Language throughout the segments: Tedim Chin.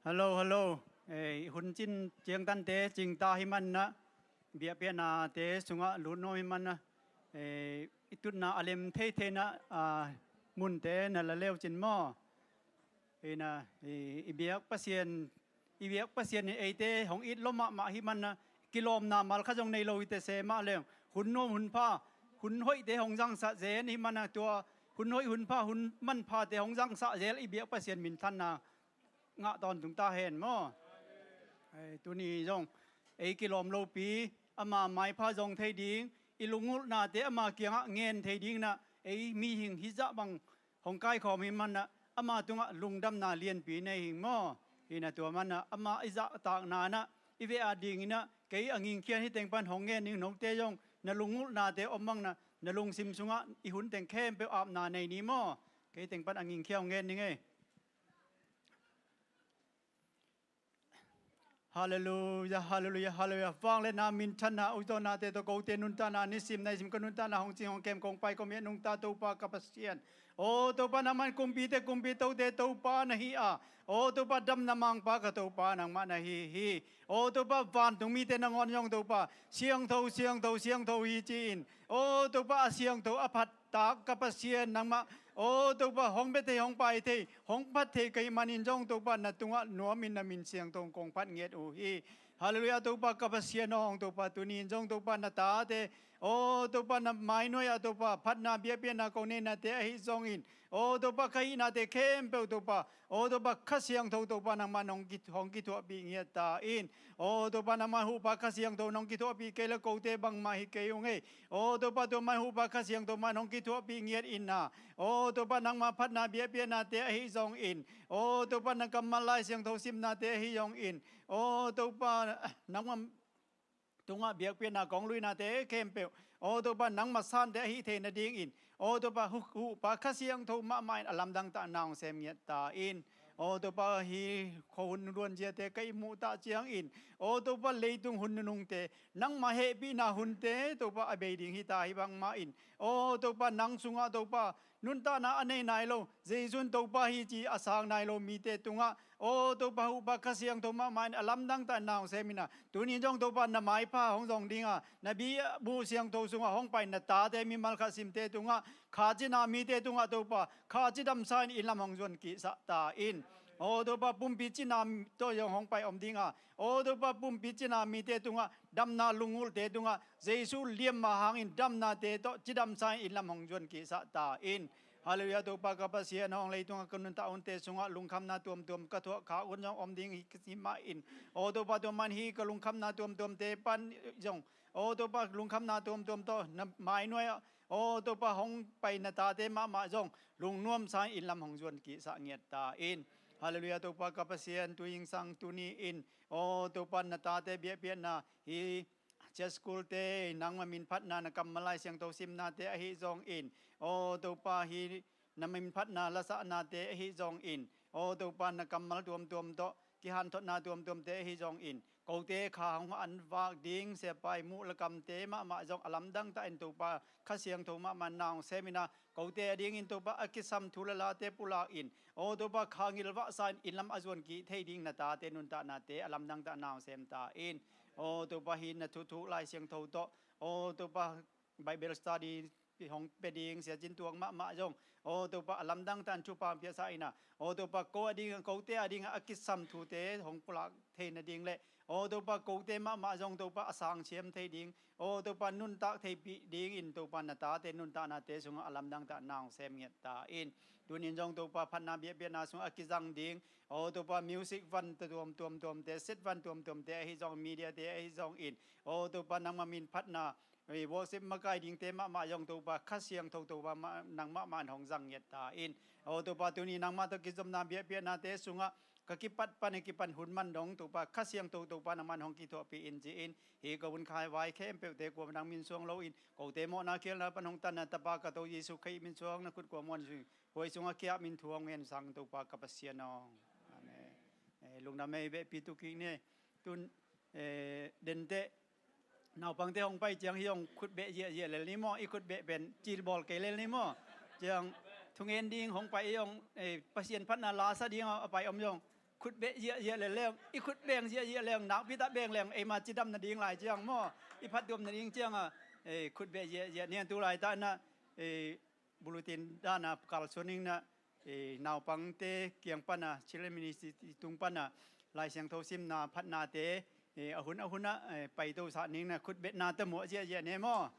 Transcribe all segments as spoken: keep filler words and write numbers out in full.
Hallo, hallo. Eh, hun cin ciangtante cingta hi manah, biakpiaknate sungah lut nuam hi manah, eh, i tutna a lem thei thei nah, ah, munte na la leu cin maw? Hi nah, i, i biak Pasian, i biak Pasian in eite hong it lo mahmah hi manah, kilawmna mal kha zong nei lo hi teh se mah leng, hun nuam hun pha, hun hoihte hong zangsah zen hi manah, tua hun hoih hun pha, hun manphate hong zangsah zel i biak Pasian minthanna ngah tawntung ta hen maw? Ei, tuni zong ei kilawm lopi, ama maipha zong thei ding, i lungulhnate ama kiangah ngen thei ding nah, ei mihing hizah bang hong kaikhawm hi manah, ama tungah lungdamna lianpi nei hing maw? Hi nah, tua manah ama i zahtakna nah, i veh a dingin nah, kei a ngingkhian hi teng pan hong ngen ding, note zong na lungulhnate om bang nah, na lungsim sungah i hun teng khempeuh apna nei ni maw? Kei teng pan a ngingkhia hong ngen ding ei. Halleluia, halleluia, halleluia. Vangliatna, minthanna, utzawnate tawh kote nuntakna, nisim naisim ka nuntakna hong cing hong kem kong pai kong miat nungta Topa ka Pasian. O Topa, nangman kumpite kumpi, tote Topa na hi a. O Topa, damna mangpa ka Topa nangmah na hi hi. O Topa, vantung mite nangawn zong Topa, siangtho, siangtho, siangtho hi ci-in. O Topa, a siangtho a phat tak ka Pasian nangmah, o Topa, hong bia thei, hong pai thei, hong phat thei ka hih manin zong Topa, na tungah nuamin na min siangtho kong phat ngiat uh hi. Halleluia, Topa ka Pasian aw, Topa, tuni in zong Topa, na tate, o Topa, na mainuai ah Topa, phatna biakpiakna kong neinate ahi zongin, o Topa, ka hihnate khempeuh Topa, o Topa, Kha Siangtho Topa nangmah nong ki-, hong kithuahpih ngiat ta in. O Topa, nangmah huhpa Kha Siangtho nong kithuahpih kei leh kote bangmah hi kei ung ei. O Topa, tua mah huhpa Kha Siangtho mah nong kithuahpih ngiat in na. O Topa, nangmah phatna biakpiaknate ahi zongin, o Topa, na kammal Lai Siangtho simnate ahi zongin, o Topa, nangmah tungah biakpiakna kong luinate khempeuh, o Topa, nangmah sante ahi thei nadingin, o Topa, hu-, huhpa Kha Siangtho mahmah in a lamdang tah na hong sem ngiat ta in. O Topa, hih khuahun luanziate ka ihmuh tah ciangin, o Topa, leitung hun nunungte nangmah hehpihna hunte Topa, a bei ding hi ta hi bangmah in, o Topa, nang sungah Topa, nuntakna a nei nai lo, Jesu in Topa hi ci a sang nai lo mite tungah, o Topa, huhpa Kha Siangtho mahmah in a lamdang tah na hong sem in na. Tuni in zong Topa, na maipha hong zong ding a, na biakbuk siangtho sungah hong pai na tate mimal khat simte tungah, kha cina mite tungah Topa, kha cidamsa in inn lam hong zuan kihsah ta in. O Topa, pumpi cina tawh zong hong pai om ding a, o Topa, pumpi cina mite tungah, damna lungulhte tungah, Jesu liamma hangin damnate tawh cidamsa in inn lam hong zuan kihsah ta in. Halleluia, Topa ka Pasian aw, leitungah ka nuntak hunte sungah lungkhamna tuamtuam ka thuah khak hun zong om ding hi, hi mah in. O Topa, tua man hi ka lungkhamna tuamtuamte pan zong, o Topa, lungkhamna tuamtuam tawh na mainuai ah, o Topa, hong pai na tate mahmah zong lungnuamsa in inn lam hong zuan kihsah ngiat ta in. Halleluia, Topa ka Pasian, tu zingsang tuni in, o Topa, na tate biakpiakna, hih church school-te, nangmah min phatna, na kammal Lai Siangtho simnate ahi zongin, o Topa, hih na min phatna lasahnate ahi zongin, o Topa, na kammal tuamtuam tawh kihanthotna tuamtuamte ahi zongin, kote kha hong an vak ding siapa i muh lakamte mahmah zong a lamdang tah in Topa, Kha Siangtho mahmah na hong sem in na, kote a dingin Topa, a kisam thu le late pulak in, o Topa, kha ngilvahsa in inn lam a zuan kik thei ding na tate nuntaknate a lamdang tah na hong sem ta in. O Topa, hih na thuthuk Lai Siangtho tawh, o Topa, Bible study hong pia ding Sia Cin Tuang mahmah zong, o Topa, a lamdang tah in thupha hong piaksa in na, o Topa, ko a ding, kote a ding a kisam thute hong pulak thei nading le, o Topa, kote mahmah zong Topa, a sangsiam thei ding, o Topa, nuntak theipih dingin Topa, na tate nuntaknate sungah a lamdang tah na hong sem ngiat ta in. Tuni in zong Topa, phatna biakpiakna sungah a kizang ding, o Topa, music van tuamtuam tuamte, set van tuamtuamte ahi zong, media-te ahi zongin, o Topa, nangmah min phatna, ei, worship makai dingte mahmah zong Topa, Kha Siangtho Topa mah, nang mahmah in hong zang ngiat ta in. O Topa, tuni nangmah tawh kizopna biakpiaknate sungah ka kipat pan a kipan hun man dong Topa, Kha Siangtho Topa nangmah in hong kithuahpih in ci-in, hih ka hun khaivai khempeuhte kua nang min suang loin, kote mawhna khialhna pan hong tanna Tapa ka To Jesu Khrih min suang na khut kua muan sung, huai sungah kiap min thu hong ngen sang Topa ka Pasian aw. Amen. Eh, lungdam ei, behpi tu kik ni. Tun, eh, denteh naupangte hong pai ciang hih hong khut beh ziahziah lel ni maw, i khut beh pen cilbawl kei lel ni maw. Ciang thungen ding hong pai hih hong, eh, Pasian phatna lasa ding a pai om zong khut beh ziahziah le leng, i khut beng ziahziah leng, nakpi tak beng leng, eima cidam nading lai ciang maw, i phattuam nading ciang a, eh, khut beh ziahziah ni a tu laitak na, eh, bulletin dan a kalsuan ning na, eh, naupangte kiang pan a, Children Ministry tung pan a, Lai Siangtho simna phatnate, eh, a hun a hun a, eh, paitosak ning na khut betna te muah ziahziah ne maw.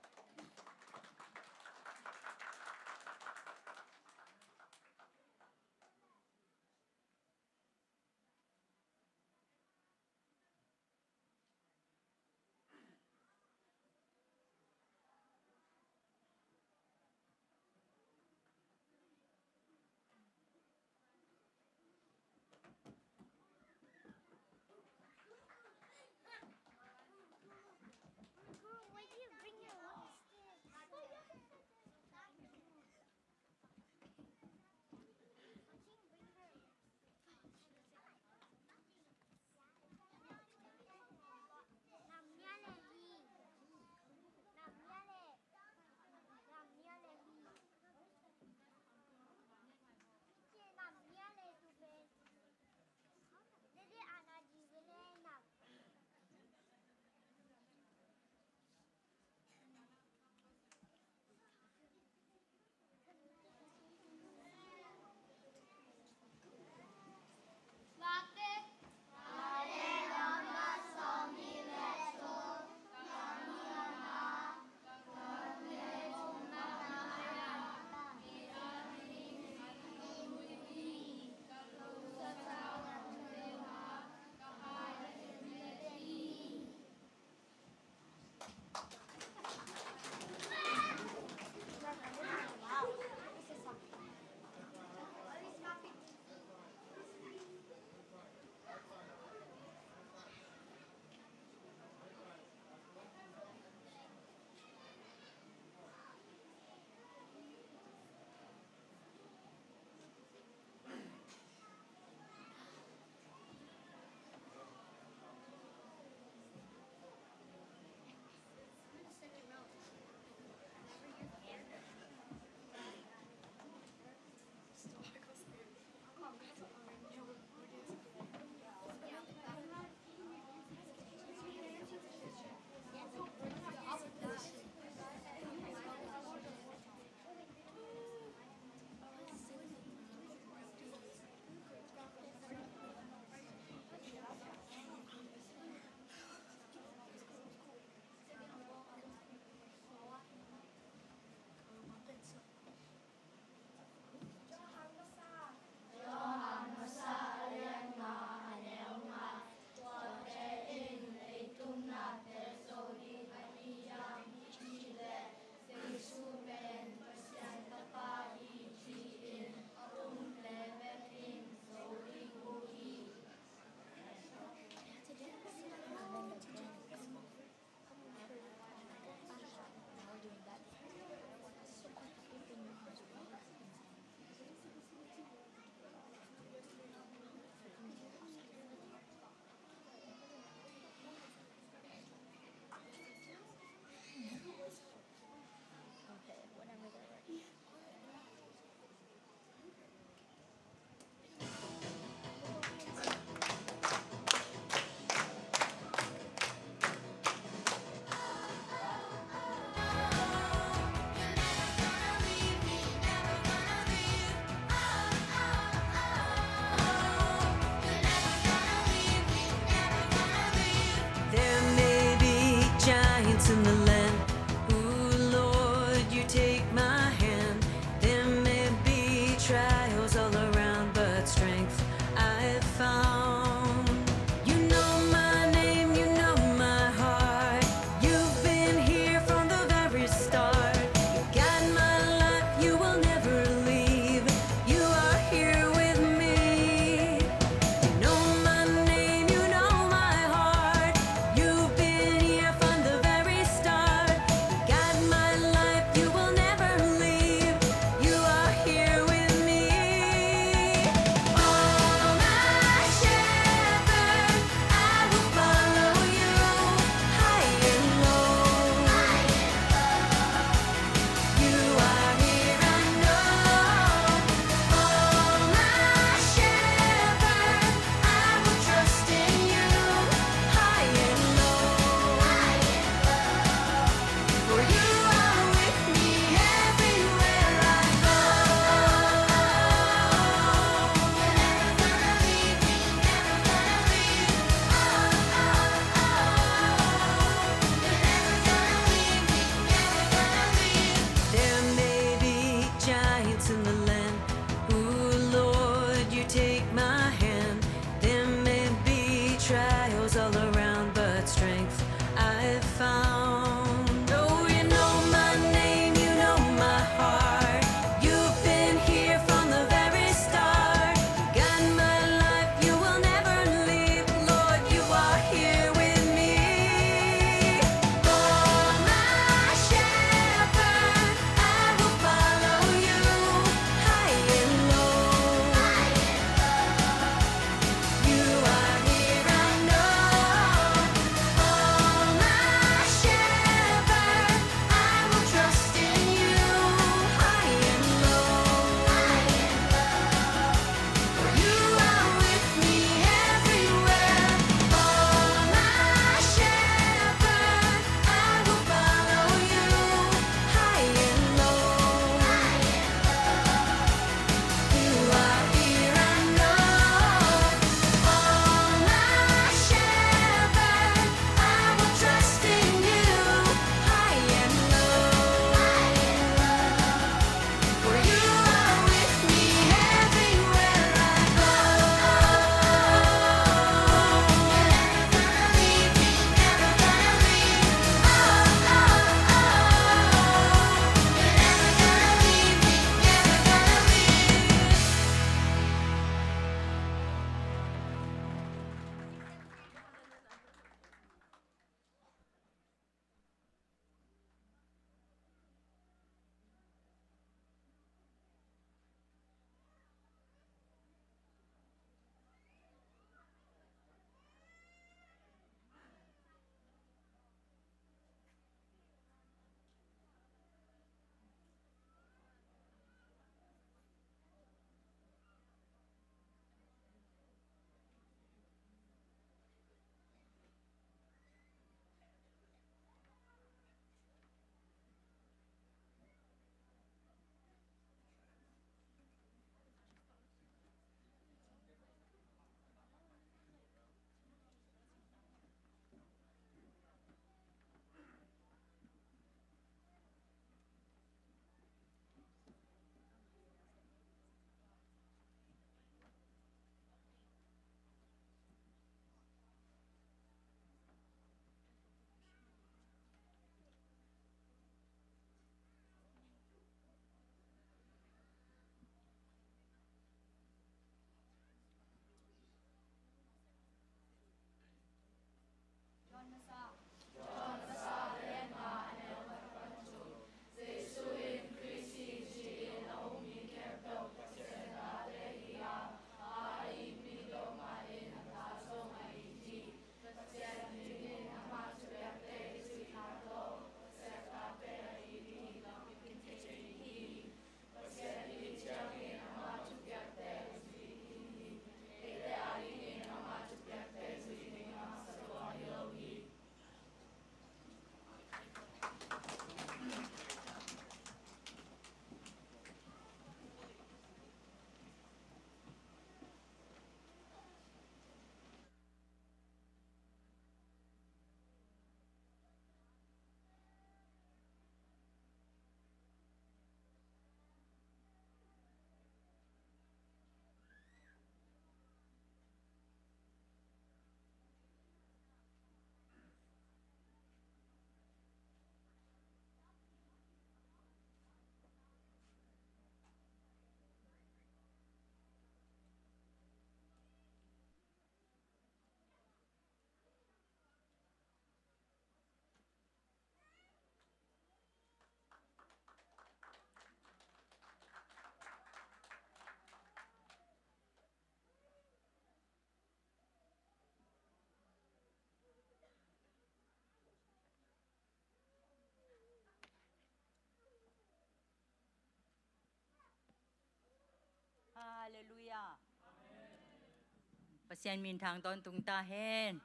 Pasian minthang tawntung ta hen.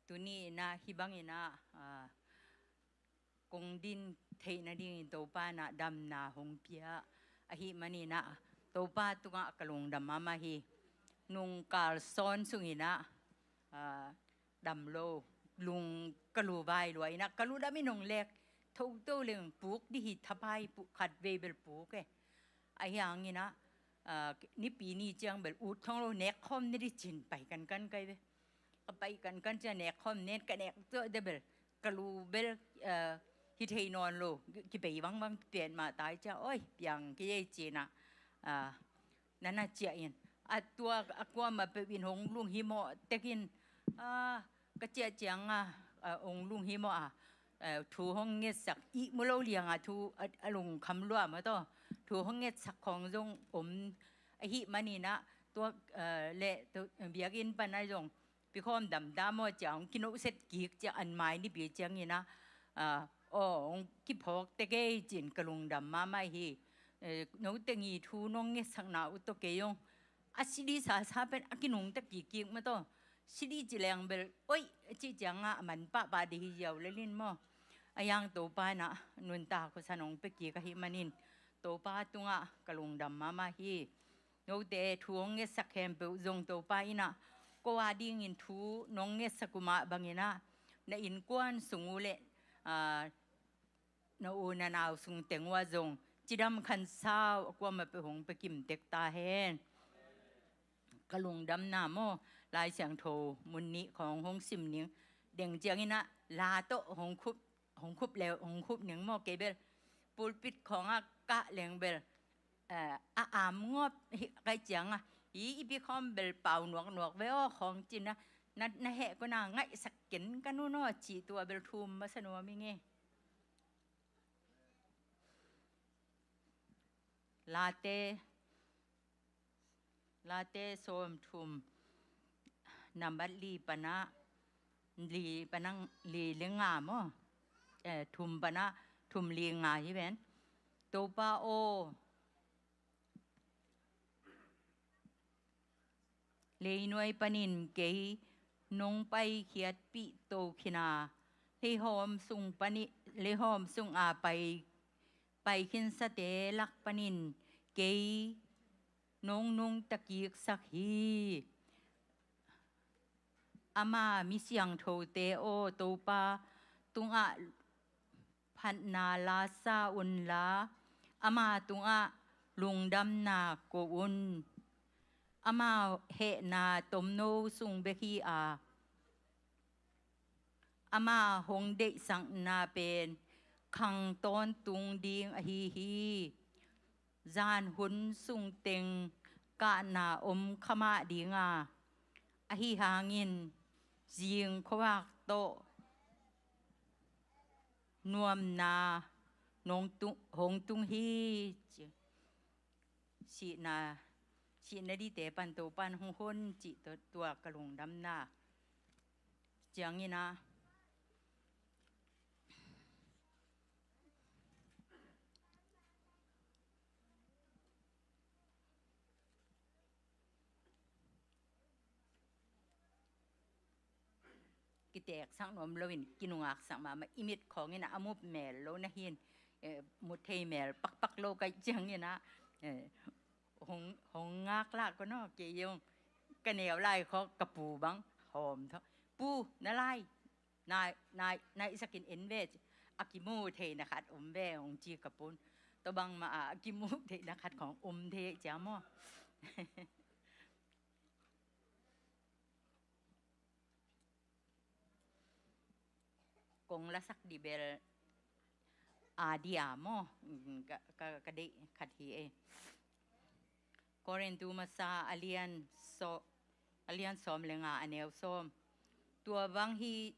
Tuni in ah hih bangin ah, ah, kong din theih nadingin Topa in ah damna hong pia ahih manin ah Topa tungah ka lungdam mahmah hi. Nung kal sawn sungin ah, ah, dam lo, lung ka lu vai lua in ah, ka lu dam in hong lek, tho to leng puk dih hi, thapai puk, khat vei bel puk e. Ahi hangin ah, ah, Nipi ni ciang bel ut thong lo, nek khawm ne dih cin pai kankan kai ve. Ka pai kankan ciang nek khawm nen, ka nek tuah de bel ka lu bel, ah, hi thei nawn lo, kipei vangvang pian mah tai ciang, oi, piang kei ei cin ah, ah, na na ciah in. A tua a kuamah peuh in hong lunghimawh tekin, ah, ka ciah ciang a, ah, hong lunghimawh a, ah, thu hong ngetsak, ihmu lo liang a thu a, a lungkham lua mah tawh. Thu hong ngetsak khawng zong om ahih manin ah tua, ah, le tu, biakinn pan ah zong pi khawm dam ta maw ciang hong kinohset kik ciang, an mai Nipi ciangin ah, ah, aw, hong kiphawk tek ei cin ka lungdam mahmah hi. Eh, note ngi thu nong ngetsakna uh tawh kei hong a si dih sasa pen a kinungta kikkik mah tawh. Si dih ci leng bel, oi, a cih ciang ah a man pahpah dih hi ziau lel in maw. Ahi hang Topa in ah nuntak husa nong pia kik ahih manin Topa tungah ka lungdam mahmah hi. Note thu hong ngetsak khempeuh zong Topa in ah ko a dingin thu nong ngetsak uh mah bangin ah na innkuan sung uh le, ah, na u na nau sung teng uh ah zong cidam khansau a kuamah peuh hong pia kim tek ta hen. Ka lungdamna maw, Lai Siangtho mun nih khawng hong sim ning, deng ciangin ah la tawh hong khup, hong khup le hong khup ning maw, kei bel pulpit khawng ah kah leng bel, eh, a am ngawp hi kai ciang ah, i, i pi khawm bel pau nuaknuak ve aw khawng cin ah, na, na heh ko na ngaihsak ken ka nu naw cih tua bel thum masa nuam ing e. Late, Late sawm thum, nambat li pan ah, li pan ah, li le nga maw? Eh, thum pan ah, thum li nga hi ven. Topa aw, leinuai panin kei nong paikhiatpih to khin a, leihawm sung pani, leihawm sung a pai, paikhinsate lak panin kei nong nungta kiksak hi. Ama mi siangthote aw, Topa tungah phatna lasa unla, ama tungah lungdamna ko un. Ama hehna tomno sung bek hi a, ama hong deihsakna pen khang tawntung ding ahi hi. Zan hun sung teng kahna om kha mah ding a, ahi hangin zing khuavak tawh nuamna nong tung, hong tung hi. Sihna, sihna dite pan Topan hong hon cih tua, tua ka lungdamna. Ciangin a, kiteksak nuam loin kinungaksak mahmah, i mit khawngin a mu mel lo na hin, eh, mu thei mel pakpak lo ka hih ciangin a, eh, hong, hong ngak lah ko naw, kei zong ka neu lai khawng ka pu bang hawm thaw. Pu, na lai, nai, nai, nai sakin en ve, a kimu theihna khat om ve hong ci ka pun. Tua bangmah a, a kimu theihna khat khawng om thei cia maw? Kong lasak dih bel a dia maw? Ka, ka, ka deih khat hi e. Korintu masa a lian saw-, a lian sawm le nga a neu sawm. Tua bang hi,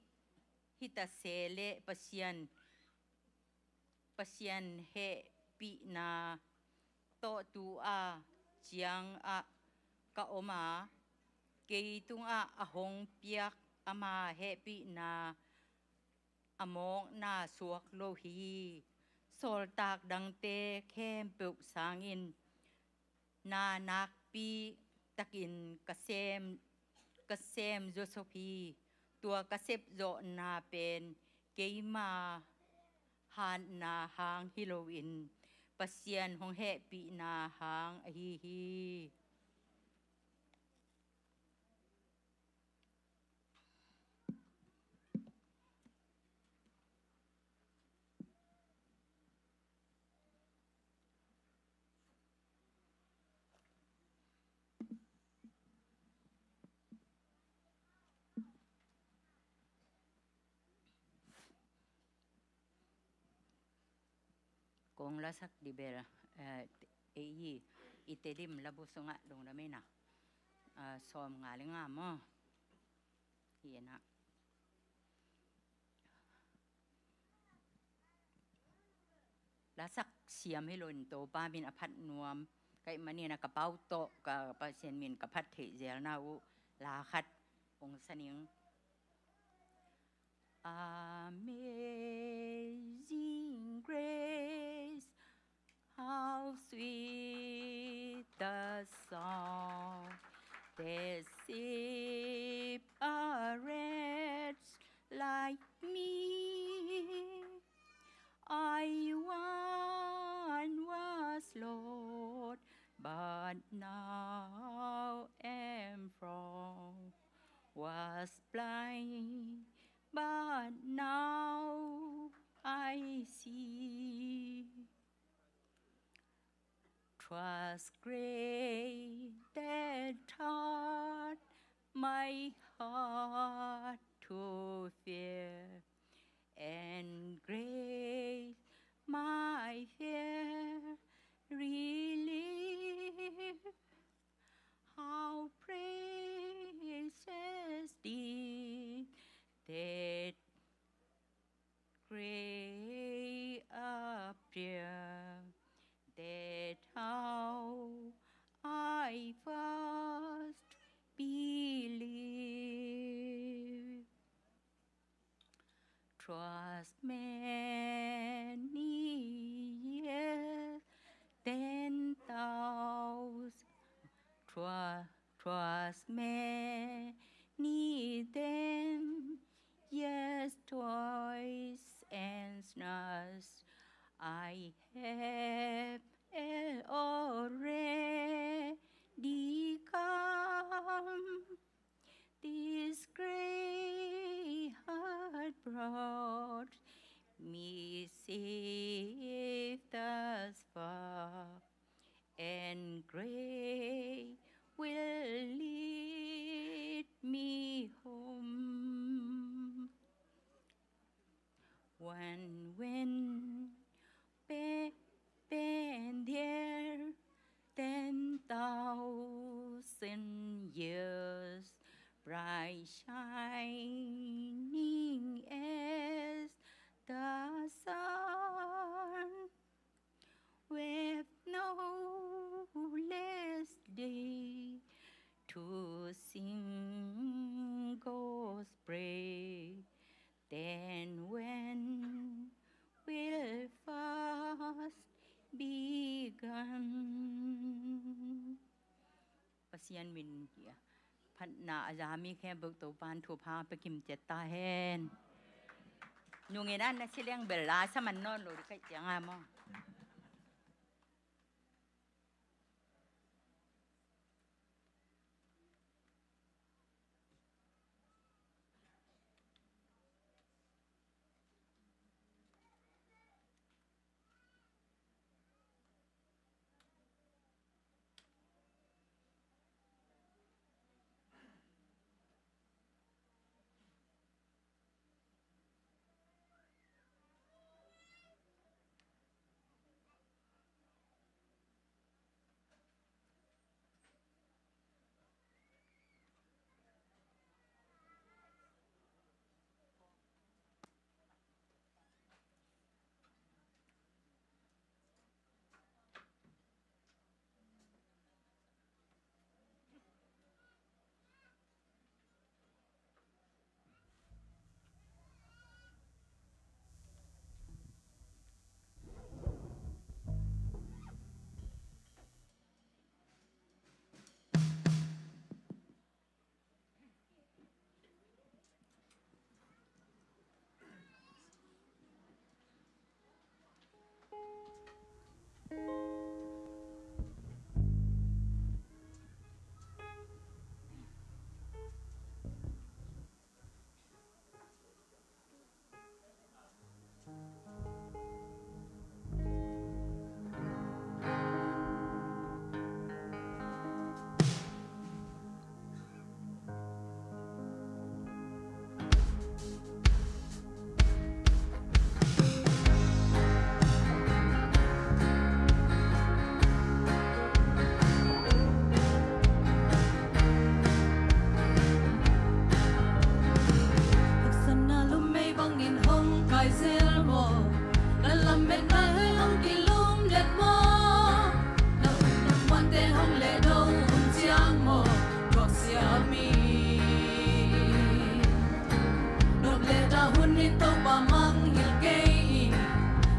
hi ta se leh Pasian, Pasian hehpihna tawh tu-a ciangah ka om a, kei tungah a hong piak ama hehpihna a mawkna suak lo hi. Sawltak dangte khempeuh sangin na nakpi takin ka sem, ka sem zawsop hi. Tua ka sepzawhna pen keima hatna hang hi loin Pasian hong hehpihna hang ahi hi. Kong lasak dih bel, eh, ei i Tedim labu sungah dong dam ei na. Ah, sawm nga le nga maw. Hi e na. Lasak siam hi loin Topa min a phat nuam. Ka hih manin a ka pau tawh ka Pasian min ka phat theih zelna uh la khat kong sa ning. Amazing grace, how sweet the sound that saved a wretch like me. I once was lost, but now am found. Was blind, but now I see. 'Twas grace that taught my heart to fear, and grace my fear relieved. How precious did that grace appear, that how I first believed. 'Twas many years, ten thousand, 'twas, 'twas many ten years, toils and snares I have already come. This grace hath brought me safe thus far, and grace will lead me home. One when pe-, pen there ten thousand years, bright shining as the sun, with no less day to sing God's praise. Then when will first begun? Pasian min hi a, phatna a za mi khempeuh Topa'n thupha pia kim ciat ta hen. Nungin a na si leng bel la sa man nawn lo ding ka hih ciang a maw. Haksatna lummei bangin hong kai zel maw? Na lametna hong kilumlet maw? Na ut na muante hong lehdo hun ciang maw? Thuak siam hi. Nop le dah hun in Topa mangngilh kei in,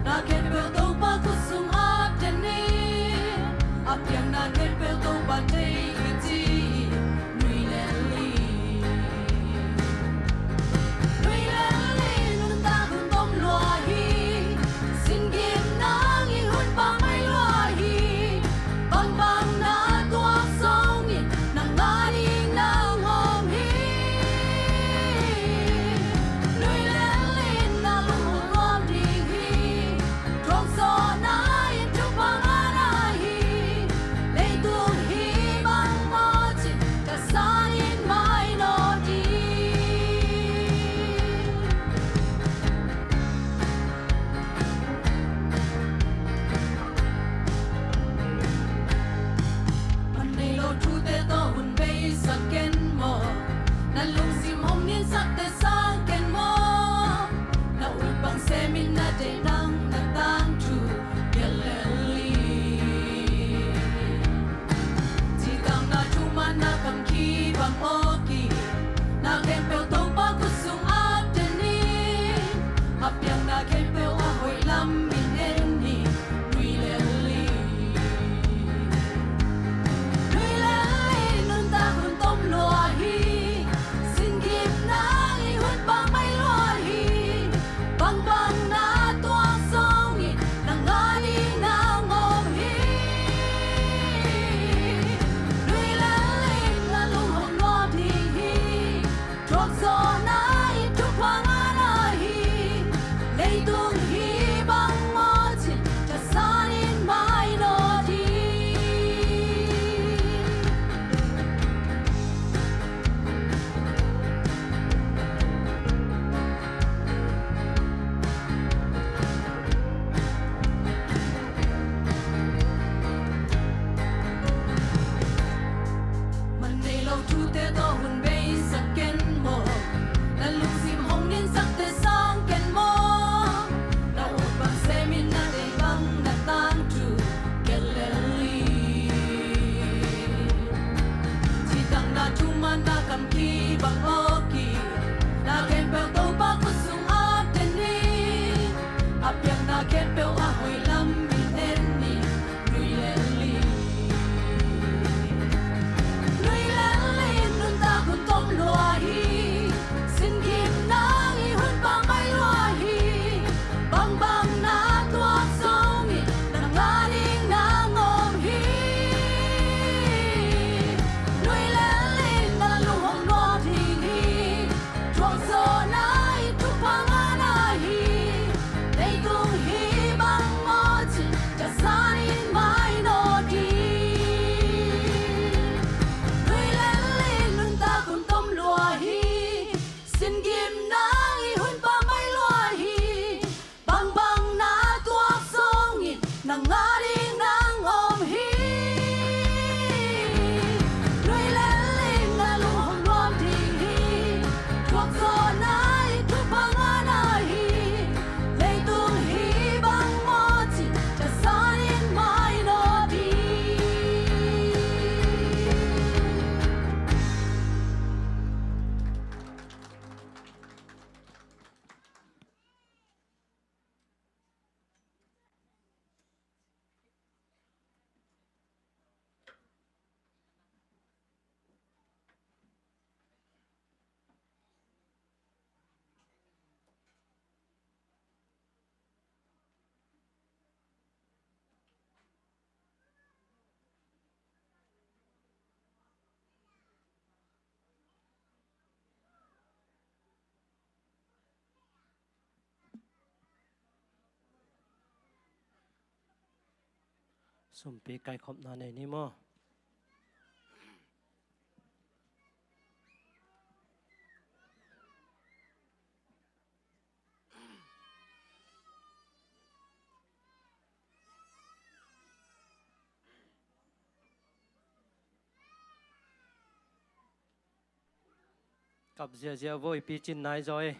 na khempeuh Topa khut sung apten in, a piang na khempeuh Topa thei hi ci in, nui lel in. Nui lel in, nuntak hun tom lua hi, sin gim nang in hun pang mai lua hi. Bangbang na tuak zongin, nang a ding nang om hi. Nui lel in, na lung hong nuam ding hi. Thuak zawhna in thupha ngahna hi. Leitung hi bang mawh cih, ka san in mai nawn ding. Man nei lo thute tawh hun beisak ken maw? Na lungsim hong ninsakte sang ken maw? Na ut bang semin na deih nang na tangthu gelh lel in. Ci tangna thumanna kam kibang awk in, na khempeuh Topa khut sung apten in, a piang na khempeuh a hoih lam in en in, nui lel in. Nui lel in, nuntak hun tom lua hi, sin gim nang in hun pang mai lua hi. Bangbang na tuak zongin, nang a ding nang om hi. Nui lel in, na lung hong nuam ding hi. Thuak zawhna in thupha ngahna hi. Leitung hi bang mawh cih, ka san in mai nawn ding. Man nei lo thute tawh hun beisak ken maw? Na lungsim hong ninsakte sang ken maw? Na ut bang semin na deih bang na tangthu gelh lel in. Ci tangna thumanna kam kibang awk in, na khempeuh Topa khut sung apten in, a piang na khempeuh a hoih lam in en in, nui lel in. Nui lel in, nuntak hun tom lua hi, sin gim nang in hun pang mai lua hi. Bangbang na tuak zongin, nang a ding nang om hi. Nui lel in, na lung hong nuam ding hi. Sumpi kaikhopna nei ni maw? Kap ziazia voi picin nai zaw e.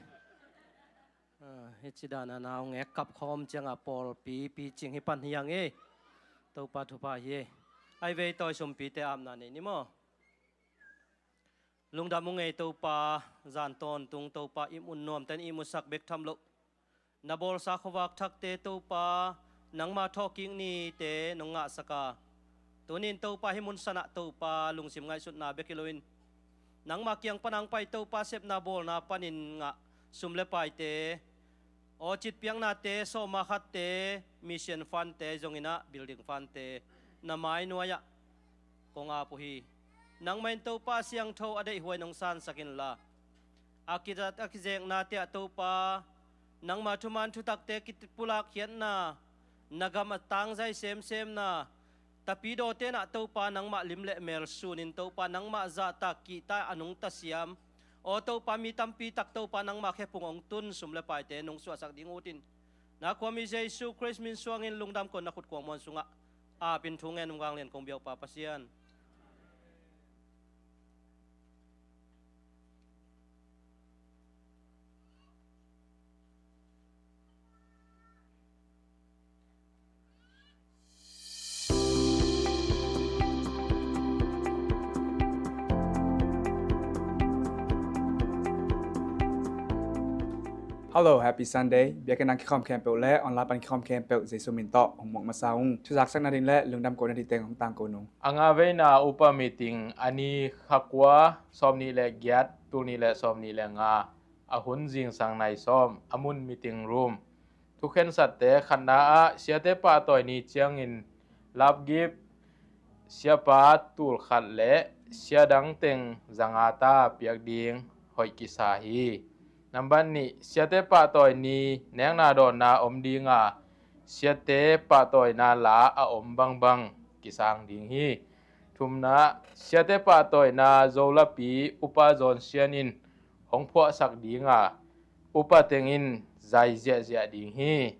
Ah, hih ci dana na hong ek kap khawm cianga pawlpi picing hi pan hiang e. Topa thupha hi e. Ai vei tawi sumpite apna nei ni maw? Lungdam ung ei Topa, zan tawntung Topa i mun nuamten i musak bek tham loh. Na bawlsa khuavak thakte Topa, nangma thawhkik nite nong ngahsak a. Tunin Topa hih mun sanah Topa lungsim ngaihsutna bek hi loin, nangma kiang pan hong pai Topa sepna bawlna panin ngah sum le paite, aw citpiaknate, sawma khatte, mission fund-te zongin ah building fund-te na mai nuai-ah kong ap uh hi. Nangmah in Topa siangtho a deihhuai nong sansak inla, a kizat a kizeknate ah Topa, nangmah thuman thutakte kipulak khiatna, na gam a tangzai semsemna, tapidawte nah Topa nangmah lim le mel sunin Topa nangmah zahtak kihta a nungta siam, aw Topa mi tampi tak Topa nangmah khephung hong tun sum le paite nong suahsak ding utin, na khuami Jesu Khrist min suangin lungdam kona khutkuang muan sungah apin thu ngen um ganglian kong biaupa Pasian. Hello, happy Sunday. Biakinn ah kikhawm khempeuh le online pan kikhawm khempeuh Jesu min tawh hong muak masa ung. Thuzaksak nading le lungdam kohna ding teng hong tangko nung. A nga veina upa meeting a ni kha kua sawmnih le giat, tul nih le sawmnih le nga, a hun zingsang nai sawm, a mun meeting room. Thukhensate khatna ah siate pahtawi ni ciangin lapgip, siapa tul khat le sia dang teng zanga ta piak ding hoih kisa hi. Nambat nih, siate pahtawi ni nekna dawnna om dinga, siate pahtawina la a om bangbang kisang ding hi. Thumna, siate pahtawina Zolapi upa zawnsian in hong phuahsak dinga, upa teng in zai ziahziah ding hi.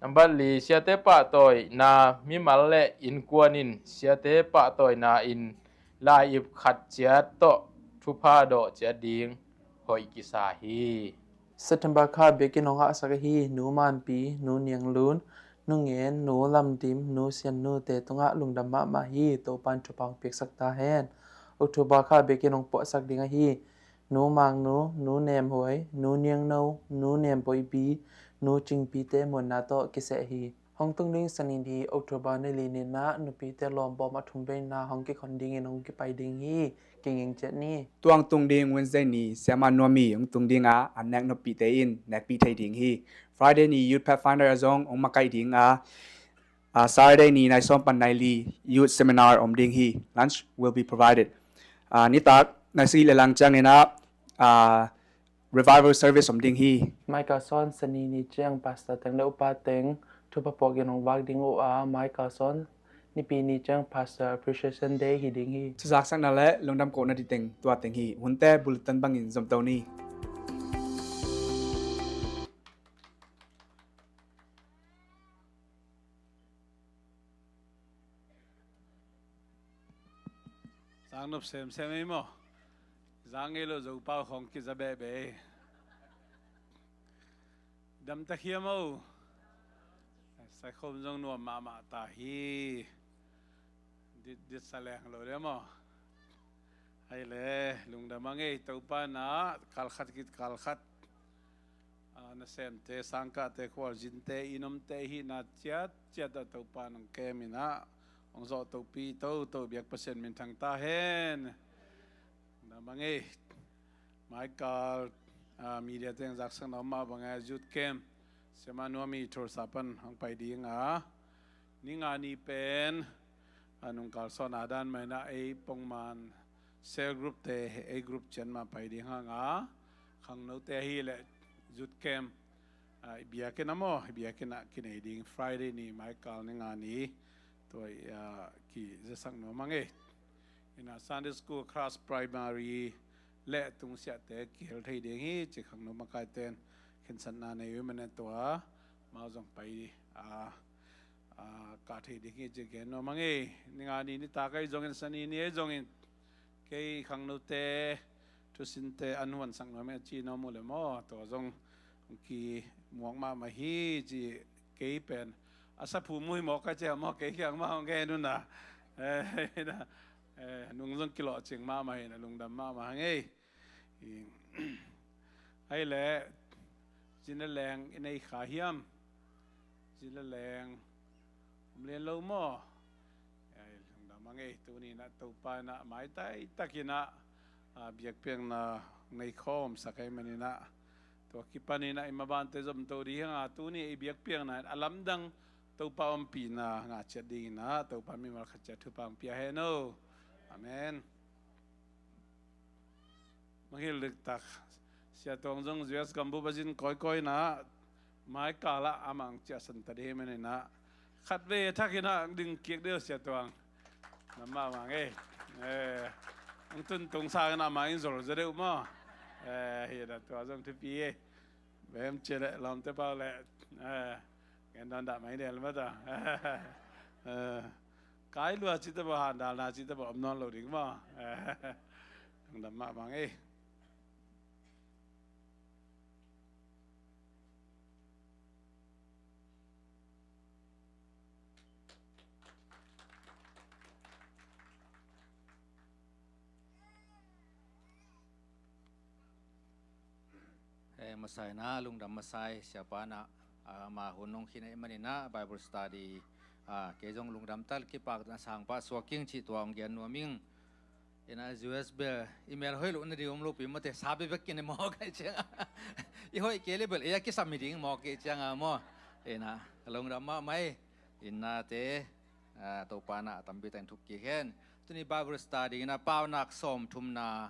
Nambat li, siate pahtawina mimal le innkuan in siate pahtawina in lai-ip khat ciat tawh thupha dawh ciat ding hoih kisa hi. September kha biakinn hong hahsak ahi Nu Manpi, Nu Nianglun, Nu Ngen, Nu Lamdim, Nu Siannute tungah lungdam mahmah hi. Topan thupha hong piaksak ta hen. October kha biakinn hong puahsak ding ahi Nu Mangnu, Nu Nemhuai, Nu Niangno, Nu Nemboipi, Nu Cingpite muanna tawh kiseh hi. Hong tung ding Sani ni October ni li ni-in ah nupite lawmbawm a thum veina hong kikhon dingin hong kipai ding hi. Kinging ciat ni. Tua hong tung ding Wednesday ni Siama Nuami hong tung dinga, a nek nupite in nekpih thei ding hi. Friday ni Youth Pathfinder a zong hong makaih dinga, a, Saturday ni nai sawm pan nai li Youth Seminar om ding hi. Lunch will be provided. A, nitak nai sagih le lang ciangin ah, a, Revival Service om ding hi. Michael Son, Sani ni ciang Pastor teng le upa teng thupha puakin hong vak ding uh a, Michael Son, Nipi ni ciang Pastor Appreciation Day hi ding hi. Thuzaksakna le lungdam kohna ding teng tua teng hi. Hunte bulletin bangin zomto ni. Zang nop semsem ei maw? Zang ngei lo Zopau khong kiza behbeh ei. Damtak hiam o? Saikhom zong nuam mahmah ta hi. Dit, dit sa leng lo le maw? Hai le, lungdam a ngei Topa na, kalkhat kit kalkhat. A, nasemte, sangkahte, khualzinte, i nomte hihna ciatciat a Topa nong kem inah hong zawh topi toto biak Pasian minthang ta hen. Lungdam a ngei. Maikal, a, media teng zaksakna om mah bangin youth camp Siama Nuami Tulsa pan hong pai ding a, ni nga ni pen, a, nungkal sawn a dan mah inah ei pongman cell group te, ei group cian mah pai ding hang a, khangnote ahih leh youth camp, a, i biakinn ah maw, i biakinn ah kinei ding Friday ni, Maikal ni nga ni. Tua i, ah, kizasak nuam a ngei. Ina Sunday School class, primary le tungsiahte kihel thei ding hi ci khangno makaiten khensatna nei uh mene tua mau zong pai, ah, ah, ka thei ding hi ci gen nuam a ngei. Ninga ni nitak ahi zongin, sani ni ahi zongin kei khangnote thusinte an huansak nuam e ci nuam uh le maw, tua zong kimuak mahmah hi ci. Kei pen a saphu muhi mawk a cia maw, kei kiang mah hong gen un a. Eh, nung zong kilawhcing mahmah hi na, lungdam mahmah hang ei. Ahi le, zin le leng i nei kha hiam? Zin le leng om lian lo maw? Ai, lungdam a ngei. Tuni inah Topa inah maitai takinah, ah, biakpiakna nei khawm sak ahi maninah, tua kipaninah i mabante zomto ding hi hanga, tuni i biakpiakna in a lamdang Topa ompihna ngah ciat dinginah Topa mimal khat ciat thupha hong pia hen o. Amen. Mangil diktak. Sia Tuang zong U S gambup a zin kawikawi inah, mai kalah amah ang ciahsan ta dih hi maninah, khatvei a thakinah ang ding kik dih uh Sia Tuang. Namah mang ei. Eh, ang tuntung sa inah amah in zol zaw deuh maw? Eh, hi dah tua zong thupi ei. Bem cia le lawmte pau le. Eh, gen dan dah mai del mata. Eh, kai lua cita ba han dal na cita ba om non lo ding maw? Eh, ang dam mah mang ei. Eh, masai na, lungdam masai, siapa na, ah, ama hun nong khin ei maninah, Bible study, ah, kei zong lungdam tal kipak na sangpa suaking cih tua hong gen nuam ing. Ina U S bel, i mel hoih loh na ding om lopi mate, sa bebek kin i mawk ai cianga. I hoih kei le bel, ei a kisam i ding mawk kei cianga maw. Ina, lungdam mahmah ei. Ina te, ah, Topa na a tampi tak in thuk kik hen. Tuni Bible study ina Paunak sawmthumna,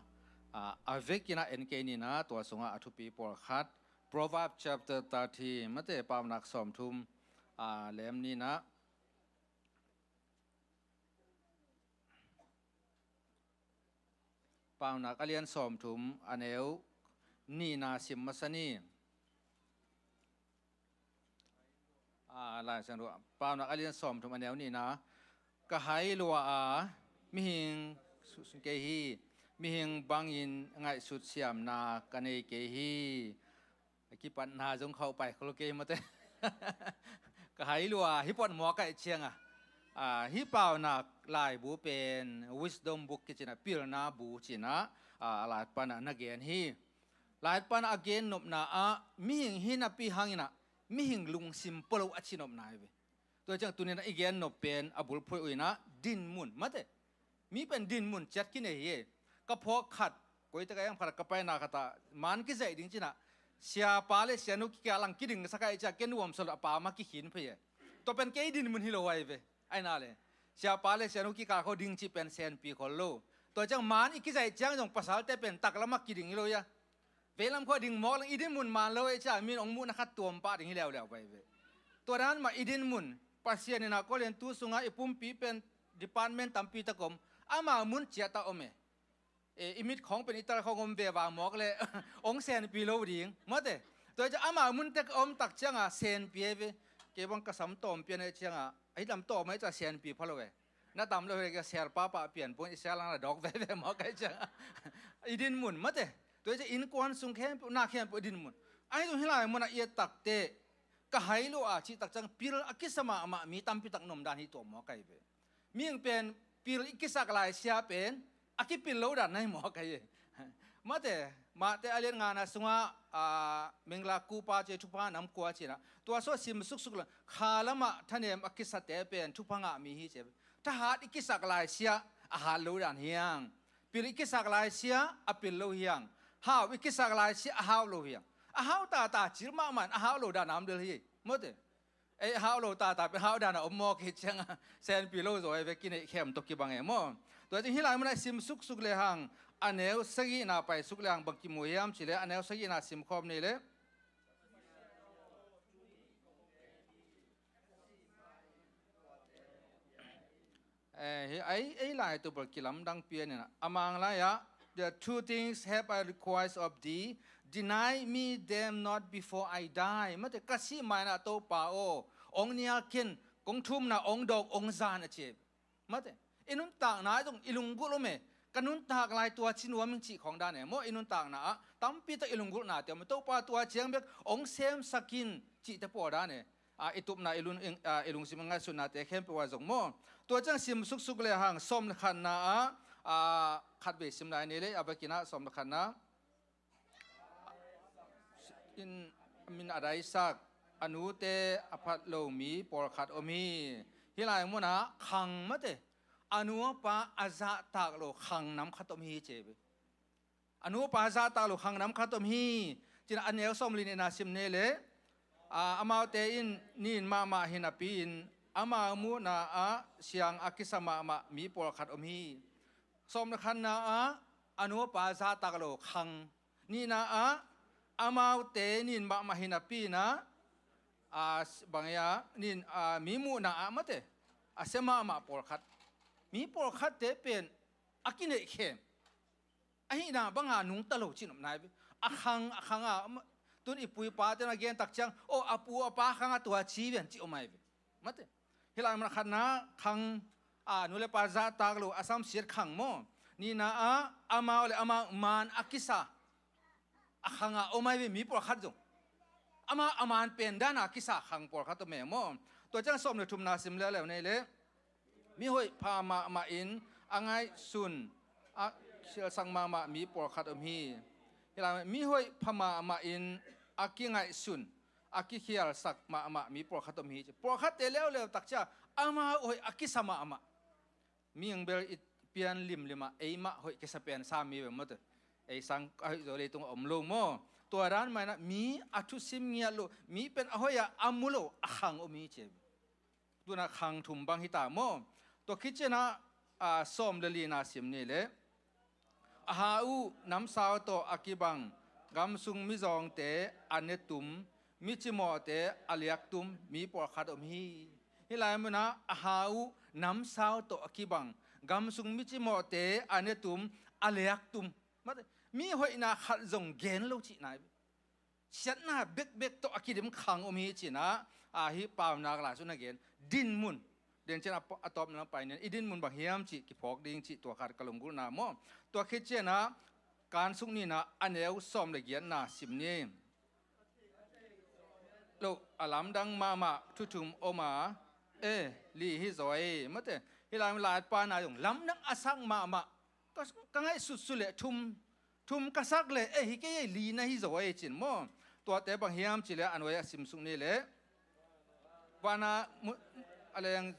ah, a vek ina en kei nina, tua sunga a thupi pawlkhat. Proverbs chapter thirty, mate Paunak sawmthum, ah, lem nina. Paunak a lian sawmthum a neu nihna sim masa ni. A, Lai Siangtho, Paunak a lian sawmthum a neu nihna. Ka hai lua a, mihing su-, su-, kei hi, mihing bangin ngaihsut siamna ka nei kei hi. A kipatna zong khauh pai khol kei mate. Ka hai lua, hi puan mua kaih cianga. A, hi Paunak laibu pen, wisdom book kicina, pilna bu cina, a, a laibu pana na gen hi. Laibu pana a gen nopna ah, mihing hi napi hangina, mihing lungsim polo a ci nopna hi ve. Tua ciang tunina i gen nop pen, a bulphuai uina, dinmun, mate. Mi pen dinmun ciat kinei hi e. Ka phawk khat, koite ka eng phat ka paina khat ah, man kizaih ding cina, siapa le sianu kikal ang kiding sakaih cia ken uam solo a pa ma kikhin phei e. Tua pen kei dinmun hi lo ai ve. Aina le, siapa le sianu kikal kho ding cih pen senpi khol lo. Tua ciang man i kizaih ciang zong pasalte pen taklam a kiding hi lo ia. Veilam khua ding mawk lang i dinmun man lo e cia, min ong muhna khat tuam pah ding hi leuleu pai ve. Tua dan mah i dinmun, Pasian ina Korin tu sunga i pumpi pen department tampi tak om, ama mun ciat a om e. E, i mit khawng pen i tal khawng om ve vang mawk le, ong senpi lo ding, mate. Tua cia ama mun tek om tak cianga senpi e ve. Kei bang ka sam tawm pian e cianga, a hi lam tawm e cia senpi pha lo e. Na tam lo hi le ka sel papa pian pun i sel ang la dawk veve maw kai ciang. I dinmun mate. Tua i ciang innkuan sung khempeuh, na khempeuh i dinmun. Ahi zong hi lai munah i et takte, ka hai lo a cih tak ciang pil a kisa mahmah mi tampi tak nom dan hi tua maw kai ve. Mihing pen pil i kisak lai sia pen a kipil lo dan na hi maw kai e. Mate, Mate a lian ngana sungah, a, Mengla kupa ci thupha nam kua cina. Tua sua sim suksuk la, kha lamah thanem a kisate pen thupha ngah mi hi ci. Thahat i kisak lai sia a hat lo dan hiang. Pil i kisak lai sia a pil lo hiang. Hau i kisak lai sia a hau lo hiang. A hau tata cil mahmah in a hau lo dan a om del hi. Mate. Ei, hau lo tata pen hau dan a om maw kei cianga, senpi lo zaw e ve kinei khem tawh kibang e maw. Tua ciang hi lai munah sim suksuk le hang, a neu sagihna pai suk le hang bang kimu hiam ci le, a neu sagihna sim khawm ni le. Eh, hi, ei, ei lai tu bel kilamdang pian ina. A Mang lai ah, "The two things have I request of thee, deny me them not before I die." Mate, ka sih ma-in ah Topa aw, hong nial ken, kong thumna hong dawng hong zan a ci. Mate, i nuntakna ah zong i lunggulh om e. Ka nuntak lai tua ci nuam ing cih khawng dan e maw, i nuntakna ah tampi tak i lunggulhnate om e. Topa tua ciang bek hong semsak in cihte pawl dan e. A, i tupna, i lung, i, a, i lungsim, i ngaihsutnate khempeuh ah zong maw. Tua ciang sim suksuk le hang, sawm le khatna ah, a, khatvei sim lai ni le, a vekin ah sawm le khatna. In, min a daisak, a nute a phat lo mi pawlkhat om hi. Hih lai munah khang mate, a nu a pa a zahtak lo khang nam khat om hi ci ve. A nu a pa zahtak lo khang nam khat om hi. Cin a neu sawm le nihna sim ni le, a, amaute in nin mahmah hi napi-in, amau muhna ah siang a kisa mahmah mi pawlkhat om hi. Sawm le khatna ah, a nu a pa zahtak lo khang. Nihna ah, amaute nin mahmah hi napi-in ah, a, bang ia, nin, a, mi muhna ah mate, a sia mahmah pawlkhat. Mi pawlkhatte pen a kineihkhem. Ahihna banga nungta lo cin om nai ve. A khang, a khang a, ma-, tun i pu i pate na gen tak ciang, "Aw, a pu a pa khang a tua ci vian," ci om ai ve. Mate. Hih lai mun a khatna khang, a, nu le pa zahtak lo, a samsiat khang maw. Nihna ah, amau le amau man a kisa. A khang a om ai ve mi pawlkhat zong. Amau a man pen dan a kisa khang pawlkhat om e maw. Tua ciang sawm le thumna sim leuleu nei le. Mi hoih pha mahmah in a ngaihsun, a khialsak mahmah mi pawlkhat om hi. Hih lai, mi hoih pha mahmah in a kingaihsun, a kikhialsak mahmah mi pawlkhat om hi ci. Pawlkhatte leuleu tak cia amau hoih a kisa mahmah. Mi ang bel i pian limlim ah eimah hoih kisa pen sa mi ve maw te. Ei sang a hoih zaw leitung a om lo maw. Tua dan mah inah mi a thusim ngiat lo, mi pen a hoih ah a mu lo a khang om hi ci. Tuna khang thum bang hita maw? Tua khit cianah, a, sawm le lina sim ni le. A ha uh namsau tawh a kibang gamsung mizawngte a netum, micimawhte a liaktum mi pawlkhat om hi. Hih lai munah a ha uh namsau tawh a kibang gamsung micimawhte a netum, a liaktum. Mi hoihna khat zong gen lo cihna hi. Siatna bekbek tawh a kidim khang om hi cinah, a, hih Paunak lai sung na gen dinmun. Den cian a, a tawpna pai nen i dinmun bang hiam cih kiphawk ding cih tua khat ka lunggulhna maw? Tua khit cianah kan suk ninah a neu sawm le giatna sim ni. Lo, a lamdang mahmah thu thum om a, e, li hi zaw e, mate. Hih lai latpa na zong lamdang a sak mahmah. Ka, ka ngaihsut su le thum, thum ka sak le, e, hi kei e, li na hi zaw e cin maw? Tuate bang hiam ci le a nuai a sim suk ni le. Vana mu-, a leng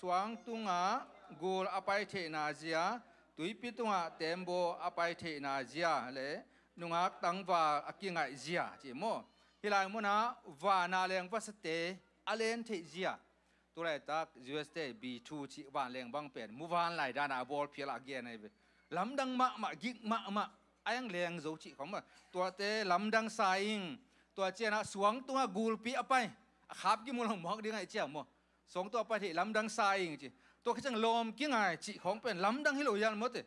suang tungah gul a pai theihna zia, tuipi tungah tembaw a pai theihna zia le nungak tangval a kingaih zia ci maw? Hih lai munah vana leng vasate a len theih zia. Tulaitak U S te B two cih vanleng bang pen muvanlai dana a bawl phial a gen ahi ve. Lamdang mahmah, gik mahmah, a eng leng zo cih khong mah. Tuate lamdang sa ing, tua cianah suang tungah gulpi a pai, a khap gimul hong mawk ding ahi ciang maw? Suang tungah pai theih lamdang sa ing ci. Tua khit ciang lawm kingai cih khong pen lamdang hi lo hial maw te.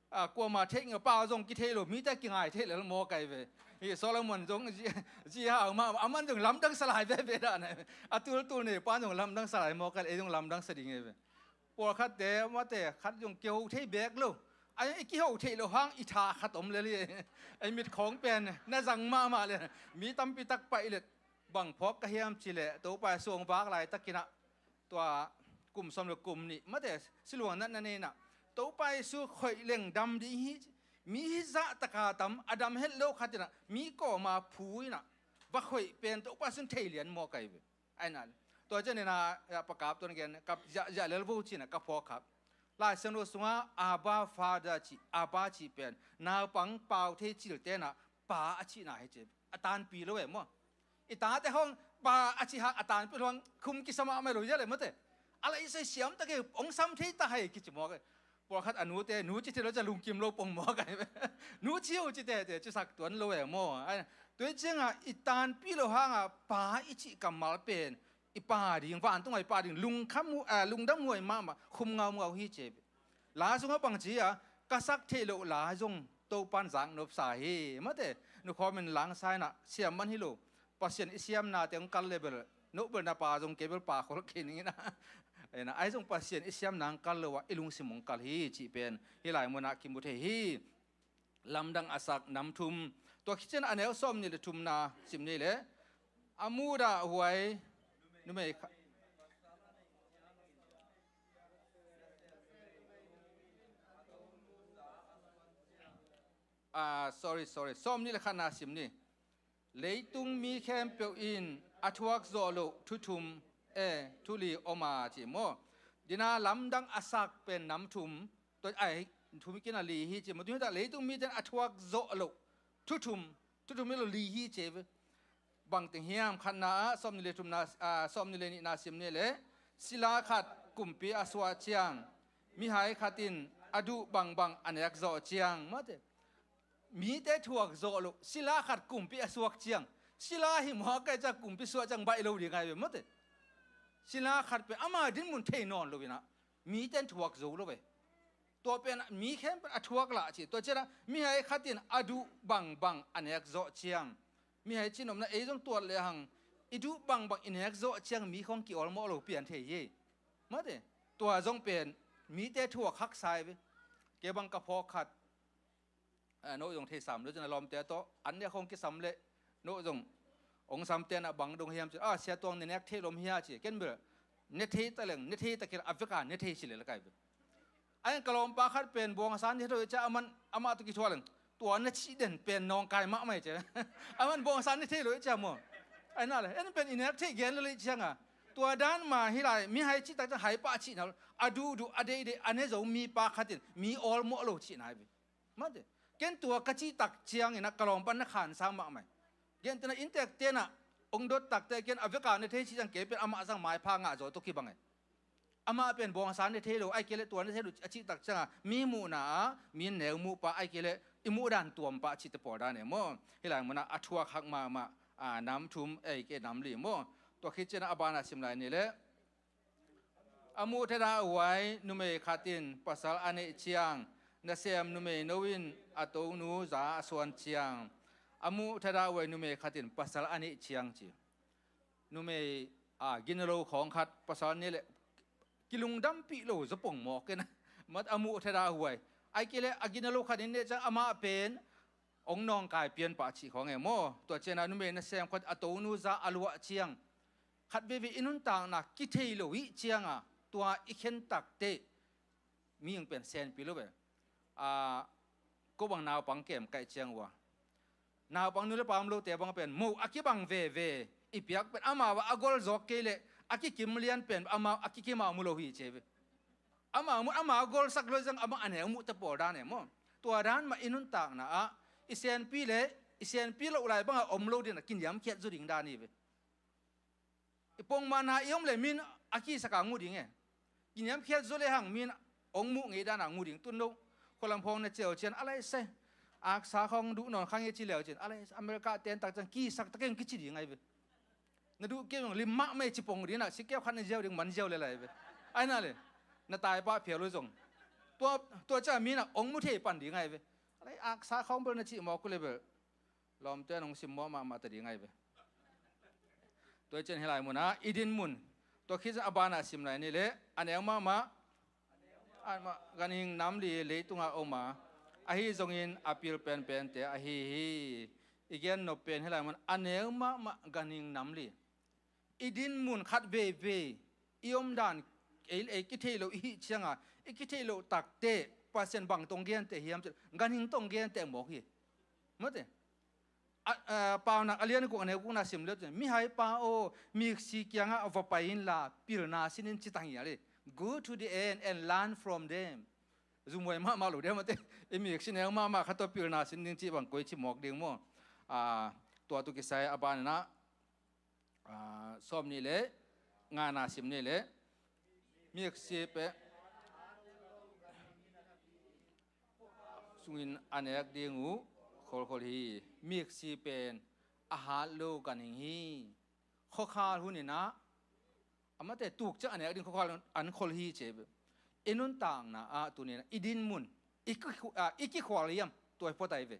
A, kuama theih ngei pa zong kithei lo, mite kingai theih lel maw kai ve. Hi Solomon zong zi, zi hau mah, aman zong lamdang salai veve dan ai ve. A tultul nei pa zong lamdang salai maw kai, ei zong lamdang sa ding ei ve. Pawlkhatte mate khat zong kiho thei bek lo. Ai, i kiho thei lo hang i tha khat om lel hi. Ei mit khawng pen na zang mahmah le. Mi tampi tak paih let bang phawk ka hiam ci le Topa suang vak laitakinah tua kum sawm le kum nih mate siluang natna nei inah Topa Jesu khoih leng dam ding hi. Mi hi zahtaka tam a dam het lo khat inah mi kawma phu inah va khoih pen Topa Jesu thei lian maw kai ve. Ai na le tua cian inah pakap tuan gen kap ziahziah lel vo cinah ka phawk khak. Lai Siangtho sungah Abba Father cih, Abba cih pen naupang pau thei cil tenah pa a cihna hi ci. A tanpi lo e maw? I tate hong pa a ci hak a tanpi lo hang khum kisa mahmah lo zia le mate. A lai sai siam tak e, hong sam thei ta hai kici mawk e. Pawlkhat a nute nu ci thei lo cia lungkim lo pong mawk ai ve. Nu ci ho ci tete ci sak tuan lo e maw? Ai, tua ciangah i tanpi lo hangah pa i cih kammal pen i pa ding, vantung ah i pa ding lungkham, eh, lungdam huai mahmah, khum ngaungau hi ci. La sungah bangci a, ka sak theih loh la zong Topan zaknopsa hi. Mate, nukhawm in langsa inah siam man hi lo. Pasian i siamnate hong kal le bel, no bel na pa zong kei bel pa khol kei ning inah. Inah, ai zong Pasian i siamna hong kal lo ah i lungsim hong kal hi cih pen hih lai munah kimu thei hi. Lamdang a sak nam thum. Tua khit ciang a neu sawm nih le thumna sim ni le. A mudah huai numei kha-, ah, sorry, sorry. Sawm nih le khatna sim ni. Leitung mi khempeuh in a thuak zawh loh thu thum, eh, thu li om a ci maw? Dina lamdang a sak pen nam thum, tua ai, thum kina li hi ci maw? Tua hi ta leitung mite in a thuak zawh loh thu thum, thu thum hi lo, li hi ci ve. Bang teng hiam? Khatna ah, sawm nih le thumna, ah, sawm nih le nihna sim ni le, sila khat kumpi a suah ciang, mihai khat in a duh bangbang a nek zawh ciang, mate. Mite thuak zawh loh, sila khat kumpi a suak ciang, sila hi mawk kai ciang kumpi suah ciang baih lo ding ai ve, mate. Sila khat pen ama dinmun thei nawn lo inah, mite in thuak zo lo ve. Tua pen mi khempeuh a thuak lah ci. Tua cianah mihai khat in a duh bangbang a nek zawh ciang, mihai cihnopna ei zong tuat lehang, i duh bangbang i nek zawh ciang mi khawng ki-awlmawh lo pian thei hi. Mate, tua zong pen mite thuak haksa hi ve. Kei bang ka phawk khat, eh, no zong thei sam lo cin a lawmte tawh an nek khawng kisam leh, no zong hong samte na bang dong hiam cin, ah, Sia Tuang ne nek thei lom hia ci. Ken bel ne thei ta leng, ne thei ta kei la, a veka ne thei ci le la kai bel. Ai ka lawmpa khat pen buang a san ne thei lo i cia, aman, amah tu kithuah leng, tua na cih den pen nawngkai mahmah i cia. Aman buang a san ne thei lo i cia maw? Ai na le, en pen i nek thei gen lo le i cianga. Tua dan ma hi lai, mihai cih tak ciang hai pah cihna lo, a duhduh, a deidei, a ne zo mipa khat in mi awlmawh lo cihna hi ve. Mate. Ken tua ka cih tak ciangin a ka lawmpa na khansa mahmah hi. Gentehna inntek tenah hong dot takte ken a veka ne thei cih ciang kei pen amah sang maipha ngah zaw tawh kibang hi. Amah pen buang a san ne thei lo, ai kei leh tua ne thei lo a cih tak cianga mi muhna ah mi neu muh pah, ai kei leh i muh dan tuam pah cihte pawl dan e maw? Hih lai munah a thuak hak mahmah, a, nam thum, ei kei nam li maw? Tua khit cianah a banah sim lai ni leh. A muh theda huai numei khat in pasal a neih ciang, nasem numei no in a tonu za a suan ciang. A muh theda huai numei khat in pasal a neih ciang ci. Numei, a, gina lo khawng khat pasal nih leh kilungdampih lo zaw pong mawk in a, mat a muh theda huai. Ai kei leh a gina lo khat in neih ciang amah pen hong nawngkai pian pah cih khawng e maw? Tua cianah numei nasem khat a tonu za a luah ciang, khat veivei i nuntakna kithei lo hih cianga tua i khen takte mi hong pen senpi lo ve. A, ko bang naupang kem kaih ciang uh a, naupang nu le pa om lote bang pen mo a kibang veve i piak pen amau a gol zawk kei leh a kikim lian pen amau a kikim a mu lo hi ci ve. Amau mu, amau golsak lo ciang amah a neu muhte pawl dan e maw? Tua dan mah i nuntakna ah i senpi leh i senpi loh lai bangah om lo ding a kiniamkhiat zaw ding dan hi ve. I pongmawhna i om leh min a kisak a ngu ding e. Kiniamkhiat zaw lehang min hong muh ngei dan a ngu ding. Tun lo khualam phawng na ciau cian a lai se, aksa khawng duh nawn kha ngei ci leu cin a lai se, America ten tak ciang kisak tak keng kici ding ai ve. Na duh kei zong lim mahmah i ci pong ding a, sikeu khat na ziau ding man ziau le lai ve. Ai na le, na taipah phial uh zong. Tua, tua ciang min a hong mu thei pan ding ai ve. A lai aksa khawng bel na cih mawk uh le bel lawmte nong simmawh mahmah ta ding ai ve. Tua i cian hih lai munah i din mun. Tua khit a banah sim lai ni leh a neu mahmah, a mah ganhing nam li leitungah om a, ahi zongin a pil penpente ahi hi. I gen nop pen hih lai mun a neu mahmah ganhing nam li. I din mun khat veivei i omdan ei, ei kithei lo i hih cianga i kithei loh takte Pasian bang tong gente hiam cih ganhing tong gente mawk hi. Mate. A, a, Paunak a lian guk a neu gukna sim leu cin, mihaipa aw, miksi kiangah va pai inla pilna sin in ci tang hi a le. Go to the end and learn from them. Zumhuai mahmah lo deuh mate. I miksi neu mahmah khat tawh pilna sin ding cih bang koi ci mawk ding maw? A, tua tu kisai a banah, a, sawm nih le ngana sim ni leh, miksi pen sungin a nek ding uh kholkhol hi. Miksi pen a hat lo ganhing hi. Khuakhal hun inah Amate tuk ciang a nek ding khuakhual an khol hi ci ve. I nuntakna ah tuni-in i dinmun, i kikhu-, ah, i kikhual hiam? Tua i phuat ai ve.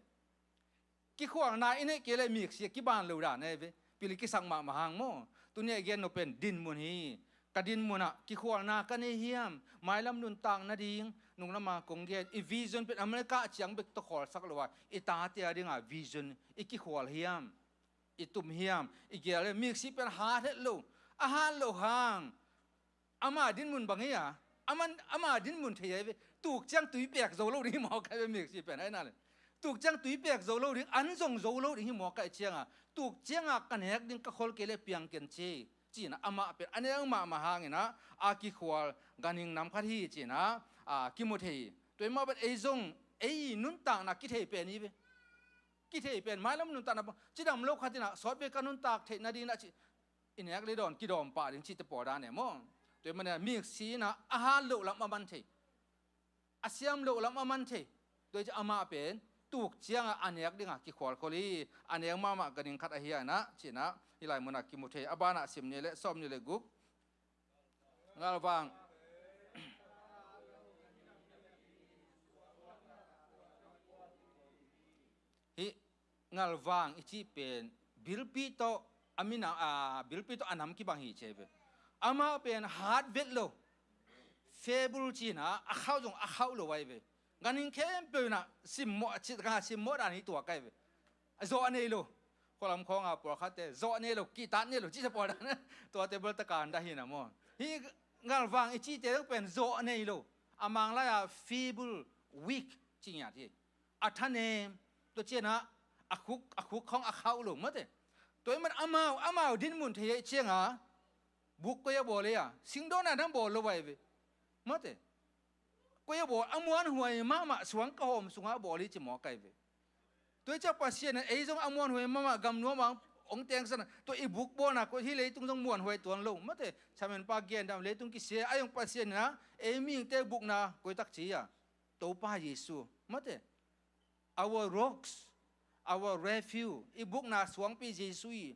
Kikhualna i neih kei leh miksi a kiban lo dan ai ve. Pil i kisak mahmah hang maw. Tuni a gen nop pen dinmun hi. Ka dinmun ah kikhualna ka nei hiam? Mailam nuntak nading, nunglama kong gen, i vision pen America ciang bek tawh khualsak lo a, i tate a dinga vision i kikhual hiam? I tum hiam? I gel hiam? Miksi pen hat het lo. A hat lo hang, ama dinmun bang hi a, aman, ama dinmun thei ai ve. Tuk ciang tui pek zo lo ding hi mawk ai ve, miksi pen ai na le. Tuk ciang tui pek zo lo ding, an zong zo lo ding hi mawk ai cianga, tuk cianga ka nek ding ka khol kei leh piang ken ci, ci-in ah amah pen a nek mahmah hangin ah a kikhual ganhing nam khat hi ci-in ah, a, kimu thei hi. Tua hi mah bang ei zong, ei nuntakna kithei pen hi ve. Kithei pen mailam nuntakna bang cidam lo khat in ah sawtvei ka nuntak theih nading ah ci, i nek le dawn kidawm pah ding cihte pawl dan e maw. Tua hi manin ah miksi in ah a hat loh lam a man thei, a siam loh lam a man thei. Tua hi ciang amah pen tuk cianga a nek dinga kikhualkhol hi. A nek mahmah ganhing khat ahi a in ah ci-in ah hih lai munah kimu thei. A banah sim ni le, sawm ni le guk. Ngalvang. Hih ngalvang i cih pen bilpi tawh a minam, a, bilpi tawh a nam kibang hi ci ai ve. Amah pen hat vet lo. Fable ci-in ah a khauh zong a khauh lo ai ve. Ganhing khempeuh in ah simmawh, a cih ka simmawh dan hi tuak ai ve. A zawh nei lo. Khualam khawnga pawlkhatte zawh nei lo, kihtak nei lo, cihte pawl dan. Tuate bel takan dah hi na maw. Hih ngalvang i cihte zong pen zawh nei lo. A Manglai-a feeble, weak, ci ngiat hi. A thanem, tua ciangin ah a khuk, a khuk khawng a khauh lo, mate. Tua hi man amau, amau dinmun thei hi ciangin ah buk koi a bawl hi a, singdawna dang bawl lo ai ve. Mate. Koi a bawl, a muanhuai mahmah suang ka hawm sungah a bawl hi ci mawk ai ve. Tua hi ciang Pasian in ei zong a muanhuai mahmah gam nuam ah hong tengsan a, tua i buk bawlna koi, hih leitung zong muanhuai tuan lo. Mate, Siampa gen dan leitung kisia, a zong Pasian in ah ei mihingte bukna koi tak ci a, Topa Jesu. Mate. Our rocks, our refuge, i bukna suangpi Jesu hi.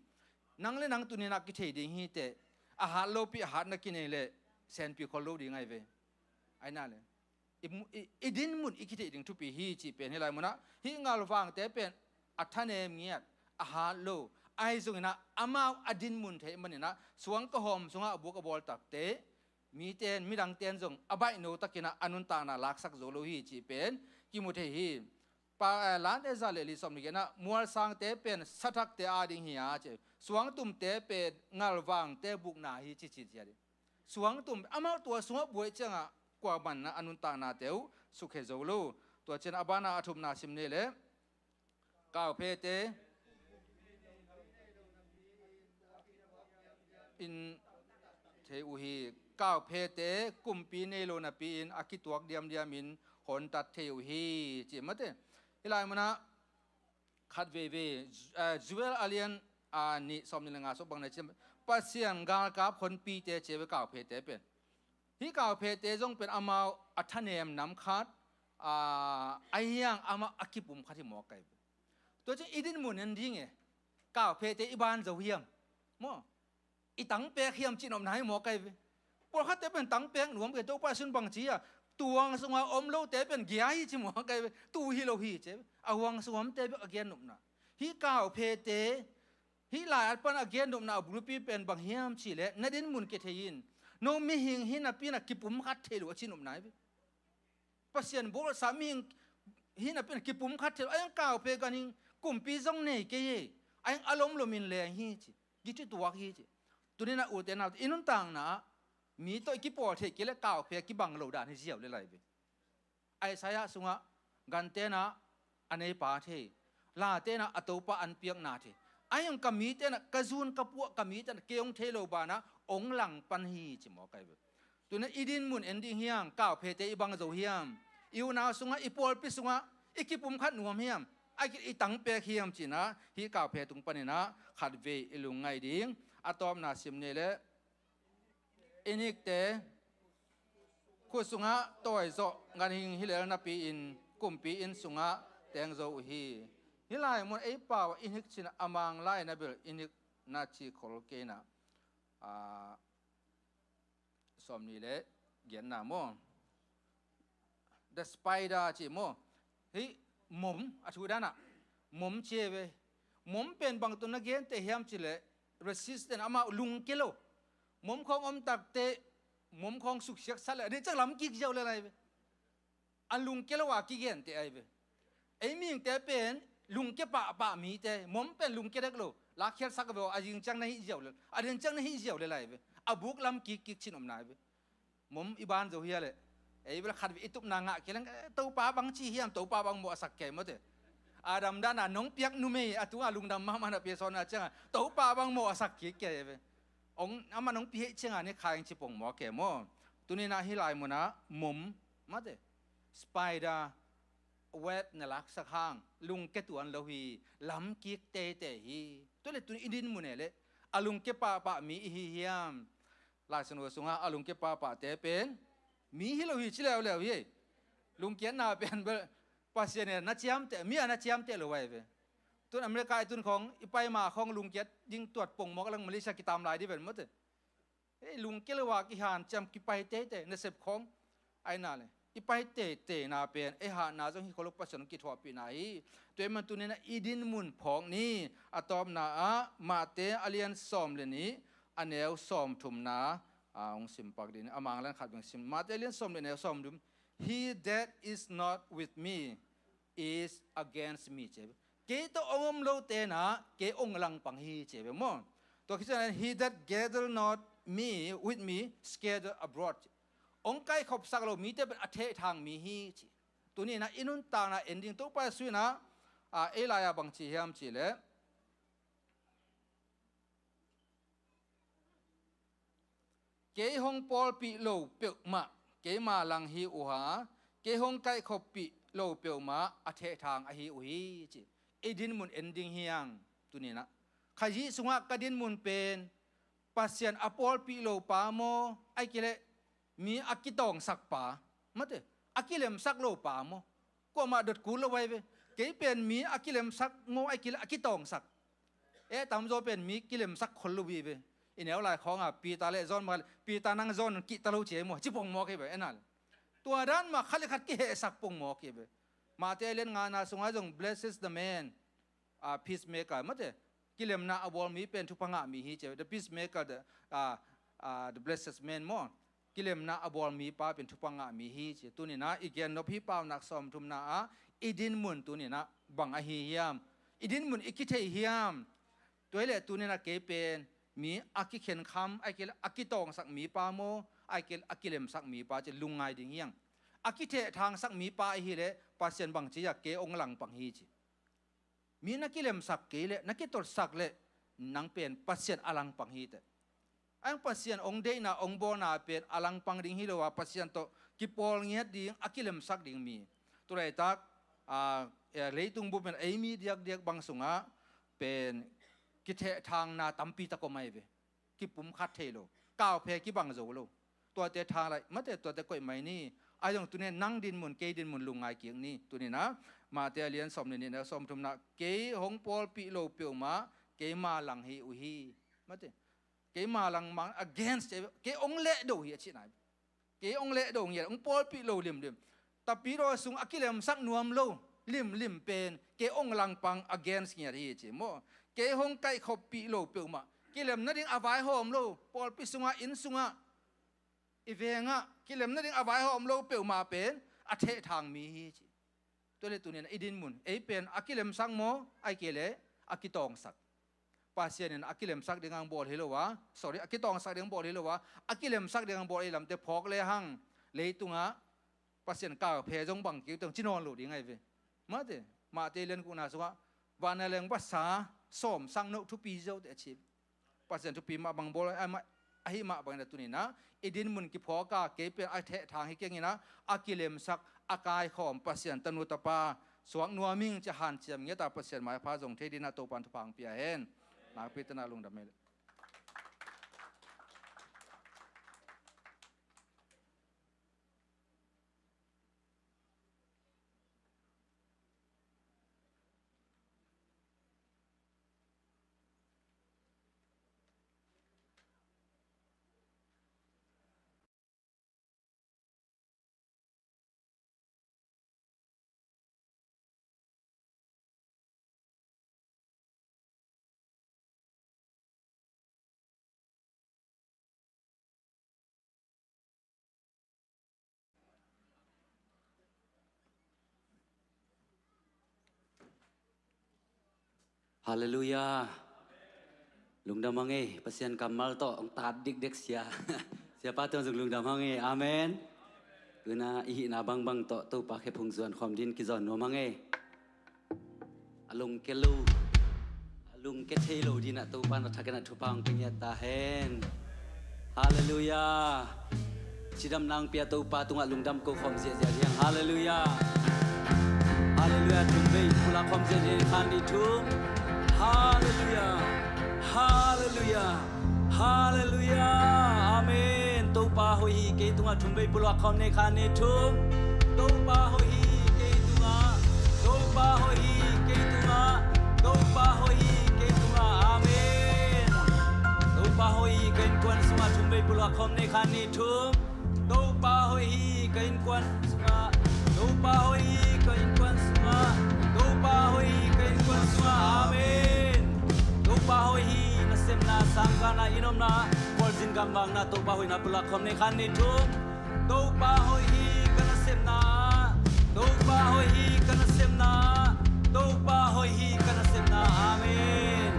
Nang le nang tuni-in ah kithei ding hi teh, a hat lopi a hat na kinei leh senpi khol lo ding ai ve. Ai na le. I mu-, i, i dinmun i kithei ding thupi hi cih pen hih lai munah. Hih ngalvangte pen a thanem ngiat, a hat lo. Ahi zongin ah amau a dinmun thei manin ah suang ka hawm sungah a buk a bawl takte, mite in, midangte in zong a baihno takin ah a nuntakna laksak zo lo hi cih pen kimu thei hi. Pa, eh, Late za le li sawm ni gen ah, mualsangte pen sathakte ading hi a ci. Suangtumte pen ngalvangte bukna hi ci ci ci a ding. Suangtum, amau tua sungah buai ciangah kua man ah a nuntaknate uh sukhia zo lo. Tua ciang a banah a thumna sim ni le. Kauphete in thei uh hi. Kauphete kumpi nei lo napi-in a kituak diamdiamin hontat thei uh hi, ci mate. Hih lai munah khat veivei, eh, Joel a lian, ah, nih sawm nih le nga sung bang na ci, Pasian galkap honpite ci ve kauphete pen. Hih kauphete zong pen amau a thanem nam khat, ah, a hiang amah a kipum khat hi mawk ai ve. Tua ciang i dinmun en ding e, kauphete i ban zo hiam? Maw? I tangpek hiam cih nopna hi mawk ai ve. Pawlkhatte pen tangpek nuam kei, Topa Jesu in bang ci a, tuang sunga om lote pen gia hi ci mawk ai ve. Tu hi lo hi ci. A huang sung omte bek a gen nopna. Hih kauphete, hih lai-at pan a gen nopna a bulpi pen bang hiam cih leh, na dinmun kithei in. No mihing hi napi-in a kipum khat thei lo a ci nopna ai ve. Pasian bawlsa mihing hi napi-in kipum khat thei lo, a hiang kauphe ganhing kumpi zong nei kei hi, a hiang a lomlomin leng hi ci, githutuak hi ci. Tuni-in a ute naute, i nuntakna ah mi tawh i kipawl theih kei leh kauphe a kibang lo dan hi ziau le lai ve. Isaiah sungah gante in ah a neipa thei, late in ah a Topa an piakna thei. A hiang ka mite in ah, ka zun ka puah ka mite in ah kei hong thei lo banah hong langpan hi ci mawk ai ve. Tuni-in i dinmun en ding hiam? Kauphete i bang zo hiam? I unau sungah, i pawlpi sungah i kipum khat nuam hiam? A ki-, i tangpek hiam cih na, hih kauphe tung panin ah khatvei i lungngaih ding. A tawpna sim ni le, i nikte khut sungah tawizawh ganhing hi lel napi-in kumpi inn sungah teng zo uh hi. Hih lai mun ei pau ah i nik cih na, a Manglai na bel i nik na ci khol kei na. Ah, sawmnih le giatna maw? The spider ci maw? Hih mom a thu danah mom ci ve. Mom pen bang tawh na gente hiam cih leh resistant, amah lungkia lo. Mom khawng om takte mom khawng suksiat sat leh a deih ciang lam kik ziau le lai ve. A lungkia lo a kigente ahi ve. Ei mihingte pen lungkia pahpah mite, mom pen lungkia dek lo. Lakkhiatsak ve aw, a zing ciang na hih ziau le, a den ciang na hih ziau le lai ve. A buk lam kikkik cin om nai ve. Mom i ban zo hia leh, ei bel khat ve i tupna ngah kei leng, eh, Topa bang ci hiam, Topa bang mawh a sak kei mawte. Adam dana nong piak numei a tunga lungdam mahmah na pia sawn a cianga Topa bang mawh a sak kik kei ve. Ong ama nong pia hih cianga ni khaing ci pong maw kei maw? Tuninah hih lai munah mom mate, spider web na laksak hang lungkia tuan lo hi, lam kik teitei hi. Tua le tuni i din mun e le a lungkia pahpah mi i hi hiam? Lai Siangtho sungah a lungkia pahpahte pen mi hi lo hi ci leuleu hi. Lungkiatna pen bel Pasian in na ciamteh, mi a na ciamteh lo ahi ve. Tun America i tun khawng i pai ma khawng lungkiat ding tuat pongmawk lang Malaysia kitam lai di ven mawte. Ei lungkia lo a kihanciam kipai teitei nasep khawng aina le i pai teiteina pen ei hatna zong hi kho lo, Pasian hong kithuahpihna hi. Tua ahih man tuninah i din mun phawk ni. A tawpna ah Mate a lian sawm le nih a neu sawmthumna a hong simpak ding ni. A manglan khat beng sim. Mate a lian sawm le nih a neu sawmthum. He that is not with me is against me ci. Kei tawh hong om lo tenah kei hong langpang hi ci ve maw? Tua khit ciangin he that gather not me with me scatter abroad ci. Hong kaikhopsak lo mite pen a thehthang mi hi ci. Tuninah i nuntakna en ding Topa Jesu inah, a, ei lai-ah bang ci hiam cih leh, kei hong pawlpih lo peuhmah keima lang hi uh a, kei hong kaikhoppih lo peuhmah a thehthang ahi uh hi ci. I din mun en ding hi hang tuninah. Khazih sungah ka din mun pen Pasian a pawlpih lo pa maw, ahih kei leh mi a kitawngsak pa, mate, a kilemsak lo pa maw? Kuamah dot kul lo ahi ve. Kei pen mi a kilemsak maw, ahih kei leh a kitawngsak? Eh, tamzaw pen mi kilemsak khol lo hi ve. I neu lai khawngah Peter le John mah, Peter nang John kihta lo ci ahi maw, ci pongmawk hi ve, enal. Tua dan mah khat le khat kihehsak pongmawk hi ve. Mate a lian ngana sungah zong blesses the man, ah, peacemaker, mate. Kilemna a bawl mi pen thupha ngah mi hi ci. The peacemaker, the, ah, ah, the blessed man maw. Kilemna a bawl mi pa pen thupha ngah mi hi ci. Tuninah i gennop hih paunak sawmthumna ah i din mun tuninah bang ahi hiam? I din mun i kithei hiam? Tua hi leh tuninah kei pen mi a kikhenkham, ahih kei leh a kitawngsak mi pa maw, ahih kei leh a kilemsak mi pa ci lungngai ding hi hang. A kithehthangsak mi pa ahi leh Pasian bang ci a, kei hong langpang hi ci. Mi na kilemsak kei leh, na kitotsak leh nang pen Pasian a langpang hi teh. A hang Pasian hong deihna hong bawlna pen a langpang ding hi lo a, Pasian tawh kipawl ngiat ding, a kilemsak ding mi. Tu laitak, a, eh, leitung bup pen ei mi diakdiak bang sungah pen kithehthangna tampi tak om ahi ve. Kipumkhat thei lo, kauphe kibang zo lo. Tuate thang lai, mate, tuate koih mai ni. A zong tuni nang din mun, kei din mun lungngai kik ni. Tuninah Mate a lian sawm le nih a neu sawmthumna, kei hong pawlpih lo peuhmah keima lang hi uh hi. Mate, keima lang mang against, kei hong lehdo hi a cihna hi. Kei hong lehdo ngiat, hong pawlpih lo limlim. Tapidaw sung a kilemsak nuam lo limlim pen kei hong langpang against ngiat hi ci maw? Kei hong kaikhoppih lo peuhmah, kilem nading a vaihawm lo, pawlpi sungah, inn sungah, i vengah kilem nading a vaihawm lo peuhmah pen a thehthang mi hi ci. Tua le tuninah i din mun ei pen a kilemsak maw, ahih kei leh a kitawngsak? Pasian in a kilemsak ding hang bawl hi lo a, sorry, a kitawngsak ding hang bawl hi lo a, a kilemsak ding hang bawl, ei lamte phawk le hang leitungah Pasian kauphe zong bang kik teng ci nawn lo ding ahi ve. Mate, Mate lian gukna sungah vanleng vasa sawm sang noh thupi zote a ci. Pasian thupi mah bang bawl, ahi mah bangin a tuninah i din mun kiphawk a, kei pen a thehthang hi kenginah a kilemsak, a kaikhawm Pasian tanu tapa suak nuam ing ci a hanciam ngiat a, Pasian maipha zong thei dinah Topan thupha hong pia hen. Nakpi tanah lungdam hi. Halleluiah. Lungdam hang ei, Pasian kammal tawh hong tat dikdek sia. Siapa tawh zong lungdam hang ei. Amen. Tuna i hihna bangbang tawh Topa khe phung zuan khawm din kizawn nuam hang ei. A lungke lo, a lungke thei lo dinah Topa na thakin a thupha hong pia ngiat ta hen. Halleluiah. Cidamna hong pia Topa tungah lungdam ko khawm ziahziah ding. Halleluiah. Halleluiah. Thum vei pulak khawm ziahziah ding. Khat, nih, thum. Halleluiah. Halleluiah. Halleluiah. Amen. Topa hoih hi kei tungah. Thum vei pulak khawm nei. Khat, nih, thum. Topa hoih hi kei tungah. Topa hoih hi kei tungah. Topa hoih hi kei tungah. Amen. Topa hoih hi ka innkuan sungah. Thum vei pulak khawm nei. Khat, nih, thum. Topa hoih hi ka innkuan sungah. Topa hoih hi ka innkuan sungah. Topa hoih hi ka innkuan sungah. Amen. Topa hoih hi. Nasepna, sangkahna, inn omna, khualzin, gamvakna, Topa hoihna pulak khawm nei. Khat, nih, thum. Topa hoih hi ka nasepna. Topa hoih hi ka nasepna. Topa hoih hi ka nasepna. Amen.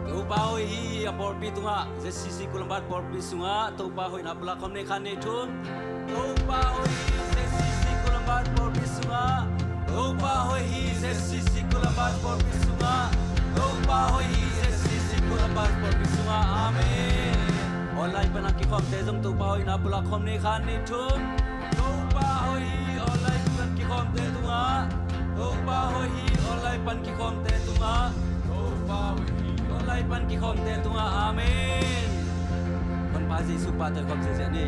Topa hoih hi a pawlpi tungah. Z C C Kulambat pawlpi sungah Topa hoihna pulak khawm nei. Khat, nih, thum. Topa hoih hi Z C C Kulambat pawlpi sungah. Topa hoih hi Z C C Kulambat pawlpi sungah. Topa hoih hi Z C C Kulambat pawlpi sungah. Amen. Online pan a kikhawmte zong Topa hoihna pulak khawm nei. Khat, nih, thum. Topa hoih hi online pan kikhawmte tungah. Topa hoih hi online pan kikhawmte tungah. Topa hoih hi online pan kikhawmte tungah. Amen. Honpa Jesuh pahtawi khawm ziahziah ni.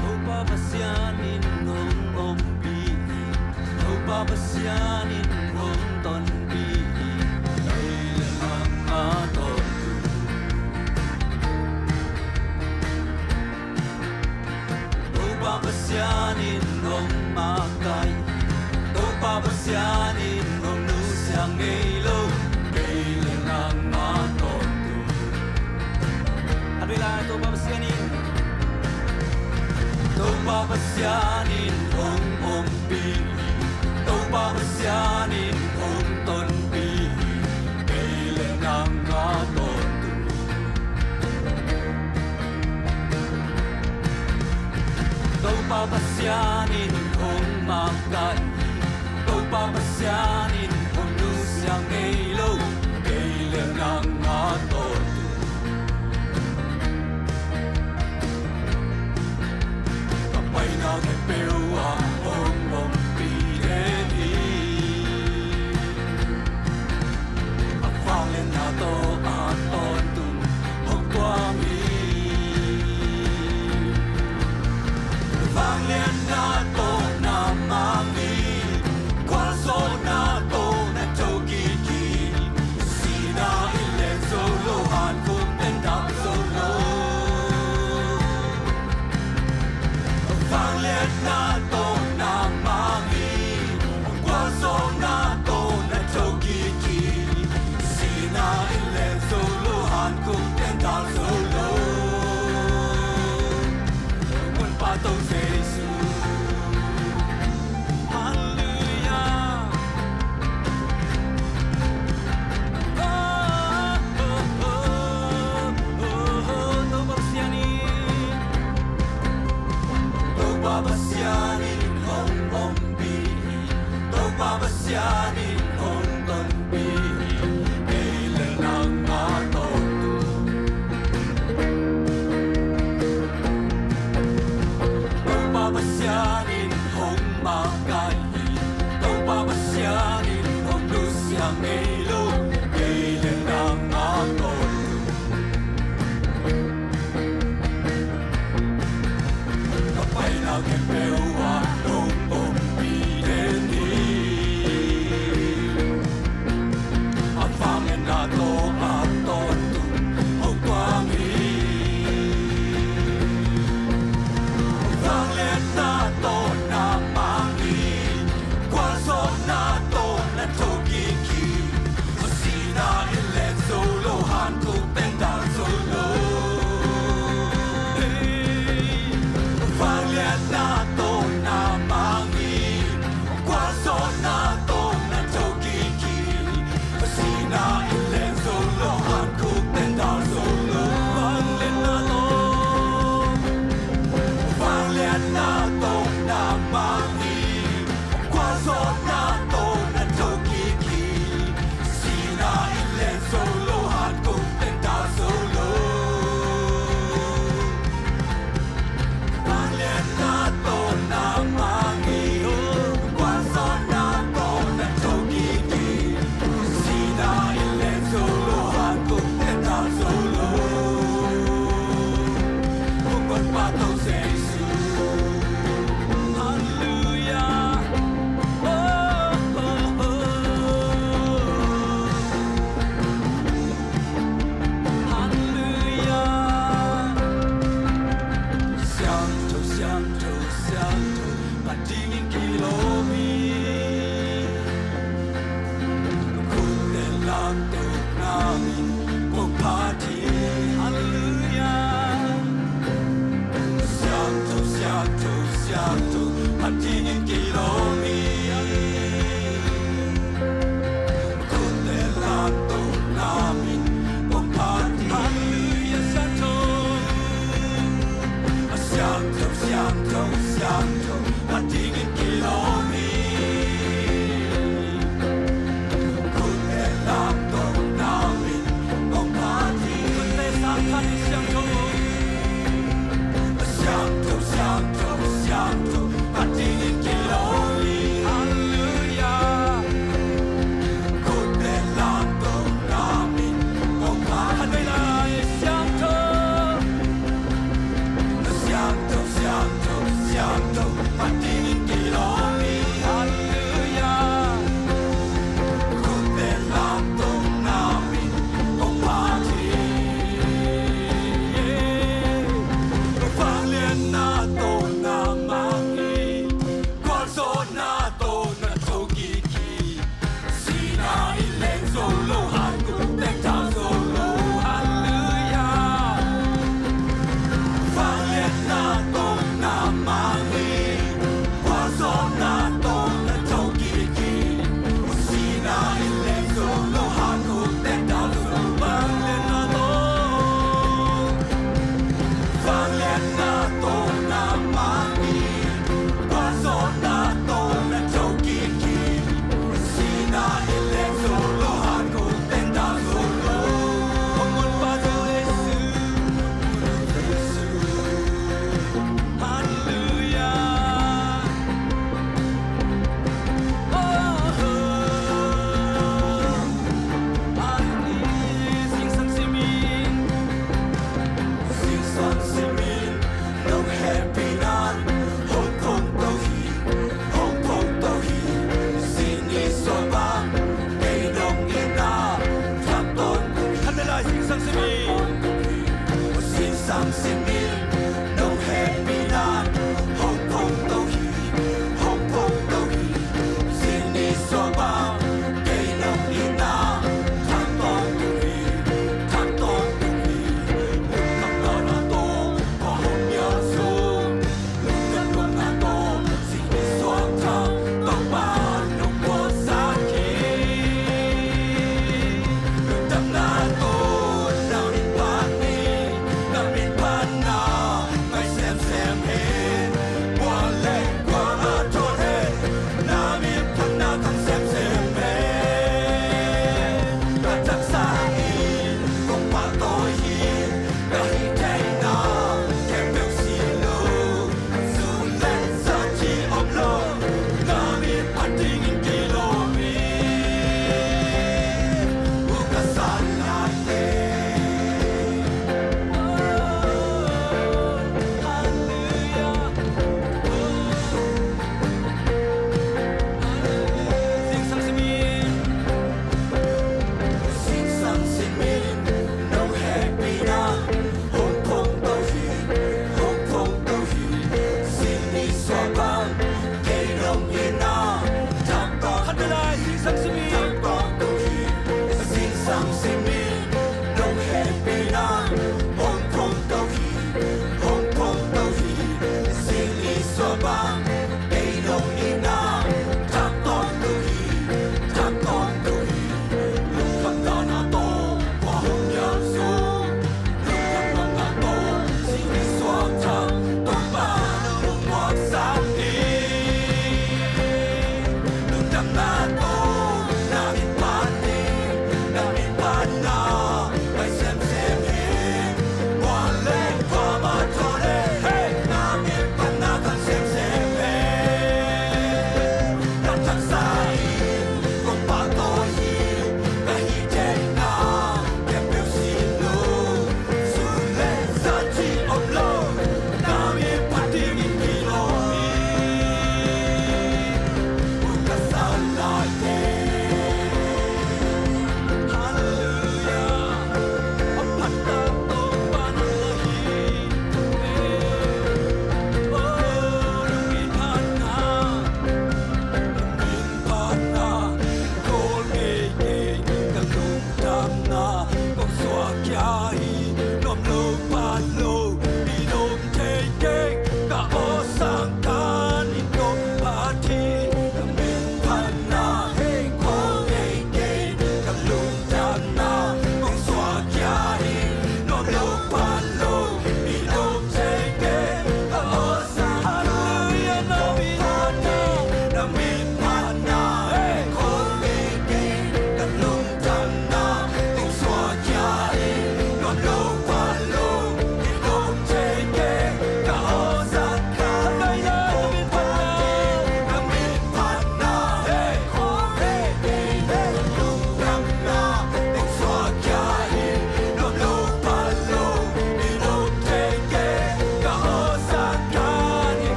Topa Pasian in hong ompih hi. Topa Pasian in hong tonpih hi. Ei le nangmah tawntung. Topa Pasian in hong makaih hi. Topa Pasian in hong nusia ngei lo. Ei le nangmah tawntung. Khat vei lai. Topa Pasian in. Topa Pasian in hong ompih hi. Topa Pasian in hong tonpih hi. Ei le nangmah tawntung. Topa Pasian in hong makaih hi. Topa Pasian in hong nusia ngei lo. Ei le nangmah tawntung. Ka paina khempeuh ah hong ompih den hi. A vangliatna tawh a tawntung hong tuam hi. Vangliatna tawh na mang hi. Gualzawhna tawh na thokik hi. Sihna in leng zo lo, hankhukte'n dak zo lo. Vangliatna tawh na mang hi. Gualzawhna tawh na thokik hi. Sihna in leng zo lo, hankhukte'n dak zo lo. Honpa Topa Jesuh. Halleluiah. Oh, oh, oh, oh, oh, Topa Pasian in. Topa Pasian in hong ompih hi. Topa Pasian in hong tonpih hi. Ei le nangmah tawntung. Topa Pasian in hong makaih hi. Topa Pasian in hong nusia ngei lo. Ei le nangmah tawntung. Ka paina khempeuh ah hong ompih den hi. A vangliatna tawh a tawntung hong tuam hi. Vangliatna tawh na mang hi. Gualzawhna tawh na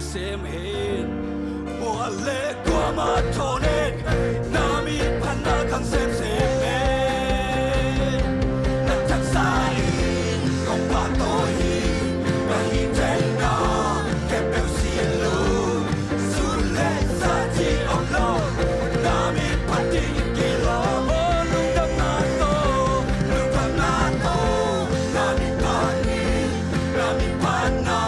sem in, mual le kuamah thawn in, na miphatna khang semsem in. Na taksa in kong pahtawi hi, na hih teng na khempeuh sin lungsim le sa cih om lo, na miphat ding kei lo. Lungdamna tawh, lungdamna tawh, na miphat in, na miphatna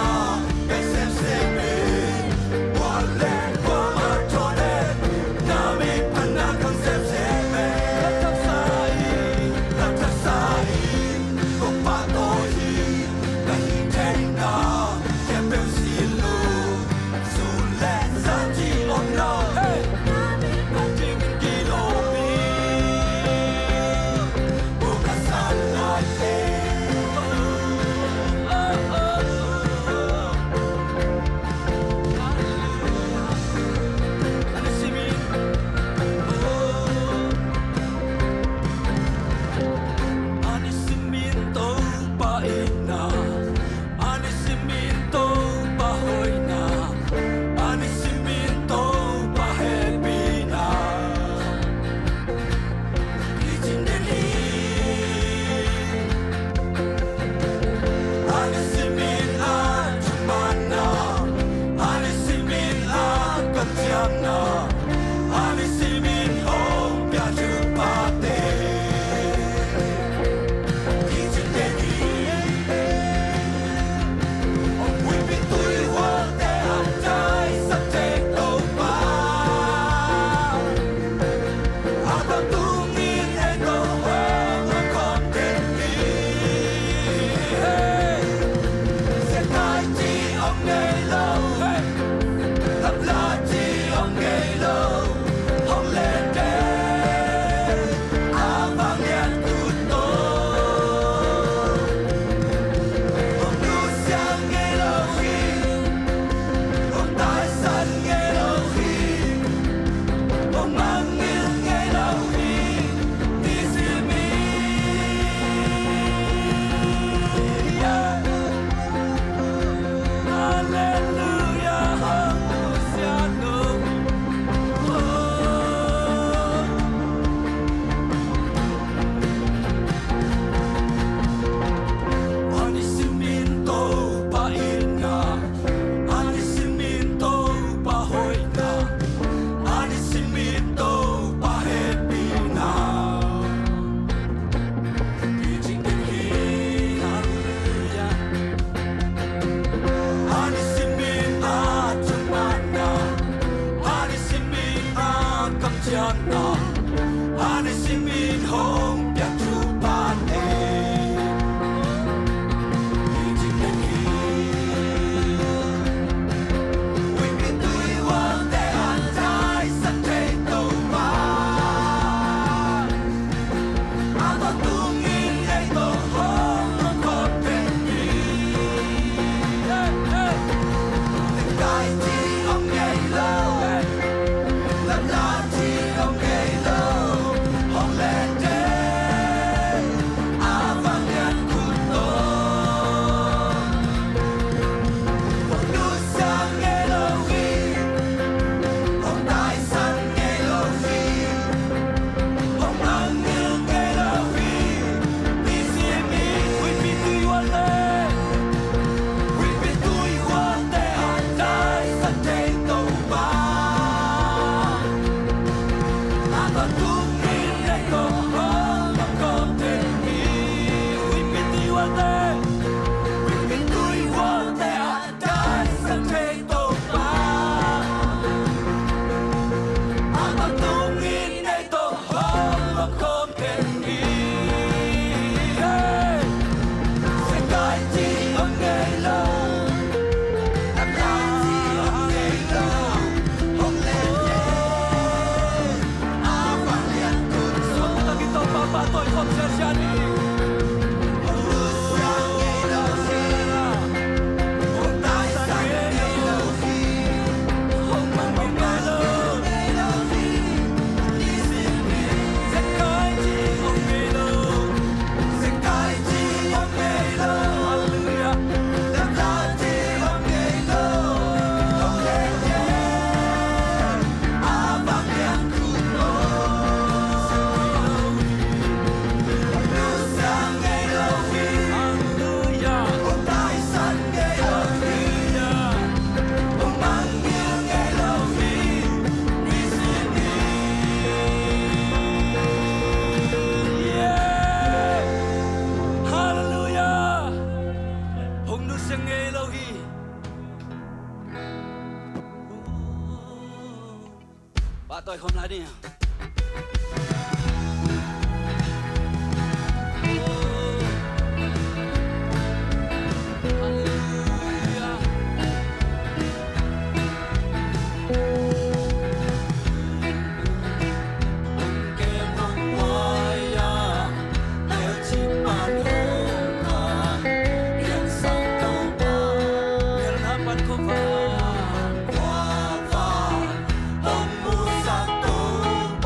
Doi khawm lai ding a. Halleluia. Hong kem hong huai a, tel cip pan hong a, piangsak Topa. Mialna pan khuavak, khuavak hong musak Topa.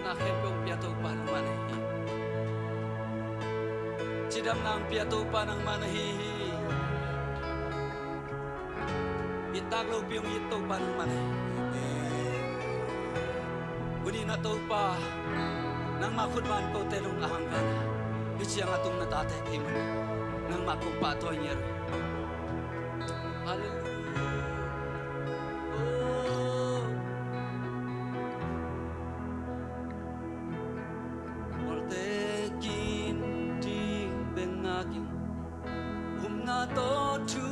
Na khempeuh hong pia Topa nangmah na hi hi. Cidamna hong pia Topa nangmah na hi hi. It tak lopi hong it Topa nangmah na hi hi. Tuni-in ah Topa, nangmah khut van kote lung a hang ven. Hih ciang a tung na tate kei mun nangmah kong pahtawi ngiat uh hi. Halleluiah. Oh. Mualte kin ding bek ngak ing, upna tawh thu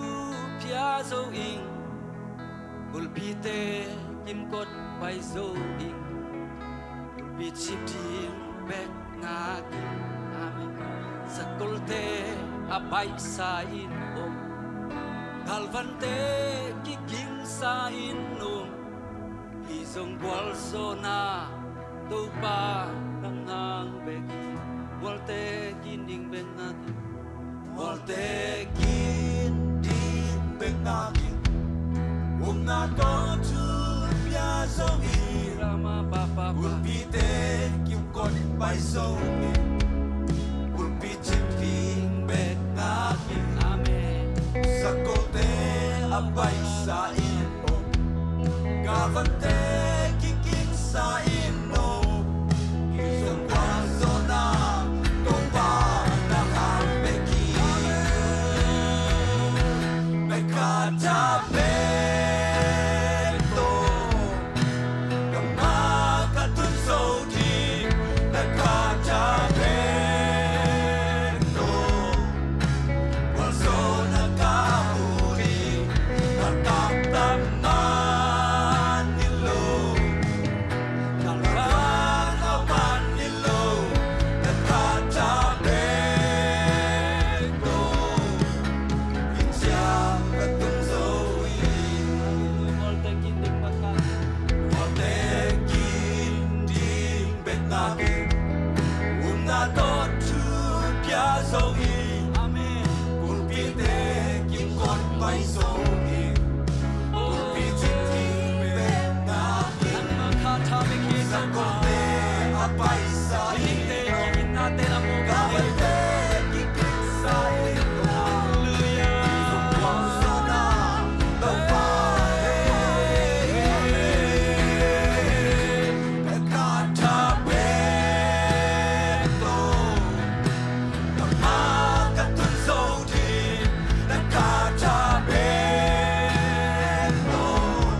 pia zo ing, kulpite kimkot pai zo ing, kulpi cip ding bek ngak ing. Amen. Sakolte a baihsa in om, galvante kikingsa in om, hih zong gualzawhna Topa nang hang bek hi. Mualte kin ding bek ngak ing. Mualte kin ding bek ngak ing. Upna tawh thu pia zo ing. Rama pa pa pa. Kulpite kimkot pai zo ing. Kulpi cip ding bek ngak ing. Amen. Sakolte a baihsa in om, galvante kikingsa in om, hih zong gualzawhna Topa nang hang bek hi. Amen. Mekata bek tawh, ka ma ka tun zo ding, na ka ta bek tawh, gualzawhna ka mu ding, ka taktak man hi lo, ka van hau man hi lo, na ka ta bek tawh. Hih ciang ka tung zo hi. Mualte kin ding bek ngak ing. Mualte kin ding bek ngak ing. Upna tawh thu pia zo ing. Amen. Kulpite kimkot pai zo ing. Kulpi cip ding bek ngak ing. Nangmah kha tha bek hi. Sakolte a baihsa in, galvante kikingsa in om. Halleluiah. Ka ta bek tawh, ka ma ka tun zo ding, na ka ta bek tawh,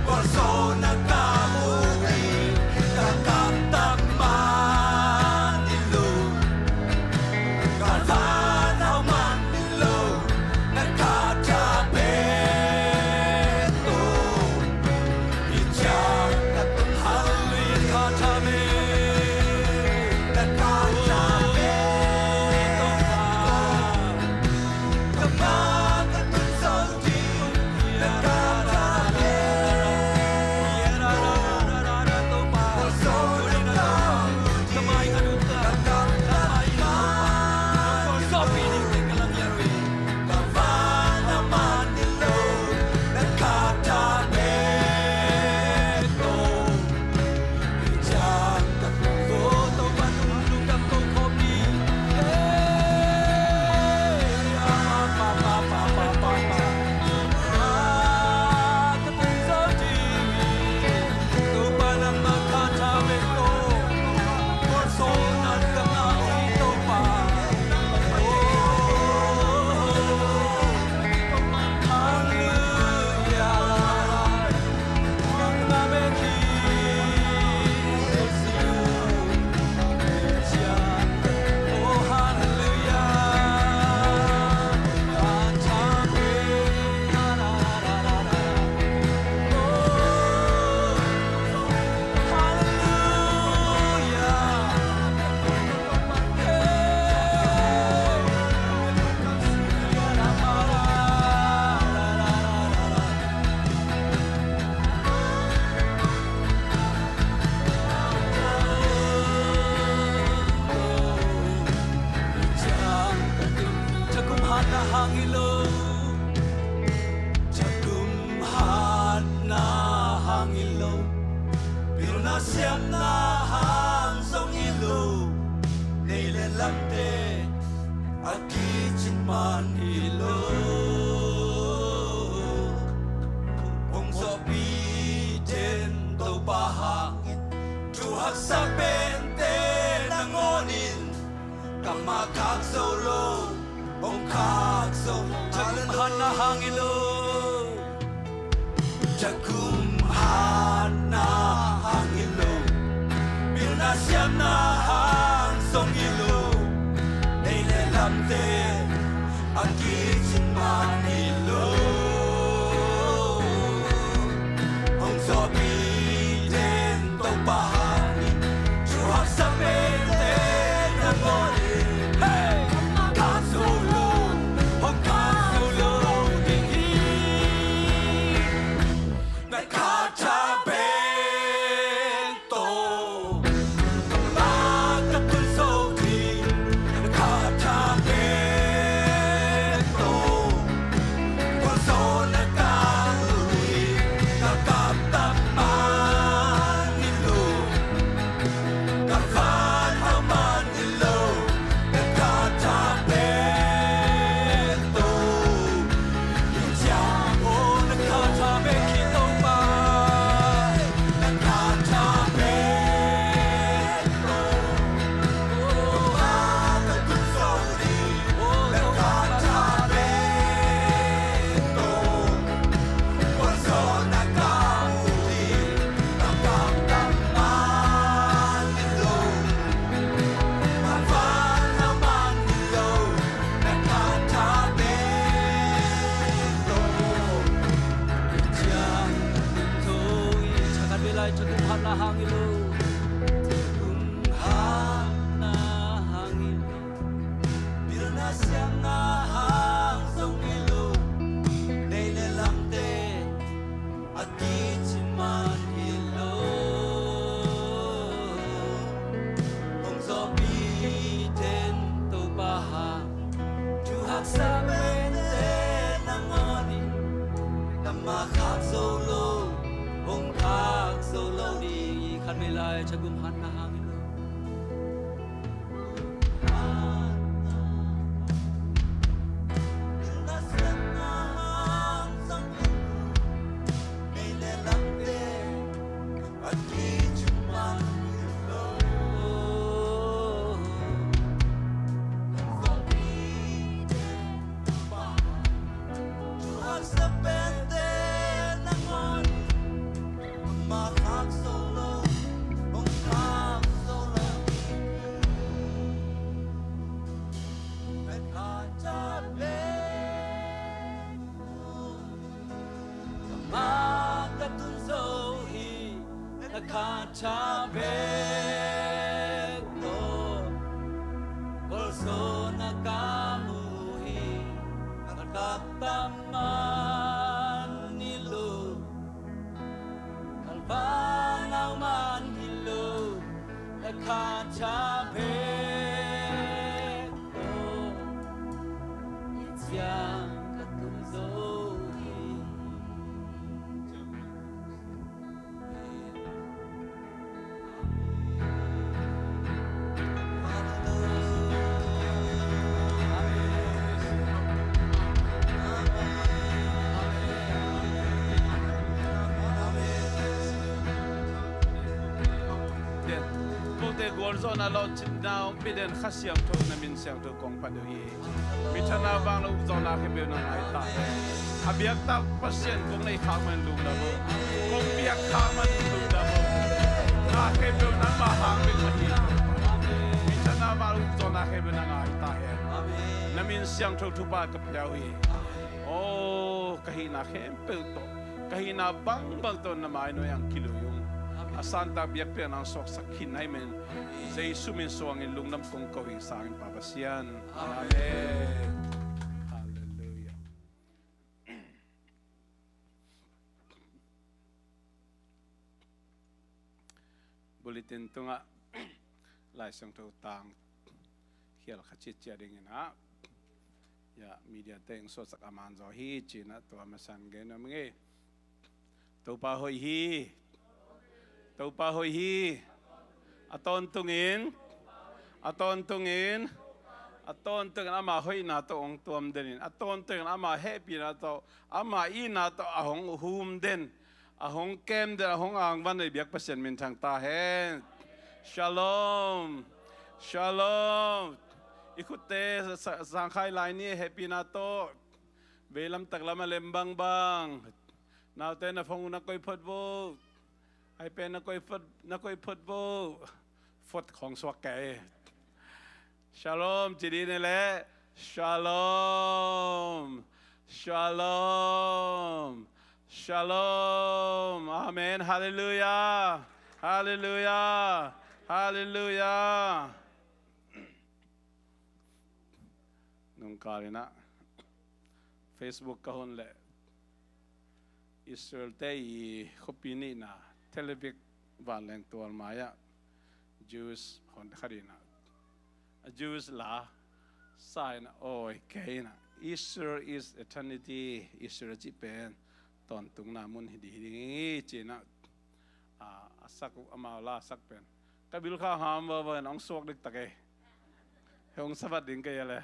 gualzawhna ka mu ding, ka taktak man hi lo, ka van hau man hi lo, na ka ta bek tawh. Hih ciang ka tung. Halleluiah. Ka ta bek, na ka ta bek tawh, ka ma ka tun zo ding, na ka ta bek tawh, gualzawhna ka mu ding, ka taktak man hi lo, ka van hau man hi lo, na ka ta bek tawh. Hih ciang ka tung zo, Topa tung lungdam ko khawm ni. Hey, pa, pa, pa. Ka tung zo ding hi. Topa nangmah kha tha bek tawh, gualzawhna ka ngah hi Topa. Oh. Halleluiah. Nang na bek hi Jesu. Oh, halleluiah. Oh, halleluiah. Thakum hatna hang hi lo, thakum hatna hang hi lo, pilna siamna Lamte a kicin man hi lo. Hong zawhpih den Topa hangin, thu haksa pente nangawnin, kammal khak zo lo, hong khak zo lo. Thakum hatna hang hi lo. Thakum hatna hang hi lo. Pilna siamna hang zong hi lo. Nei le lamte a kicin man hi lo. Hong zawhpih den Topa hangin, thu haksa pente nangawnin, hey, khak zo lo, hong khak zo lo ding hi. Na khat tha pen tawh, na ka tun zo ding, na khat tha pen tawh. Thakum hatna hang hi lo. Thakum hatna hang hi lo. Pilna siamna hang zong hi lo. Nei le lamte a kicin man hi lo. Hong zawhpih den Topa hang, thu haksa pente nangawnin, kammal khak zo lo, hong khak zo lo ding hi. Khat vei lai, thakum hatna hang hi lo. Kammal ka tun zo hi, na khat tha bek tawh, khualzawhna ka mu hi, na khat tha man hi lo. Kal vanau man hi lo, na khat tha bek tawh, i ciang ka tun zo hi. Kote gualzawhna lawhcinna hong pia den Kha Siangtho, na min siangtho kong phat uh hi. Mithana vang lo ukzawhna khempeuh na ngai ta hen. A biaktak Pasian kong nei khak man lungdam uh. Kong biak khak man lungdam uh. Na khempeuh nangmah hang bek na hi. Mithana vang lo ukzawhna khempeuh na ngai ta hen. Na min siangtho thupha ka pia uh hi. Aw, ka hihna khempeuh tawh, ka hihna bangbang tawh na mai nuai-ah kilui ung. A santak biakpiakna hong suaksak khin na hih manin, Jesu min suangin lungdam kong ko hi, sangin Pa Pasian. Amen. Halleluiah. Bulletin tungah Lai Siangtho tang khial kha citcia dingin ah, ya, media te hong suaksak a man zaw hi ci-in ah tua masa-in gen nuam ing ei. Topa hoih hi. Topa hoih hi. A tawntungin A tawntungin, a tawntungin ama hoihna tawh hong tuam denin, a tawntungin ama hehpihna tawh, ama itna tawh a hong hum den, a hong kem den, a hong angvan i biak Pasian minthang ta hen. Shalom. Shalom. I khutte sa-, sa-, sangkhai lai ni, hehpihna tawh. Veilam taklam a lem bangbang. Naute na phone na koih phot vo. iPad na koih phot, na koih phot vo. Phot khong suak kei. Shalom, ci dih ni le. Shalom. Shalom. Shalom. Amen. Hallelujah. Hallelujah. Hallelujah. Nungkal in ah Facebook ka hun leh Israel te i khuapi nihna Tel Aviv vanleng tual mai-ah Jews hon khat in ah, a Jews la sa in ah, oi kei in ah, Israel is eternity, Israel cih pen tawntungna mun hi ding hi ding hi ci in ah, a, a sak uh, amau la a sak pen ka bil kha ham va va in hong suak diktak ei. Hong sabat ding kei a le.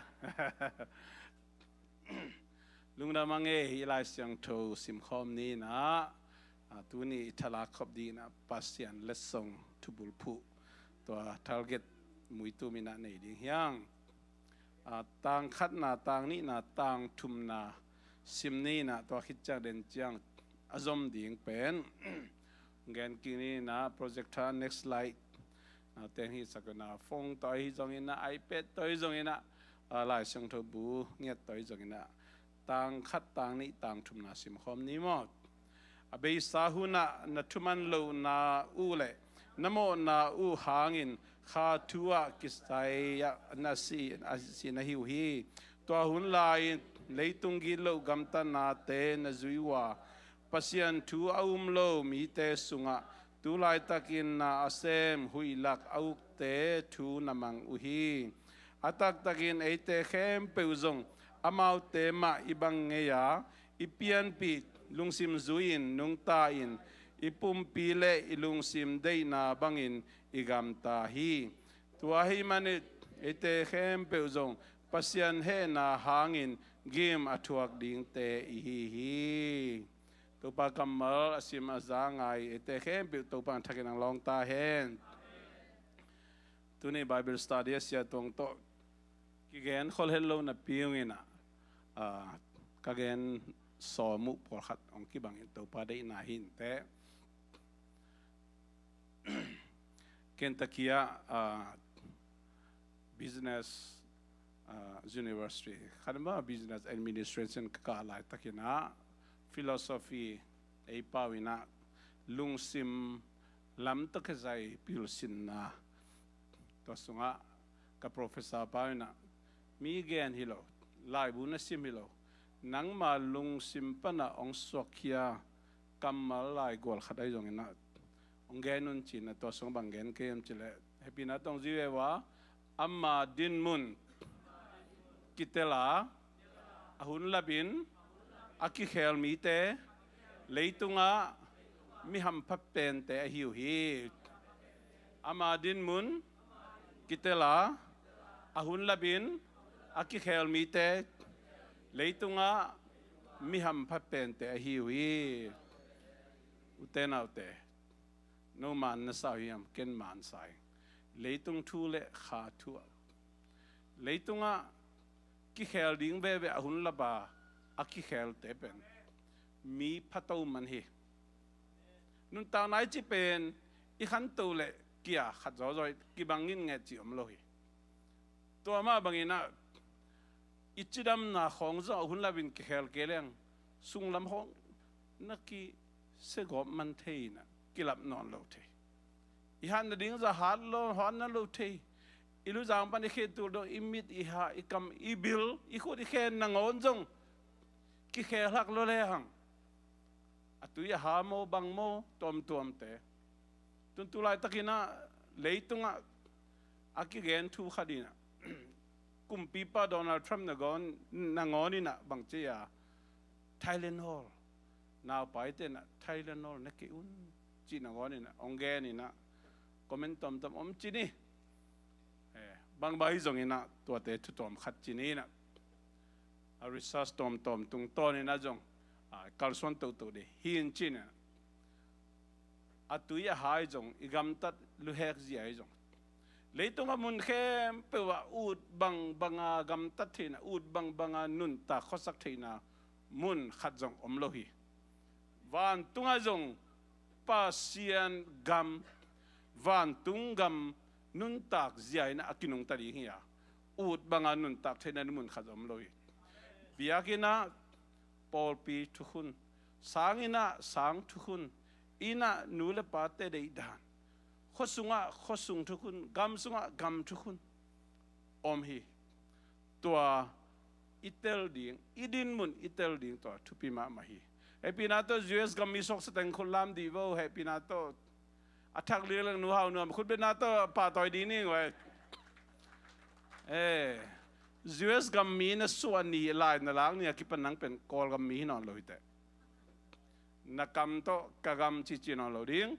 Lungdam a ngei hi. Lai Siangtho simkhawm ni in ah, a, tuni i thalak khop ding in ah Pasian letsong thubulphuh tua target muitum in ah nei ding hi hang. A, tang khatna, tang nihna, tang thumna sim ni in ah, tua khit ciang den ciang a zom ding pen gen kik ni in ah, projector, next slide, a, teng hi sak in ah, phone tawh hi zong in ah, iPad tawh hi zong in ah, a, Lai Siangtho bu ngiat tawh hi zong in ah, tang khat, tang nih, tang thumna simkhawm ni maw. A beisa hun ah na thuman lohna uh leh na mawhna uh hangin kha thu ah kisai ah na si, a si na hi uh hi. Tua hun lai-in leitung gitloh gamtatnate na zui uh a, Pasian thu a um lo mite sungah tu laitakin na a sem huih lak a ukte thu na mang uh hi. A taktakin eite khempeuh zong amaute mah i bang ngei a, i pianpih lungsim zui-in nungta-in i pumpi le i lungsim deihna bangin i gamta hi. Tua ahih manin eite khempeuh zong Pasian hehna hangin gim a thuak dingte i hi hi. Topa kammal a sim a za ngai eite khempeuh Topa in thakin hong lawng ta hen. Tuni Bible study a sia tuang tawh kigen khol het lo napi-in ah, a, ka gen sawm uh pawlkhat hong kibangin Topa deihna hi inteh. Kentucky ah, a, business, a, university khat in ah business administration ka kah laitakin ah philosophy ei pau in ah lungsim lam tawh kizai pilsinna, tua sungah ka professor pa in ah, mi gen hi lo, laibu na sim hi lo, nangma lungsim pan ah hong suakkhia kammal laigual khat ahi zongin ah hong gen un ci-in ah, tua sung bang gen kei hiam cih leh, hehpihna tawh hong zui ve ua, ama dinmun kitel a, a hun lapin a kikhel mite leitungah mi hampha pente ahi uh hi. Ama dinmun kitel a, a hun lapin a kikhel mite leitungah mi hampha pente ahi uh hi. Ute naute, no man na sa uh hiam, ken man sa ing. Leitung thu le kha thu ah, leitungah kikhel ding veve a hun lapa a kikhelte pen mi phato man hi. Nuntakna i cih pen i khanto le kia khat zawzaw kibang in nget cih om lo hi. Tua mah bangin ah i cidamna khawng zong a hun lapin kikhel kei leng, sunglam khawng na kisegawp man thei in ah, kilap nawn lo thei. I hat nading zah hat lo, hat nawn lo thei. I luzang pan i khe tul dong, i mit, i ha, i kam, i bil, i khut, i khen nangawn zong kikhel hak lo lehang, a tui a ha maw, bang maw, tuamtuamte. Tun tu laitakin ah leitungah a kigen thu khat in ah, kumpipa Donald Trump nangawn, nangawn in ah bang ci a, Tylenol, naupaite in ah Tylenol ne kei un cih nangawn in ah hong gen in ah, comment tomtom om ci ni. Eh, Bangbang hi zongin ah tuate thu tawm khat ci-in ah, a research tawmtawm tungtawnin ah zong, a, kalsuan toto ding hi in ci-in ah, a tui a hai zong, i gamtat luhek zia hi zong, leitung a mun khempeuh ah ut bangbang a gamtat theihna, ut bangbang a nuntak khuasak theihna mun khat zong om lo hi. Vantung ah zong Pasian gam, vantung gam nuntak zia in ah a kinungta ding hi a, ut bang a nuntak theihna mun khat zong om lo hi. Biakinn ah pawlpi thukhun, sang in ah sang thukhun, inn ah nu le pate deihdan, khua sung ah khua sung thukhun, gam sung ah gam thukhun om hi. Tua i tel ding, i dinmun i tel ding tua thupi mahmah hi. Hehpihna tawh U S gammi suaksa teng khut lam dih vo, hehpihna tawh. A thak lianglang nu hau nuam khut betna tawh pahtawi dih ning ve. Eh, U S gammi na suah ni lai na lak ni a kipan nang pen Kawl gammi hi nawn lo hi teh. Na kam tawh ka gam cici nawn lo ding.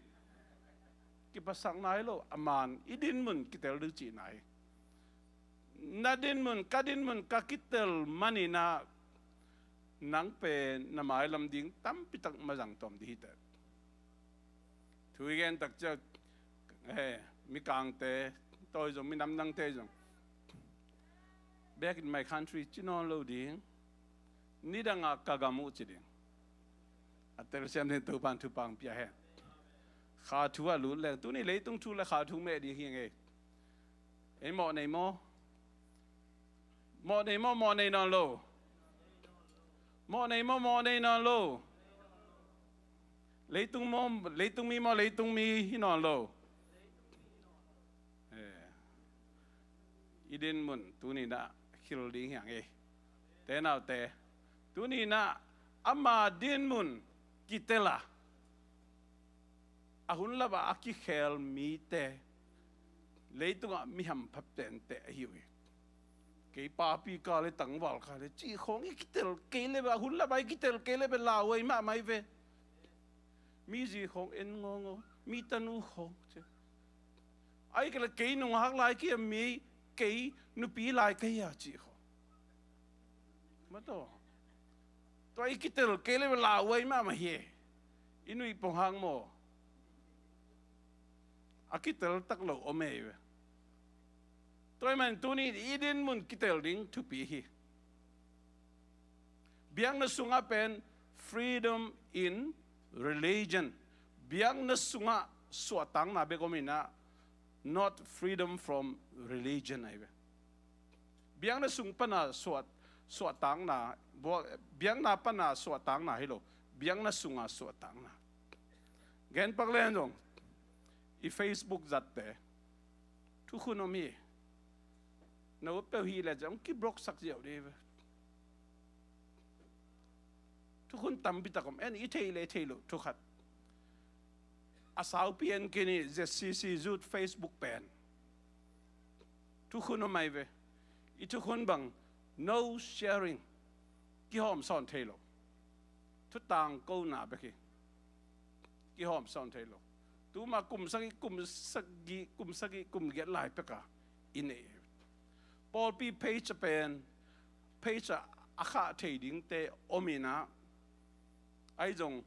Kiphasak nai lo, a man i dinmun kitel ding cihna hi. Na dinmun, ka dinmun, ka kitel manin ah nang pen na mailam ding tampi tak mazang tawm ding hi teh. Thu i gen tak ciang, eh, mikangte, tawi zong, minamdangte zong, back in my country ci nawn lo ding, nidang ah ka gam uh ci ding. A telsiam ding Topan thupha pia hen. Kha thu ah lut leng, tuni leitung thu le kha thu meh ding hi ngei. Ei mawh nei maw? Mawh nei maw, mawh nei nawn lo? Mawh nei maw, mawh nei nawn lo? Leitung maw, leitung mi maw, leitung mi hi nawn lo? Eh. I dinmun tuni in ah khil ding hi hang ei. Te naute, tuni in ah ama dinmun kitel a, a hun lap ah a kikhel mite, leitung ah mi hampha tente ahi uh hi. Kei papi ka le tangval ka le cih khawng i kitel kei le ve, a hun lap ah i kitel kei le ve, lauhuai mahmah hi ve. Mi zi khawng en ngawngaw, mi tanu khawng ci. Ahih kei leh kei nunghak lai kei a, mi kei nupi lai kei a cih khawng. Mataw. Tua i kitel kei le ve, lauhuai mahmah hi. I nuih pong hang maw? A kitel tak lo om ei ve. Tua ahih manin tuni i dinmun kitel ding thupi hi. Biakna sungah pen freedom in religion. Biakna sungah suahtakna bek om in ah, not freedom from religion ahi ve. Biakna sung pana suah, suahtakna, bua-, biakna pana suahtakna hi lo. Biakna sunga suahtakna. Gen pak leng zong, i Facebook zatte thukhun om hi. Na ut peuh hi leh zong kiblock sak ziau dih ve. Thukhun tampi tak om, en i thei le thei lo thukhat. A saupi en kei ni, Z C C Youth Facebook pen. Thukhun om ahi ve. I thukhun bang, no sharing. Kihawm sawn thei lo. Thutang kona bek hi. Kihawm sawn thei lo. Tuma kum sagih, kum sagih, kum sagih, kum giat lai peka i nei. Pawlpi page a pen, page a a khah thei dingte om in ah, ahi zong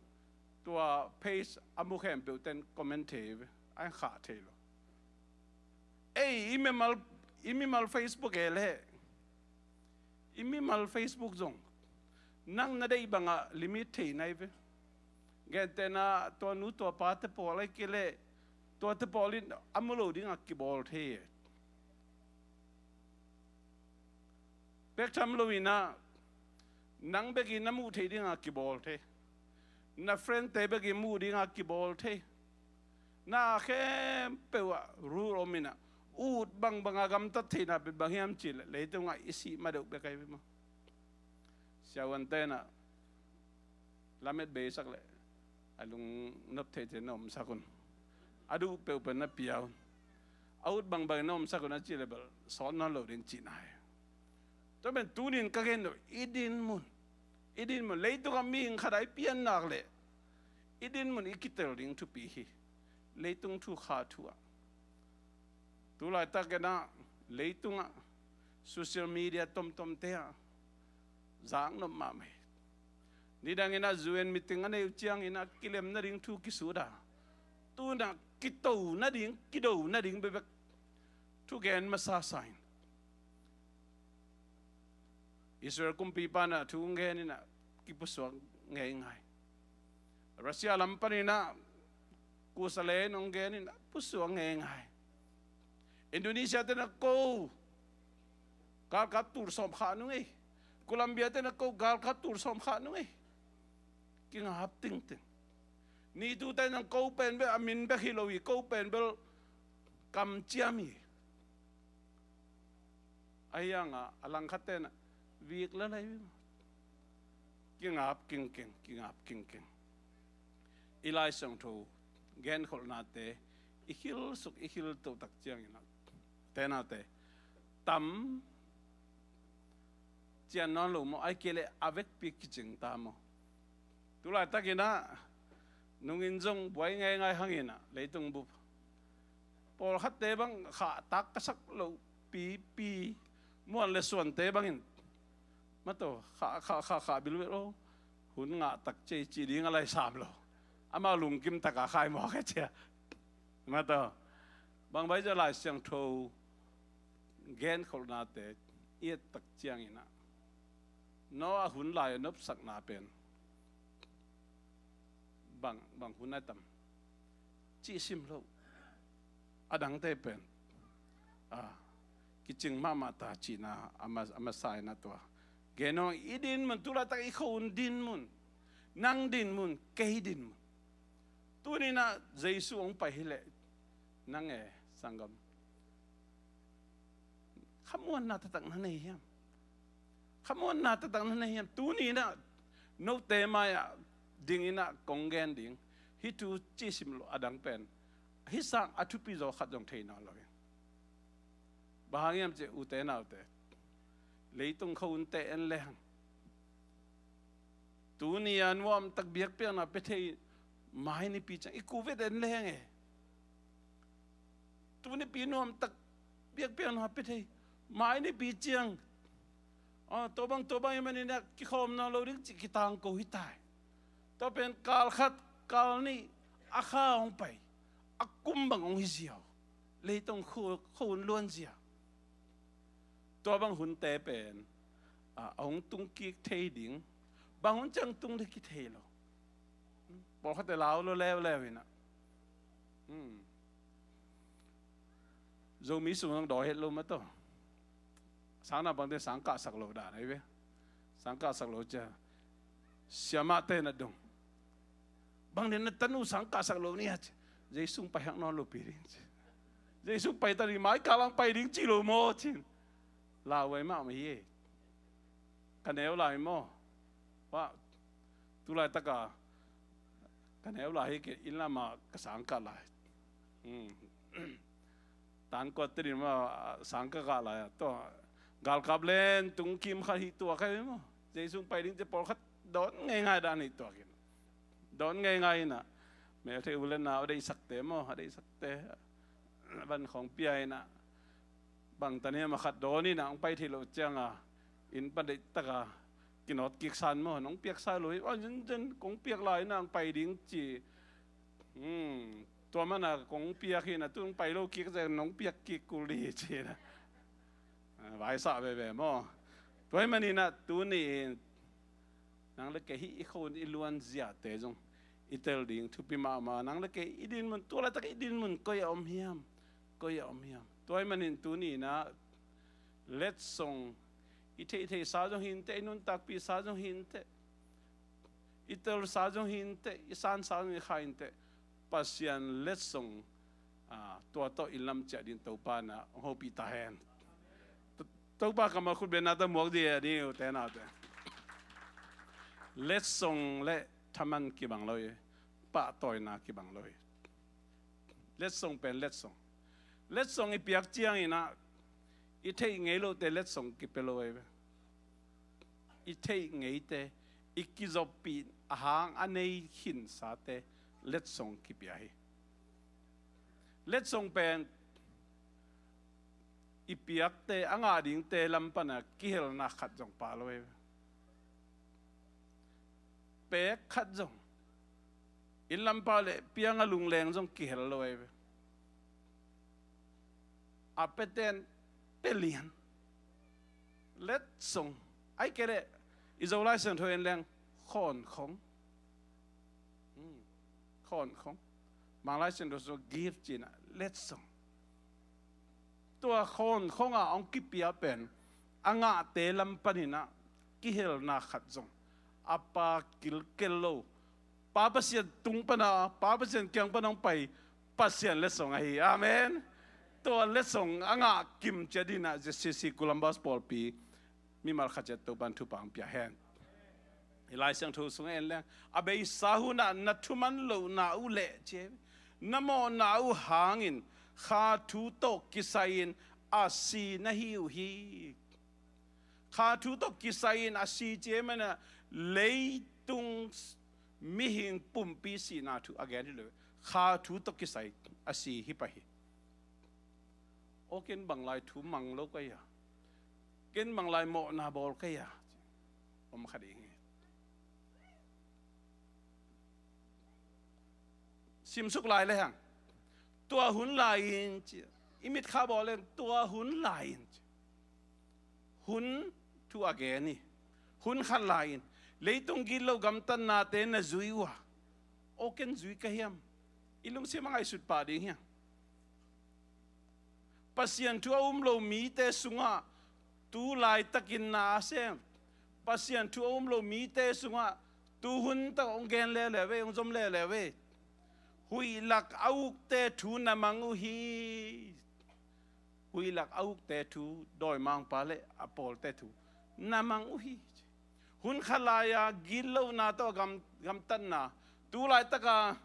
tua page a mu khempeuh ten comment thei ve, a khah thei lo. Ei, i mimal, i mimal Facebook e le, i mimal Facebook zong nang na deih bangah limit thei nai ve. Gentehna tua nu tua pa te pawl ahi kei leh, tua te pawl in a mu lo dingah kibawl thei e. Pek tham lo in ah, nang bekin na muh theih dingah kibawl thei. Na friend te bekin muh dingah kibawl thei. Na khempeuh ah rule om in ah, ut bangbang a gamtat theihna pen bang hiam cih leh, leitungah i sih ma deuh bek ahi ve maw. Siavuante in ah lamet beisak leh a lungnop theite na omsak un. A duh peuhpeuh na pia un. A ut bangbang na omsak un a cih leh bel sawt nawn lo ding cihna hi. Tua pen tunin ka gen lo, i dinmun, i dinmun, leitungah mihing khat a i piannak leh i dinmun i kitel ding thupi hi. Leitung thu, kha thu ah. Tulaitak in ah Leitungah social media tomtomte ah zaknop mahmah hi. Nidangin ah U N meeting a neih uh ciangin ah kilem nading thu kisut a, tu-in ah kito nading, kido nading bekbek thugen masa sa in. Israel kumpipa in ah thu hong gen in ah kipusuak ngeingai. Russia lam panin ah kusa le in hong gen in ah pusuak ngeingai. Indonesia te in ah ko galkap tul sawm khah nung ei. Colombia te in ah ko galkap tul sawm khah nung ei. Kingap tingting. Nitu te in ah ko pen bel a min bek hi lo hi, ko pen bel kamciam hi. Ahi hangah a langkhat te in ah vik lel hi. Kingap kingking, kingap kingking. I Lai Siangtho genkholhnate i khilsuk, i khilto tak ciangin ah, te naute, tam cian nawn lo maw, ahih kei leh a vekpi kicing ta maw? Tulaitakin ah nungin zong buai ngeingai hangin ah leitung bup pawlkhatte bang khahtak ka sak loh pipi, muan le suante bangin, mataw, khah, khah, khah, khah bilbel lo, hun ngah tak cei ci ding a lai sam lo. Amau lungkim taka khai mawk e cia. Mataw, bang bai zia Lai Siangtho genkholhnate i et tak ciangin ah Noah hun lai a nopsakna pen bang, bang hun a tam cih sim lo. A dangte pen, a, kicing mahmah ta cihna a ma, a masa in ah tua. Gen hang, i din mun, tulaitak i khua un din mun, nang din mun, kei din mun. Tuni-in ah Jesu hong pai hileh nang e, sanggam, khamuanna taktak na nei hiam? Khamuanna taktak na nei hiam? Tuni-in ah note mai-ah dingin ah kong gen ding, hih thu cih sim lo, a dang pen hih sang a thupi zaw khat zong thei nawn lo hi. Bang hang hiam cih leh, ute naute, leitung khua unte en lehang, tuni-a nuamtak biakpiakna pia thei, mai nipi ciang i kuvete en lehang e. Tunipi nuamtak biakpiakna pia thei, mai nipi ciang, a, tua bang, tua bang ahih manin ah kikhawm nawn lo ding cih kitangko hi ta hi. Tua pen kal khat, kal nih, a kha hong pai, a kum bang hong hi zia uh. Leitung khua, khua un luan zia. Tua bang hunte pen, a, a hong tungkik thei ding, bang hun ciang tung ding kithei lo. Pawlkhatte lau lo leuleu in ah, hmm, Zomi sung zong dawi het lo mataw. Sang na bangte sang kahsak lo dan ahi ve. Sang kahsak lo cia, siamahte na dong. Bang den na tanu sang kahsak lo ni a ci. Jesu hong pai hak nawn lo pi ding ci. Jesu hong pai ta ding, mai kal hong pai ding ci lo maw cin. Lau ai mahmah hi e. Ka neu lai maw? Wah, tulaitaka ka neu lai hi kei, inn lamah ka sang kah lai. Hmm. Tan kuat te din mah sang ka kah lai a, tua galkap len tung kim khat hi tuak hi maw? Jesu hong pai ding ci pawlkhat dawn ngeingai dan hi tuak in. Dawn ngeingai in ah, mel thei u le nau a deihsakte maw, a deihsakte van khawng pia in ah, bang tan hiam a khat dawn in ah hong pai theih loh ciang a, inn pan deihtak a kinawt kik san maw, nong piak sa lo hi, a, zen zen kong piak lai in ah hong pai ding ci. Hmm, tua man a kong piak hi in ah, tu hong pai lo kik zen nong piak kik kul ding hi ci in ah, a, vaisah veve maw. Tua ahih manin ah tuni in nang le kei hih i khua un i luan ziate zong i tel ding thupi mahmah. Nang le kei i din mun, tua laitak i din mun koi a om hiam? Koi a om hiam? Tua ahih manin tuni in ah letsong, i theihtheihsa zong hi inteh, i nuntakpihsa zong hi inteh, i telsa zong hi inteh, i sansa zong hi kha inteh, Pasian letsong, a, tua tawh inn lam ciah ding Topa in ah hong hopih ta hen. To-, Topa kammal khutbetna tawh muak ding hi a ding, ute naute. Letsong le thaman kibang lo hi. Pahtawina kibang lo hi. Letsong pen letsong. Letsong i piak ciangin ah i theih ngei lote letsong kipia lo hi ve. I theih ngeite, i kizoppih a hang a nei khinsate letsong kipia hi. Letsong pen i piakte, a ngah dingte lam pana kihelna khat zong pha lo ei ve. Pek khat zong, inn lam pha le piang a lungleng zong kihel lo ei ve. A peten pelian. Letsong. Ai kei le, i Zolai Siangtho en leng, khawnkhong. Hmm. Khawnkhong. Mang Lai Siangtho sung gift cina, letsong. Tua khawnkhong a hong kipia pen, a ngahte lam panin ah, kihelna khat zong a pha kilkel lo. Pa Pasian tung pana, Pa Pasian kiang pana hong pai, Pasian letsong ahi. Amen. Tua letsong a ngah kim ciat dingin ah Z C C Columbus pawlpi mimal khat ciat Topan thupha hong pia hen. I Lai Siangtho sung en leng, a beisa hun ah na thuman lohna uh leh ci, na mawhna uh hangin kha thu tawh kisai-in a si na hi uh hi. Kha thu tawh kisai-in a si ci ei manin ah, leitung mihing pumpi sihna thu a gen hi lo. Kha thu tawh kisai a si hi pah hi. Aw, ken bang lai thu mang lo ka hia? Ken bang lai mawhna bawl ka hia? Om kha ding hi. Simsuk lai le hang, tua hun lai-in ci, i mitkha bawl leng, tua hun lai-in ci. Hun thu a gen hi. Hun khat lai-in, leitung gitlo gamtatnate na zui uh a, aw, ken zui ka hiam? I lungsim a ngaihsut pah ding hiam? Pasian thu a um lo mite sungah tu laitakin na a sem, Pasian thu a um lo mite sungah tu hun tak hong gen leuleu ei, hong zom leuleu ei. Huih lak a ukte thu na mang uh hi. Huih lak a ukte thu, dawimangpa le a pawlte thu na mang uh hi. Hun khat lai-a gitlona tawh gam, gamtatna, tu laitaka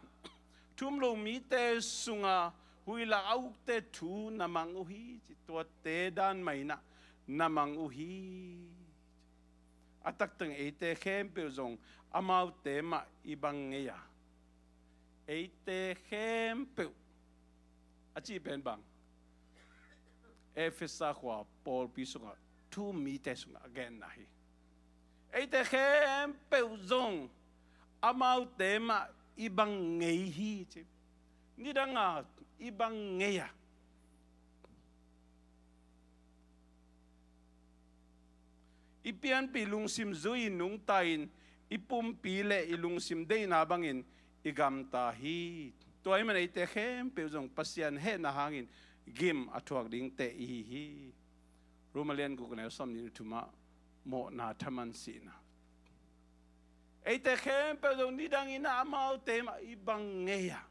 thu um lo mite sunga huih lak a ukte thu na mang uh hi ci. Tuate dan mah in ah na mang uh hi. A taktak eite khempeuh zong amaute mah i bang ngei a, eite khempeuh a cih pen bang, Efesa khua pawlpi sungah thu um mite sungah a genna hi. Eite khempeuh zong amaute mah i bang ngei hi ci. Nidanga i bang ngei a, i pianpih lungsim zui-in nungta-in, i pumpi le i lungsim deihna bangin i gamta hi. Tua ahih manin eite khempeuh zong Pasian hehna hangin gim a thuak dingte i hi hi. Roma lian guk neu sawmnih le thumah mawhna thaman sihna. Eite khempeuh zong nidangin ah amaute mah i bang ngei a,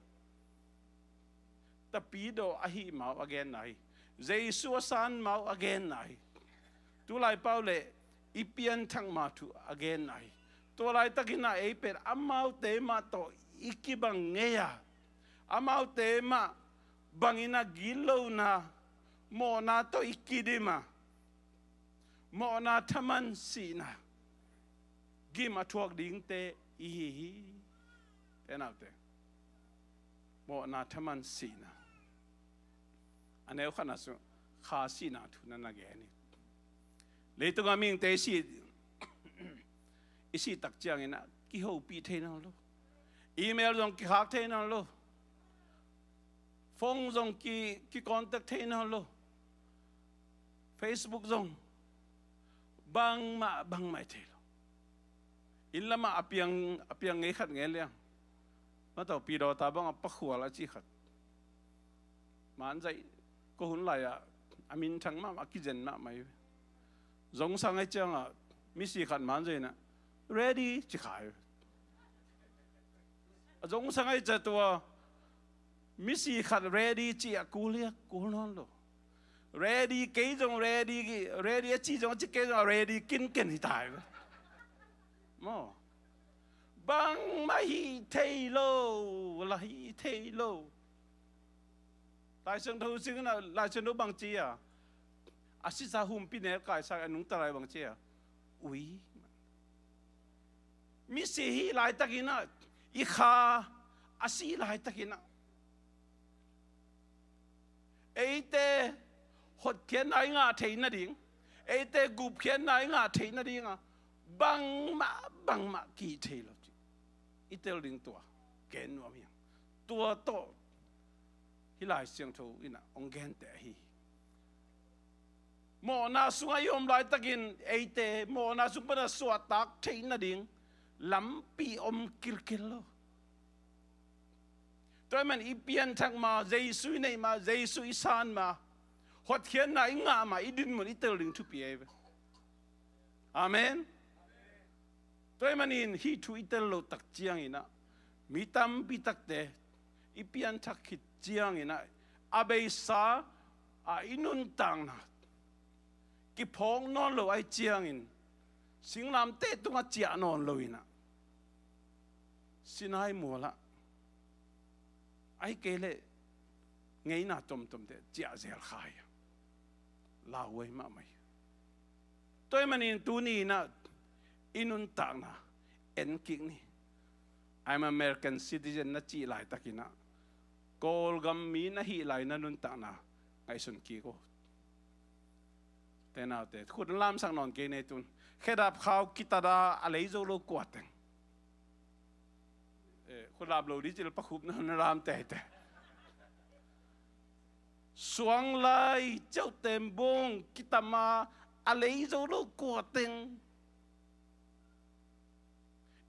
tapidaw ahih ma uh a genna hi. Jesu a san ma uh a genna hi. Tulai pau le i pianthak ma thu a genna hi. Tua laitakin ah ei pen amaute mah tawh i kibang ngei a, amaute mah bangin ah gitlona, mawhna tawh i kidim a, mawhna thaman sihna, gim a thuak dingte i hi hi. Te naute, mawhna thaman sihna. A neu khatna sung kha sihna thu na na gen hi. Leitunga mihingte i sih, i sih tak ciangin ah kihopih thei nawn lo. Email zong kikhak thei nawn lo. Phone zong ki, ki contact thei nawn lo. Facebook zong bangmah, bangmah i thei lo. Inn lamah a piang, a piang ngei khat ngei liang. Matawh pi dawta bangah pakhual a cih khat. Manzaih ko hun lai-ah a minthang mahmah, a kizen mahmah hi. Zongsang ahi ciangah misi khat manzaih inah ready ci kha hi. A zongsang ahi ciah tua misi khat ready cih a kul hi a, kul nawn lo. Ready, kei zong ready, ready a cih zong a cih, kei zong a ready kinken hi ta hi. Maw? Bangmah hih thei lo, la hih thei lo. Lai Siangtho singin ah, Lai Siangtho bang ci a, a sisa humpi nelkaisak a nungta lai bang ci a, ui. Misi hih laitakin ah, i kha a sih laitakin ah, eite hotkhiatna i ngah theih nading, eite gupkhiatna i ngah theih nadinga bangmah, bangmah kihih thei lo cih i tel ding tua gen nuam hi hang. Tua tawh hih Lai Siangtho in ah hong genteh ahi hi. Mawhna sungah i om laitakin eite mawhna sung pana suahtak theih nading lampi om kilkel lo. Tua ahih man i pianthak ma, Jesu i neih ma, Jesu i san ma, hotkhiatna i ngah ma, i dinmun i tel ding thupi ahi ve. Amen. Tua ahih manin hih thu i tel loh tak ciangin ah mi tampi takte i pianthak khit ciangin ah a beisa a i nuntakna kiphawk nawn lo ahih ciangin singlamteh tungah ciah nawn lo in ah Sinai mualah, ahih kei leh ngeina tomtomte ciah zel kha hi a, lauhuai mahmah hi. Tua ahih manin tuni in ah i nuntakna en kik ni. I'm American citizen na cih laitakin ah Kawlgam mi na hih lai na nuntakna ngaihsun kik aw. Te naute, khut lamsak nawn kei ni tun. Khedap khau kitat a a lei zo lo kua teng. Eh, khut lap lo ding cil pakhup na na lam teitei. Suang lai, ceutem bung kitam a a lei zo lo kua teng.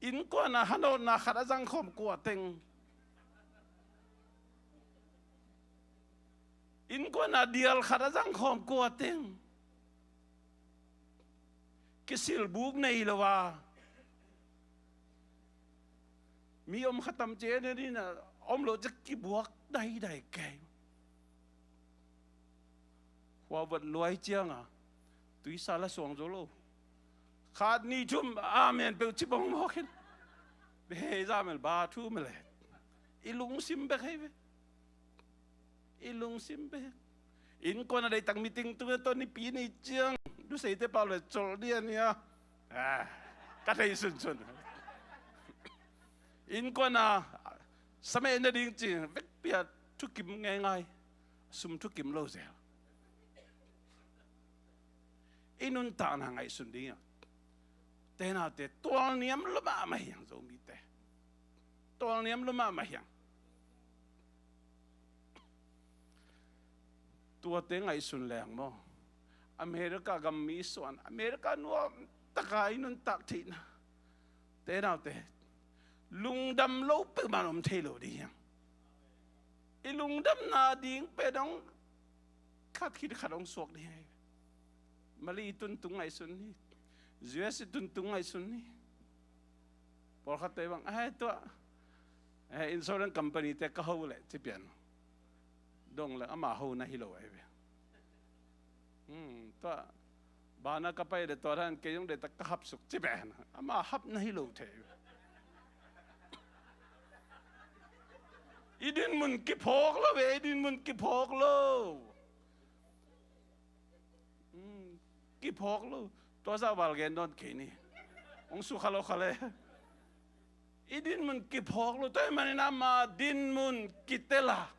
Innkuan a hanawtna khat a zangkhawm kua teng. Innkuan a dial khat a zangkhawm kua teng. Kisilbuk nei lo a mi om kha tam ci, en in ah om lo ci kibuak daidai kei. Hua vat luai cianga tuisa la suang zo lo. Khat nih thum amen peuh ci bawngmawk in. Be hei za mel ba thu mel e. I lungsim bek hei ve. I lungsim bek. Innkuan a deihtak meeting tu tawh nipi ni ciang duseite pau le col dia nia. Ah, ka thei sunsun. Innkuan a sameh nading ci vekpi a thukim ngeingai. Sum thukim lo zel. I nuntakna ngaihsun ding a, te naute, tualniam lua mahmah hi hang Zomite. Tualniam lua mahmah hi hang. Tuate ngaihsun leng maw, America gam mi suan, America nuam taka i nuntak theihna, te naute, lungdam lo peuhmah om thei lo ding hi hang. I lungdamna ding pen hong khat khit khat hong suak ding hi. Mali i tuntung ngaihsun ni. U S i tuntung ngaihsun ni. Pawlkhatte bang, "Ai, tua, eh, insurance company te ka ho leh," ci pian. Dong leh ama ho na hi lo ahi ve. Hmm, tua, bana ka pai leh tua dan kei zong deihtak ka hap suk ci pian. Ama hap na hi lo thei. I dinmun kiphawk lo ve, i dinmun kiphawk lo. Hmm, kiphawk lo. Tua zah val gen dawn kei ni. Hong sukha lo kha le. I dinmun kiphawk lo. Tua ahih manin ama dinmun kitel a,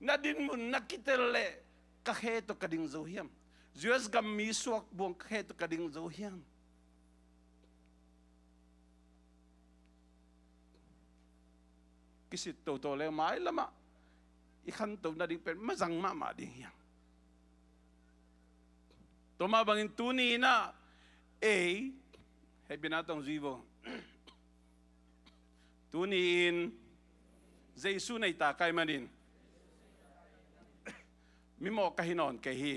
na dinmun na kitel leh ka khe tawh ka ding zo hiam? U S gam mi suak buang ka khe tawh ka ding zo hiam? Kisit toto le mailamah i khanto nading pen mazang mahmah ding hiam? Tua mah bangin tuni in ah ei, hehpihna tawh zui vo. Tuni in Jesu nei ta ka hih manin mimawh ka hi nawn kei hi.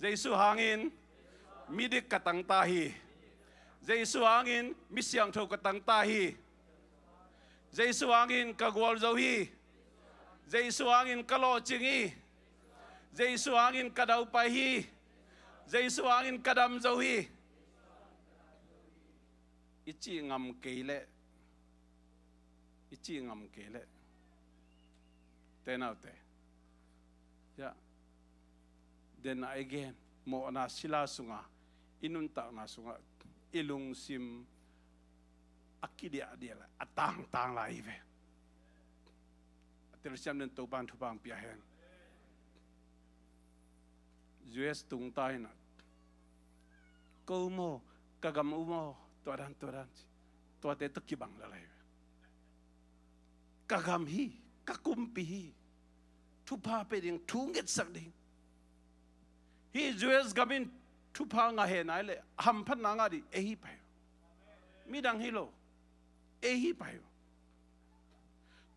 Jesu hangin midik ka tang ta hi. Jesu hangin misiangtho ka tang ta hi. Jesu hangin ka gualzo hi. Jesu hangin ka lawhcing hi. Jesu hangin ka daupai hi. Jesu hangin ka damzo hi. I cih ngam kei leh, i cih ngam kei leh, te naute, ya, then again, mawhna sila sunga, i nuntakna sunga, i lungsim a kidiahdiah lai, a tangtang lai hi ve. A telsiam den Topan thupha pia hen. U S tung ta hi na. Ko maw, ka gam uh maw, tua dan, tua dan ci. Tuate tawh kibang lel lai ve. Ka gam hi, ka kumpi hi. Thupha pe ding, thu ngetsak ding. Hih U S gam in thupha ngah hen a hih leh hamphatna ngah ding ei hi pai uh. Midang hi lo. Ei hi pai uh.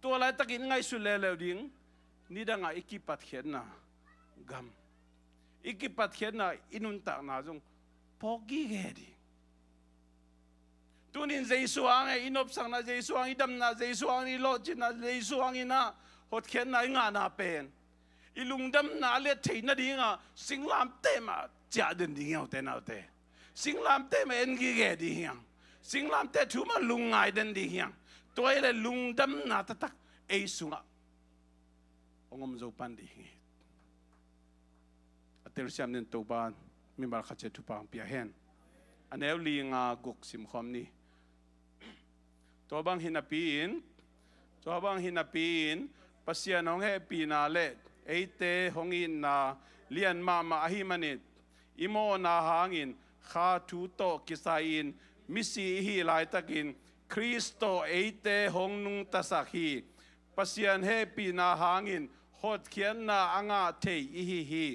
Tua laitakin ngaihsut leuleu ding, nidangah i kipatkhiatna gam, i kipatkhiatna, i nuntakna zong phawk gige ding. Tunin Jesu hang e i nopsakna, Jesu hang i damna, Jesu hang i lawhcinna, Jesu hang i na hotkhiatna i ngahna pen i lungdamna a liat theih nadinga singlamteh mah ciah den ding hi hang, ute naute. Singlamteh mah en gige ding hi hang. Singlamteh thu mah lungngai den ding hi hang. Tua hi leh lungdamna taktak ei sungah hong om zo pan ding hi. A telsiam nin Topa mimal khat ciat thupha hong pia hen. A neu li nga guk simkhawm ni. Tua bang hi napi-in, tua bang hi napi-in, Pasian hong hehpihna le eite hong itna lian mahmah ahih manin, i mawhna hangin kha thu tawh kisai-in misi i hih laitakin Khrist tawh eite hong nungtasak hi. Pasian hehpihna hangin hotkhiatna a ngah thei i hi hi.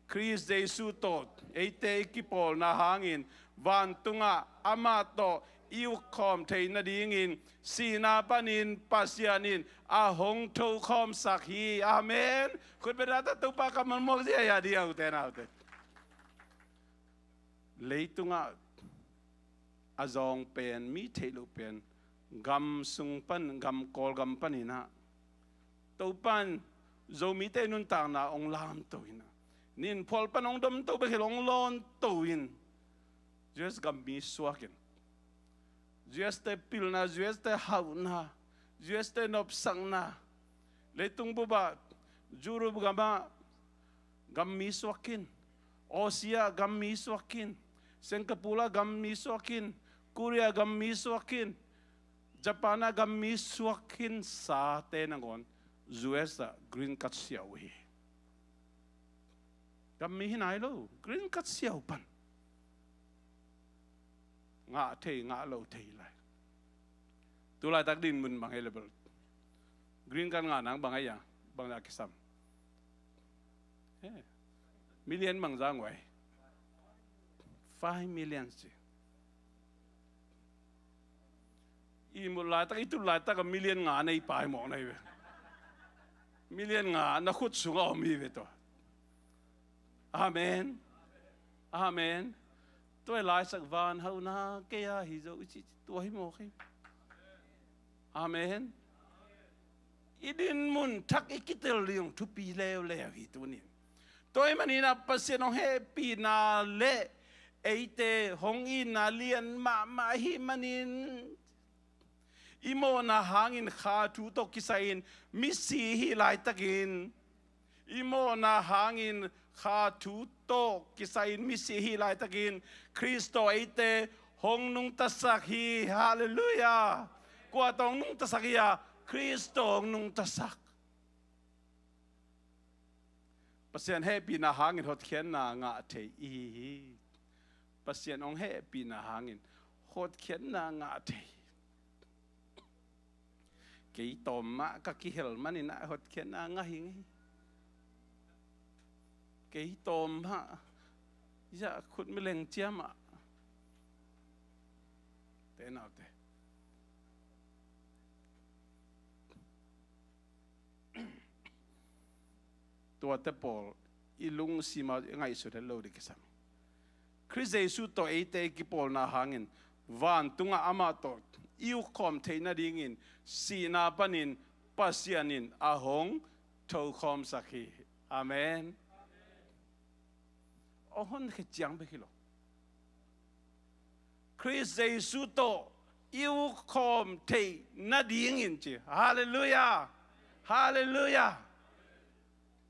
Khrist Jesu tawh eite i kipawlna hangin vantungah amah tawh i ukkhawm theih nadingin sihna panin Pasian in a hong thokhawmsak hi. Amen. Khut beng ta, Topa kammal mawk ziahziah dih a, ute naute. Leitungah a zawng pen, mi theih loh pen, gam sung pan, gam Kawlgam panin ah Topa in Zomite nuntakna hong lamto in ah, nin phual pan hong domto bek hi lo, hong lawnto in, U S gam mi suakin, U S te pilna, U S te hauhna, U S te nopsakna, leitung bup ah, Europe gam ah gam mi suak khin, Aussie ah gam mi suak khin, Singapore ah gam mi suak khin, Korea gam mi suak khin, Japan ah gam mi suak khin sate nangawn U S ah green card siah uh hi. Gam mi hi nai lo, green card siah uh pan ngah thei, ngah lo thei lai. Tu laitak dinmun bang hi leh bel, green card ngah nang bang hi a, bang a kisam? Eh, million bang za ngui? Five million ci. I mut laitak, i tut laitak a million nga nei pai mawk nei ve. Million nga na khut sungah om hi ve tua. Amen. Amen. Tua hi laisak, van hauhna kei a hi zo i ci, tua hi mawk hi. Amen. I dinmun thak i kitel ding thupi leuleu hi tunin. Tua ahih manin ah Pasian hong hehpihna le eite hong itna lian mahmah ahih manin, i mawhna hangin kha thu tawh kisai-in misi i hih laitakin, i mawhna hangin kha thu tawh kisai-in misi i hih laitakin, Khrist tawh eite hong nungtasak hi. Halleluiah. Kua tawh hong nungtasak hi a? Khrist tawh hong nungtasak. Pasian hehpihna hangin hotkhiatna ngah thei i hi hi. Pasian hong hehpihna hangin hotkhiatna ngah thei. Kei tawm mah ka kihel manin ah hotkhiatna ngah hi ngei. Kei tawm mah, ya khut mileng ciam ah. Te naute, tuate pawl i lungsim ah i ngaihsut het lo ding kisam. Khrist Jesu tawh eite i kipawlna hangin vantungah amah tawh i ukkhawm theih nadingin sihna panin Pasian in a hong thokhawmsak hi. Amen. Hong honkhia ciang bek hi lo. Khrist Jesu tawh i ukkhawm theih nadingin ci. Halleluiah. Halleluiah.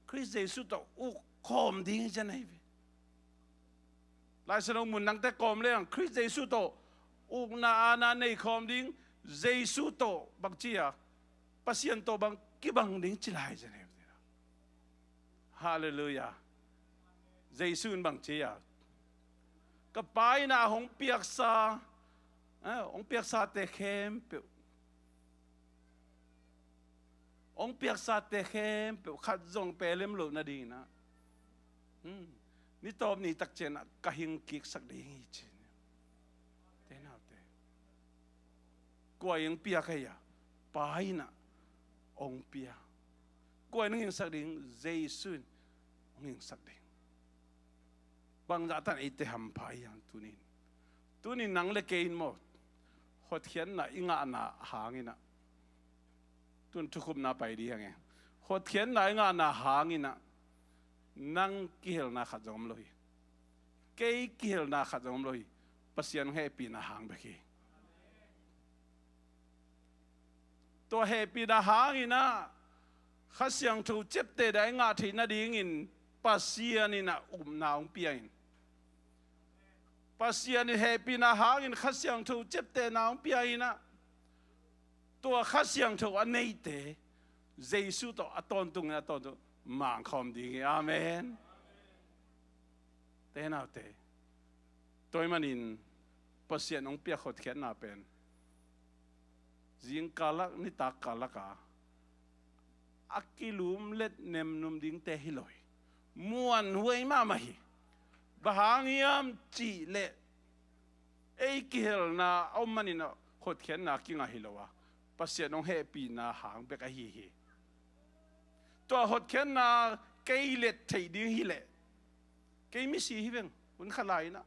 Khrist Jesu tawh ukkhawm ding ci a nei ve. Lai Siangtho mun nangte kawm leng Khrist Jesu tawh ukna aana nei khawm ding, Jesu tawh bang ci a, Pasian tawh bang kibang ding ci lai ci a nei ve. Halleluiah. Jesu in bang ci a, ka Pa in a hong piaksa, eh, hong piaksate khempeuh, hong piaksate khempeuh khat zong pelem loh nadingin ah, hmm, ni tawp ni tak ciangin ah ka hing kiksak ding hi ci. Te naute, kua in hong piak ahi a? Pa in ah hong pia. Kua in hong hingsak ding? Jesu in hong hingsak ding. Bangzah tan eite hampha hi hang tunin. Tunin nang le kei in maw, hotkhiatna i ngahna hangin ah, tun thukhupna pai ding hi hang e. Hotkhiatna i ngahna hangin ah nang kihelna khat zong om lo hi. Kei kihelna khat zong om lo hi. Pasian hehpihna hang bek hi. Tua hehpihna hangin ah Kha Siangtho ciapteh dan i ngah theih nadingin Pasian in ah upna hong pia in. Pasian in hehpihna hangin Kha Siangtho ciaptehna hong pia in ah, tua Kha Siangtho a neite Jesu tawh a tawntungin a tawntung mangkhawm ding hi. Amen. Te naute, tua ahih manin Pasian hong piak hotkhiatna pen zingkal lak, nitak kal lak a, a kilumlet nemnum dingte hi lo hi. Muanhuai mahmah hi. Bang hang hiam cih leh ei kihelna a om manin ah hotkhiatna kingah hi lo a, Pasian hong hehpihna hang bek ahi hi. Tua hotkhiatna kei let theih ding hi leh, kei misi hi veng, hun khat lai in ah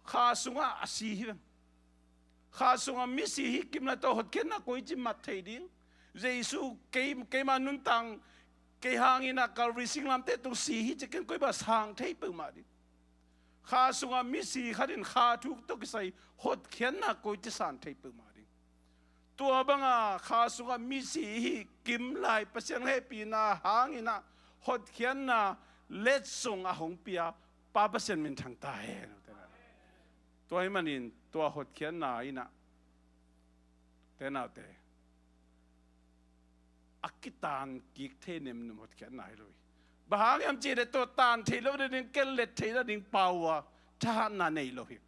kha sungah a si hi veng. Kha sungah misi hi kim lai, tua hotkhiatna koici mat thei ding? Jesu kei, keima nuntak, kei hangin ah Calvary singlamteh tung si hi ci, ken koi bang sang thei peuhmah ding. Kha sungah misi khat in kha thu tawh kisai hotkhiatna koici san thei peuhmah ding? Tua banga kha sungah misi hi kim lai, Pasian hehpihna hangin ah hotkhiatna letsong a hong pia Pa Pasian minthang ta hen. Tua ahih manin tua hotkhiatna in ah, te naute, a kitan kik thei nemnum hotkhiatna hi lo hi. Bang hang hiam cih leh tua tan theih loh nading, ken let theih nading power, thahatna nei lo hi.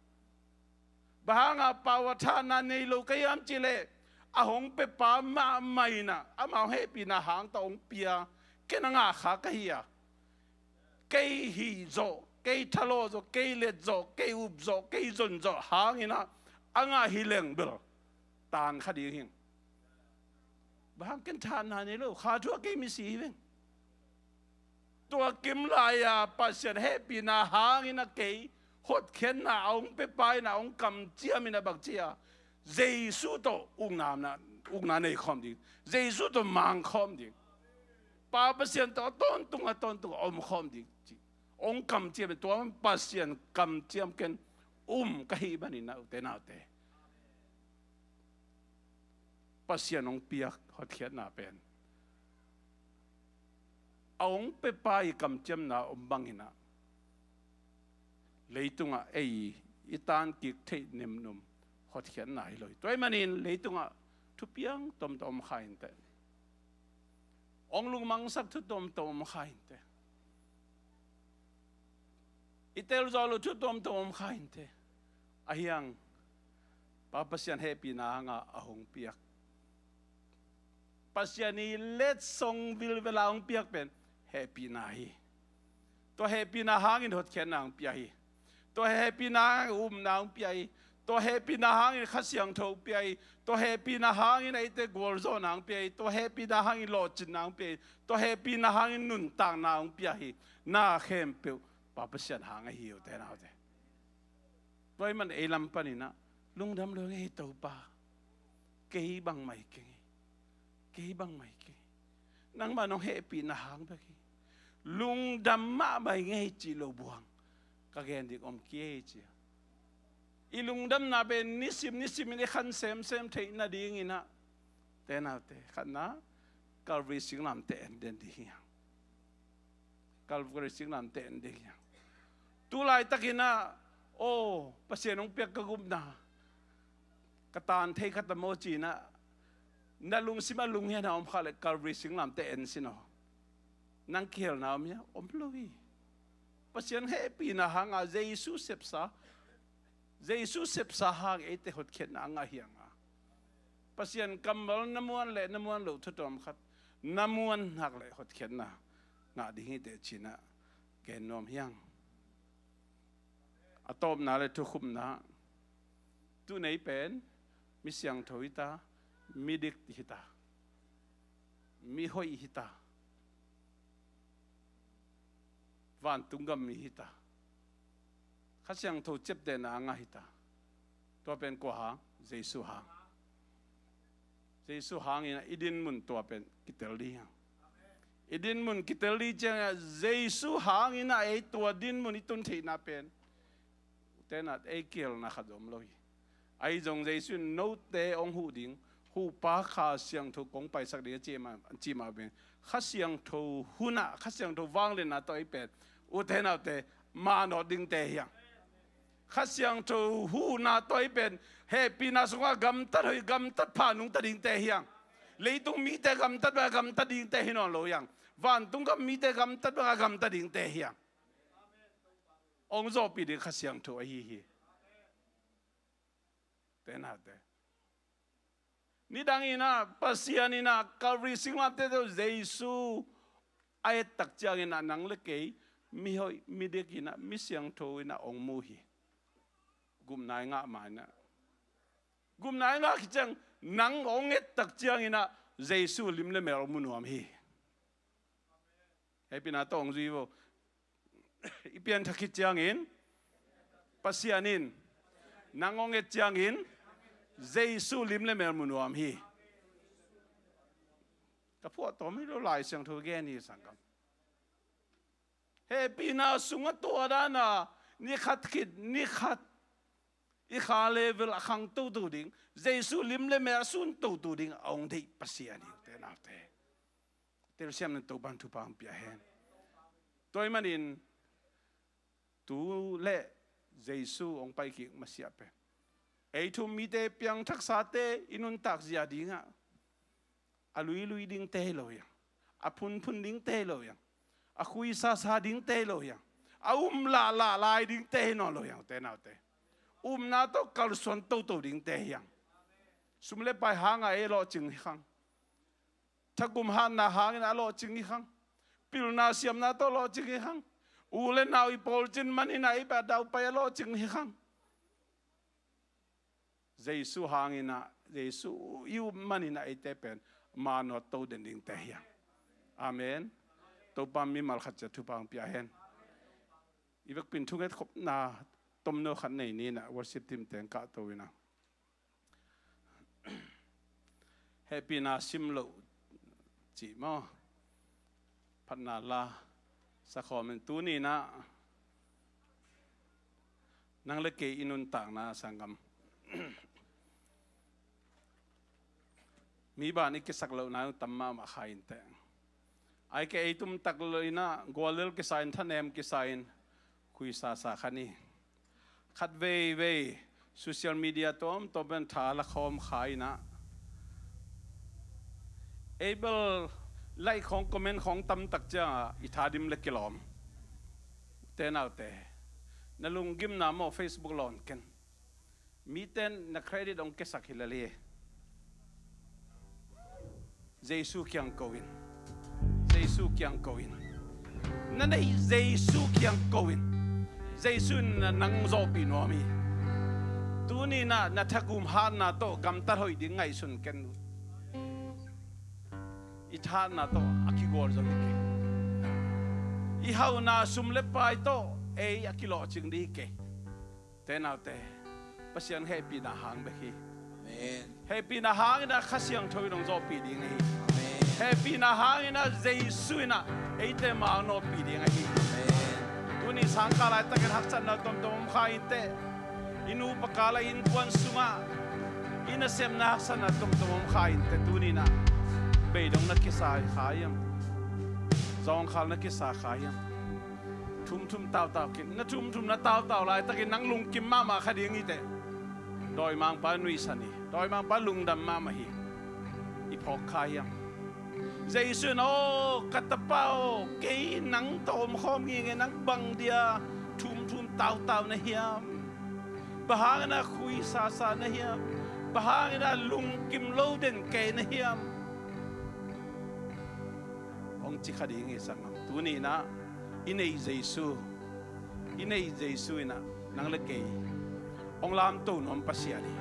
Bang hanga power, thahatna nei lo ka hiam cih leh, a hong pia Pa mahmah in ah, amah hong hehpihna hang tawh hong pia, ken a ngah kha ka hi a, kei hih zawh, kei thalawh zawh, kei let zawh, kei up zawh, kei zon zawh hangin ah a ngah hi leng bel tan kha ding hi. Bang hang? Ken thahatna nei lo, kha thu ah kei misi hi veng. Tua kim lai-a Pasian hehpihna hangin ah kei hotkhiatna a hong pia Pa in ah hong kamciam in ah bang ci a, Jesu tawh ukna, ukna nei khawm ding, Jesu tawh mang khawm ding, Pa Pasian tawh a tawntung a tawntung a om khawm ding ci hong kamciam in, tua Pasian kamciam ken um ka hih manin ah, ute naute, Pasian hong piak hotkhiatna pen a hong pia Pa i kamciamna om bangin ah, leitungah ei i tan kik theih nemnum hotkhiatna hi lo hi. Tua ahih manin leitungah thupiang tomtom om kha inteh. Hong lungmangsak thu tomtom om kha inteh. I telzawh loh thu tomtom om kha inteh. Ahi hang Pa Pasian hehpihna hanga a hong piak, Pasian i letsong vilvela hong piak pen hehpihna hi. Tua hehpihna hangin hotkhiatna hong pia hi. Tua hehpihna hangin upna hong pia hi. Tua hehpihna hangin Kha Siangtho hong pia hi. Tua hehpihna hangin eite gualzawhna hong pia hi. Tua hehpihna hangin lawhcinna hong pia hi. Tua hehpihna hangin nuntakna hong pia hi. Na khempeuh Pa Pasian hang ahi uh, ute naute. Tua ahih man ei lam panin ah lungdam lo ing ei, Topa. Kei bangmah hi keng hi. Kei bangmah hi keng hi. Nangmah nong hehpihna hang bek hi. Lungdam mahmah ing ei cih lo buang ka gen ding om kei ci a. I lungdamna pen nisim nisimin i khan semsem theih nadingin ah, ute naute, khatna, Calvary singlamteh en den ding hi hang. Calvary singlamteh en ding hi hang. Tu laitakin ah, aw, Pasian hong piak ka gupna ka tan thei kha ta maw ci-in ah na lungsim a lunghian a om kha leh Calvary singlamteh en sin aw. Nang kihelna om hia? Om lo hi. Pasian hehpihna hanga Jesu sepsa, Jesu sepsa hang eite hotkhiatna a ngah hi hanga, Pasian kammal na muan le na muan loh thutawm khat na muan hak le hotkhiatna ngah ding hi teh cinah gen nuam hi hang. A tawpna le thukhupna, tunei pen mi siangtho hita, mi dik hita, mi hoih hita, vantung gam mi hita, Kha Siangtho ciaptehna a ngah hita. Tua pen kua hang? Jesu hang. Jesu hangin ah i dinmun tua pen kitel ding hi hang. I dinmun kitel ding ciangin ah Jesu hangin ah ei tua dinmun i tun theihna pen, ute nate, ei kihelna khat zong om lo hi. Ahi zong Jesu in note hong huh ding, huhpa Kha Siangtho kong paisak ding a ci mah, a ci mah pen, Kha Siangtho hunah, Kha Siangtho vangliatna tawh ei pen, ute naute, manawt dingte hi hang. Kha Siangtho huhna tawh ei pen, hehpihna sungah gamtat hoih, gamtat pha nungta dingte hi hang. Leitung mite gamtat banga gamta dingte hi nawn lo hi hang. Vantung gam mite gamtat banga gamta dingte hi hang. Hong zawhpih ding Kha Siangtho ahi hi. Ute naute, nidangin ah Pasian in ah Calvary singlamteh tawh Jesu a ettak ciangin ah nang le kei mi hoih, mi dik in ah, mi siangtho in ah hong mu hi. Gupna i ngah ma in ah, gupna i ngah khit ciang nang hong ettak ciangin ah Jesu lim le mel hong mu nuam hi. Hehpihna tawh hong zui vo. I pianthak khit ciangin, Pasian in nang hong et ciangin, Jesu lim le mel mu nuam hi. Ka phuahtawm hi lo, Lai Siangtho gen hi, sanggam. Hehpihna sungah tua dana ni khat khit ni khat i kha level a khang toto ding, Jesu lim le mel a sun toto ding a hong deih Pasian hi, ute naute. Telsiamna Topa'n thupha hong pia hen. Tua ahih manin tu le Jesu hong pai kik masiah pen, ei thu-um mite, piangthaksate i nuntak zia dingah a luilui dingte hi lo hi hang. A phunphun dingte hi lo hi hang. A khuisasa dingte hi lo hi hang. A um lahlah lai dingte hi nawn lo hi hang, ute naute. Upna tawh kalsuan toto dingte hi hang. Sum le pai hanga ei lawhcing hi hang. Thagum hatna hangin a lawhcing hi hang. Pilna siamna tawh lawhcing hi hang. U le nau i pawlcin manin a, i pia daupai a lawhcing hi hang. Jesu hangin ah, Jesu i up manin ah eite pen manawt to den dingte hi hang. Amen. Topa mimal khat ciat thupha hong pia hen. I vekpi-in thungetkhopna tomno khat nei ni in ah, worship team teng kahto in ah. Hehpihna sim loh cih maw? Phatna la sakhawm in, tuni in ah nang le kei i nuntakna, sanggam, mi ban i kisak lohna tam mahmah kha inteh. Ahih kei leh ei tumtak lo in ah guallel kisa in, thanem kisa in, khuisasa kha ni. Khat veivei social media tuamtuam pen tha la khawm kha in ah, ei bel like khawng, comment khawng tamtak ciangah i tha dim le kilawm. Ute naute, na lunggimna maw, Facebook lawn ken. Mite'n na credit hong kiasak hi lel hi. Jesu kiang ko in. Jesu kiang ko in. Na neih Jesu kiang ko in. Jesu in na nang zawhpih nuam hi. Tuni in ah na thagum hatna tawh gamtat hoih ding ngaihsun ken. I thatna tawh a kigual zo hi kei. I hauhna sum le pai tawh ei a kilawhcing ding hi kei. Ute naute, Pasian hehpihna hang bek hi. Amen. Hehpihna hangin ah Kha Siangtho in hong zawhpih ding ahi. Amen. Hehpihna hangin ah Jesu in ah eite ma hong nawtpih ding ahi. Amen. Tuni sangkah laitakin haksatna tomtom om kha inteh. I nupa kal a innkuan sungah i nasepna haksatna tomtom om kha inteh. Tuni in ah beidong na kisa kha hiam? Zawngkhal na kisa kha hiam? Thumthum tautau khin. Na thumthum na tautau laitakin nang lungkim mahmah kha ding hi teh. Dawimangpa nuihsan hi. Dawimangpa lungdam mahmah hi. I phawk kha hiam? Jesu in, "Aw ka tapa aw, kei nang tawh omkhawm ngingin nang bang dia thumthum tautau na hiam? Bang hangin a khuisasa na hiam? Bang hangin a lungkim lo den kei na hiam?" Hong ci kha ding hi, sanggam. Tuni-in ah i neih Jesu, i neih Jesu in ah nang le kei hong lamto nuam Pasian hi.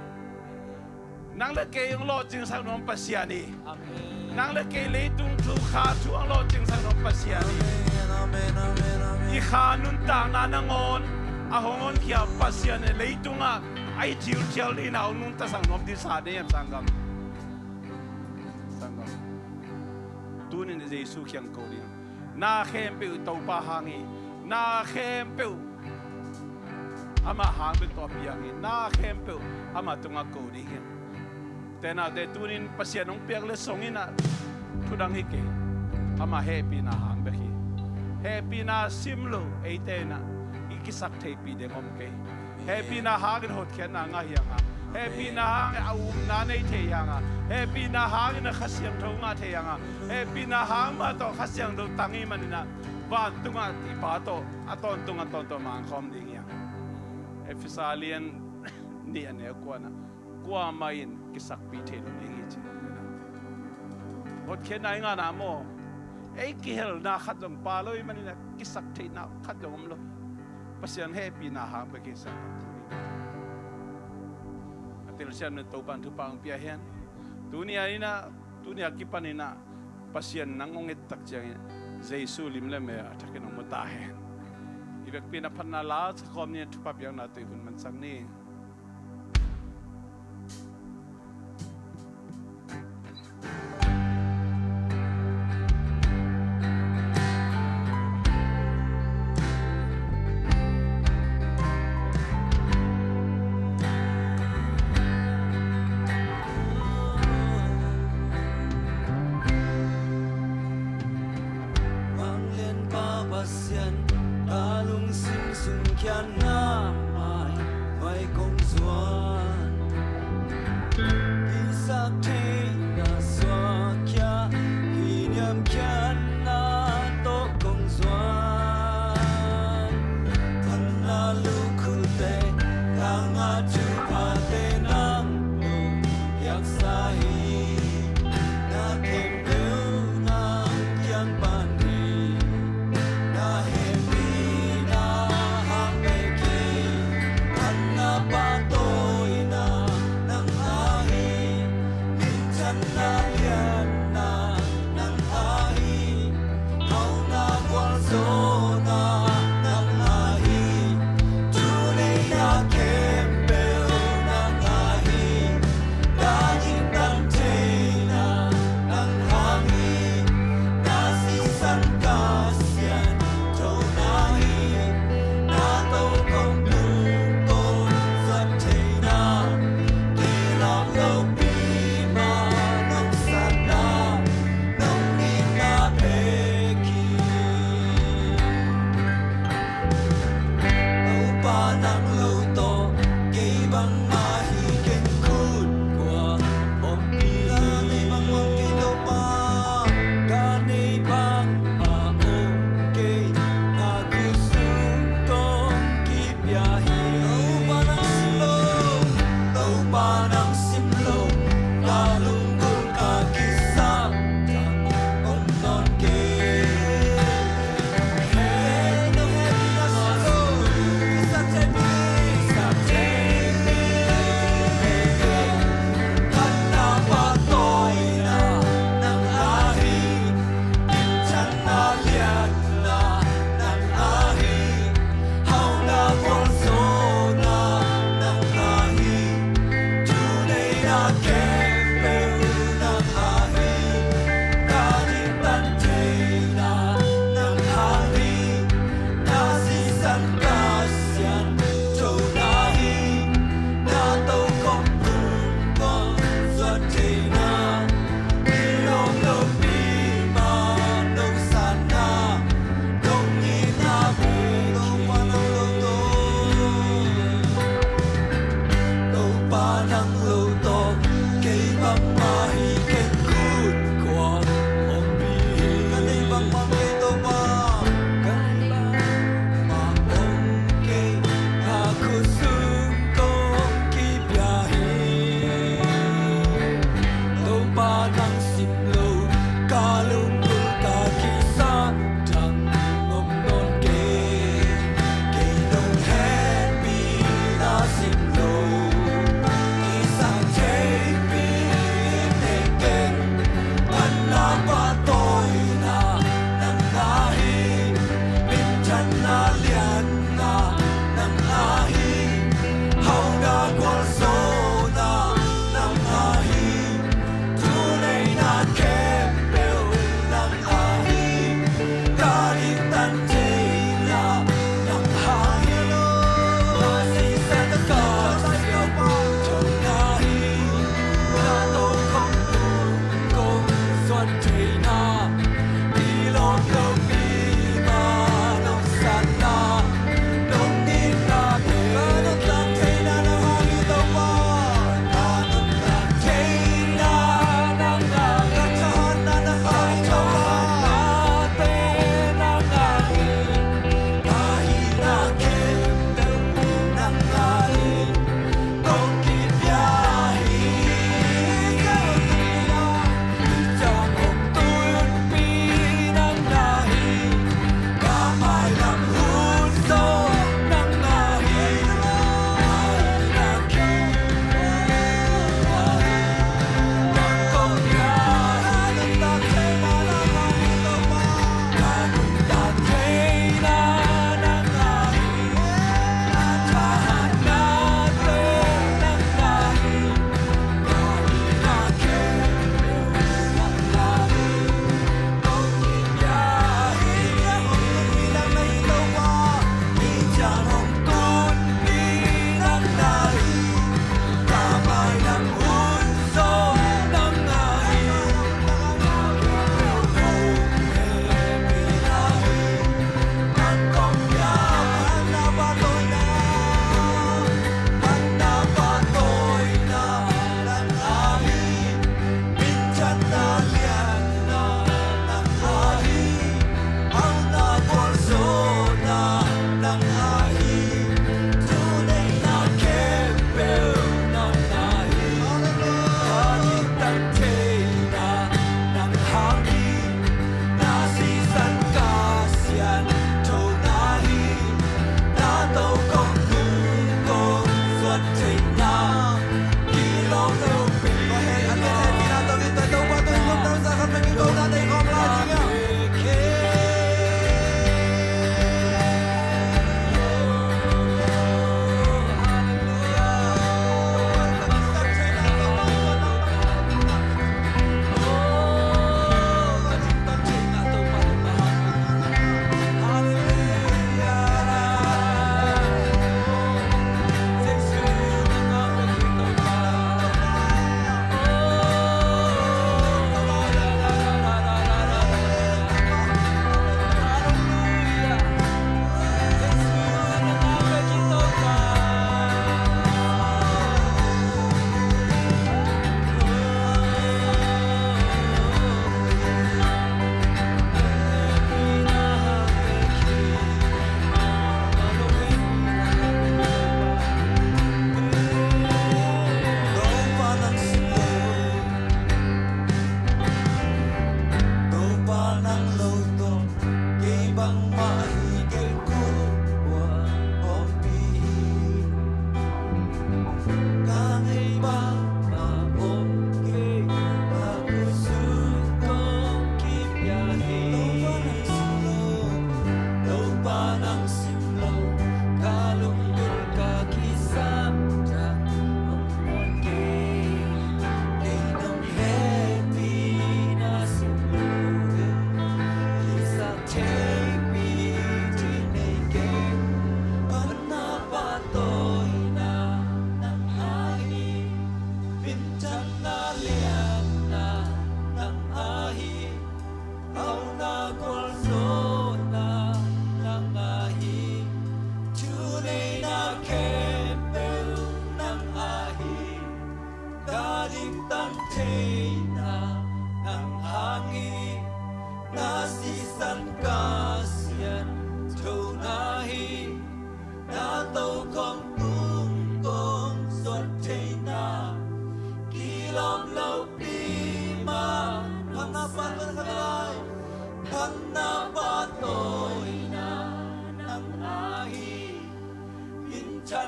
Nang le kei hong lawhcingsak nuam Pasian hi. Amen. Nang le kei leitung thu, kha thu hong lawhcingsak nuam Pasian hi. Amen, amen, amen, amen. I kha nuntakna nangawn a hong honkhia Pasian hi. Leitungah a i thilthial dingin hong nuntaksak nuam ding sa na hiam, sanggam? Sanggam. Tuni-in Jesu kiang ko ding. Na khempeuh Topa hang hi. Na khempeuh Amah hang bek tawh a piang hi. Na khempeuh Amah tungah ko ding hi. Te naute, tuni-in Pasian hong piak leh song in ah thu dang hi kei. Amah hehpihna hang bek hi. Hehpihna sim lo eite in ah i kisak theihpih ding om kei. Hehpihna hangin hotkhiatna ngah hi hang a, hehpihna hangin a upna nei thei hi hang a, hehpihna hangin a Kha Siangtho ngah thei hi hang a, hehpihna hang mah tawh Kha Siangtho tang hi manin ah vantungah i Pa tawh a tawntung a tawntung mangkhawm ding hi hang. Efesa lian nih a neu kua-na, kuamah in kisakpih thei lo ding hi, ci. Hotkhiatna i ngahna maw, ei kihelna khat zong pha lo hi manin ah kisak theihna khat zong om lo. Pasian hehpihna hang bek hi, sanggam. A telsiam na Topa'n thupha hong pia hen. Tuni-a in ah, tuni-a kipanin ah Pasian nang hong et tak ciangin Jesu lim le mel a thakin hong mu ta hen. I vekpi-in a phatna la sa khawm ni. Thupha piakna tawh i hun mansak ni. Manglianpa Pasian, ka lungsim sung khiatna mai vai kong zuan. Kisaktheihna suakkhia, kiniamkhiatna tawh kong zuan. Phatna lukhutte, ka ngah thuphate nang nung piaksa hi. Na khempeuh nang kiang pan hi. Na hehpihna hang bek hi. Phatna pahtawina nang a hi. Minthanna lianna nang a hi. Hauhna gualzawhna nang a hi. Thu neihna khempeuh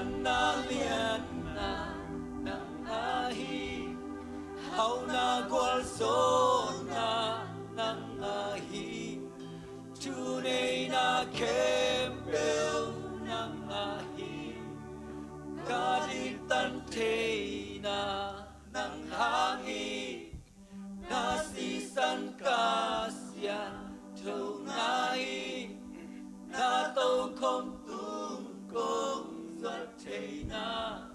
Na lianna nang ahi, hauhna gualzawhna nang ahi, thuneihna khempeuh nang ahi, ka diktan theihna nang hang hi. Na sisan ka siangtho ngai, na tokhom tung kong zuat theihna,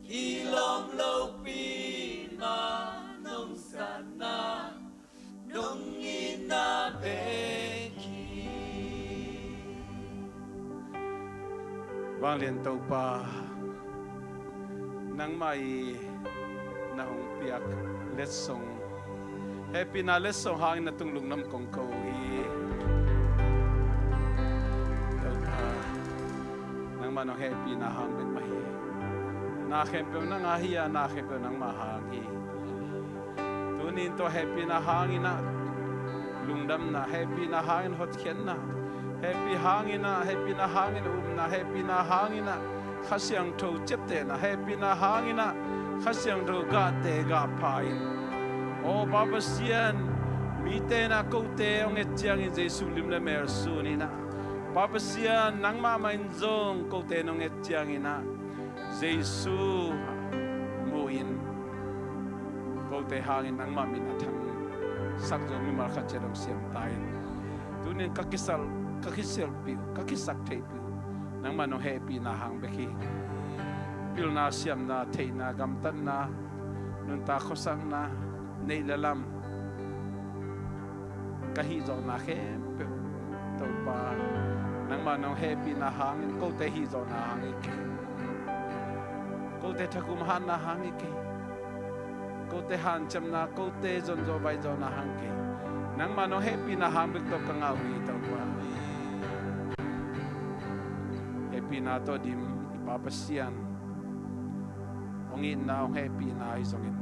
kilawm lopi ma nong satna, nong itna bek hi. Vanglian Topa, nangmah i na hong piak letsong, hehpihna letsong hangin na tung lungnuam kong ko hi. Topa, nangmah nong hehpihna hang bek mah hi. Na khempeuh nang ahi a, na khempeuh nangmah hang hi. Tuni in tua hehpihna hangin ah lungdamna, hehpihna hangin hotkhiatna, hehpih hangin ah, hehpihna hangin upna, hehpihna hangin ah Kha Siangtho ciaptehna, hehpihna hangin ah Kha Siangtho gahte gahpha in, aw Pa Pasian, mite in ah kote hong et ciangin Jesu lim le mel sun in ah, Pa Pasian, nangmah mah in zong kote nong et ciangin ah Jesu mu in, kote hangin nangmah min a thangsak zo mimal khat ciat hong siam ta in. Tuni in ka kisal, ka kisialhpih uh, ka kisak theihpih uh nangmah nong hehpihna hang bek hi. Pilna, siamna, theihna, gamtatna, nuntak khuasakna, neih le lam, ka hihzawhna khempeuh, Topa, nangmah nong hehpihna hangin kote hihzawhna hang hi kei. Kote thakum hatna hang hi kei. Kote hanciamna, kote zonzawh baizawhna hang kei. Nangmah nong hehpihna hang bek tawh ka ngah uh hi, Topa. Hehpihna tawh dim i Pa Pasian, hong itna, hong hehpihna ahi zongin,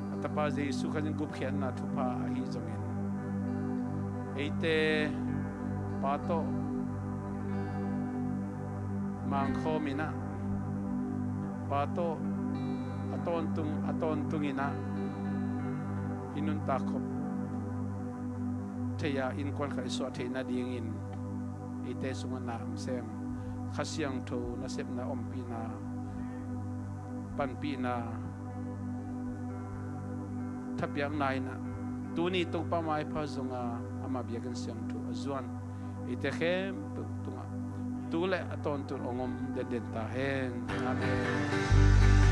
a Tapa Jesu Khazih in gupkhiatna thupha ahi zongin, eite Pa tawh mangkhawm in ah, Pa tawh a tawntung, a tawntung in ah i nuntak khop thei a, innkuan khat i suah theih nadingin eite sungah na hong sem Kha Siangtho nasepna ompihna, panpihna, thapiakna in ah, tuni Topa maipha zong a, ama biakinn siangtho a zuan eite khempeuh tungah tu le a tawntung hong om denden ta hen. Amen.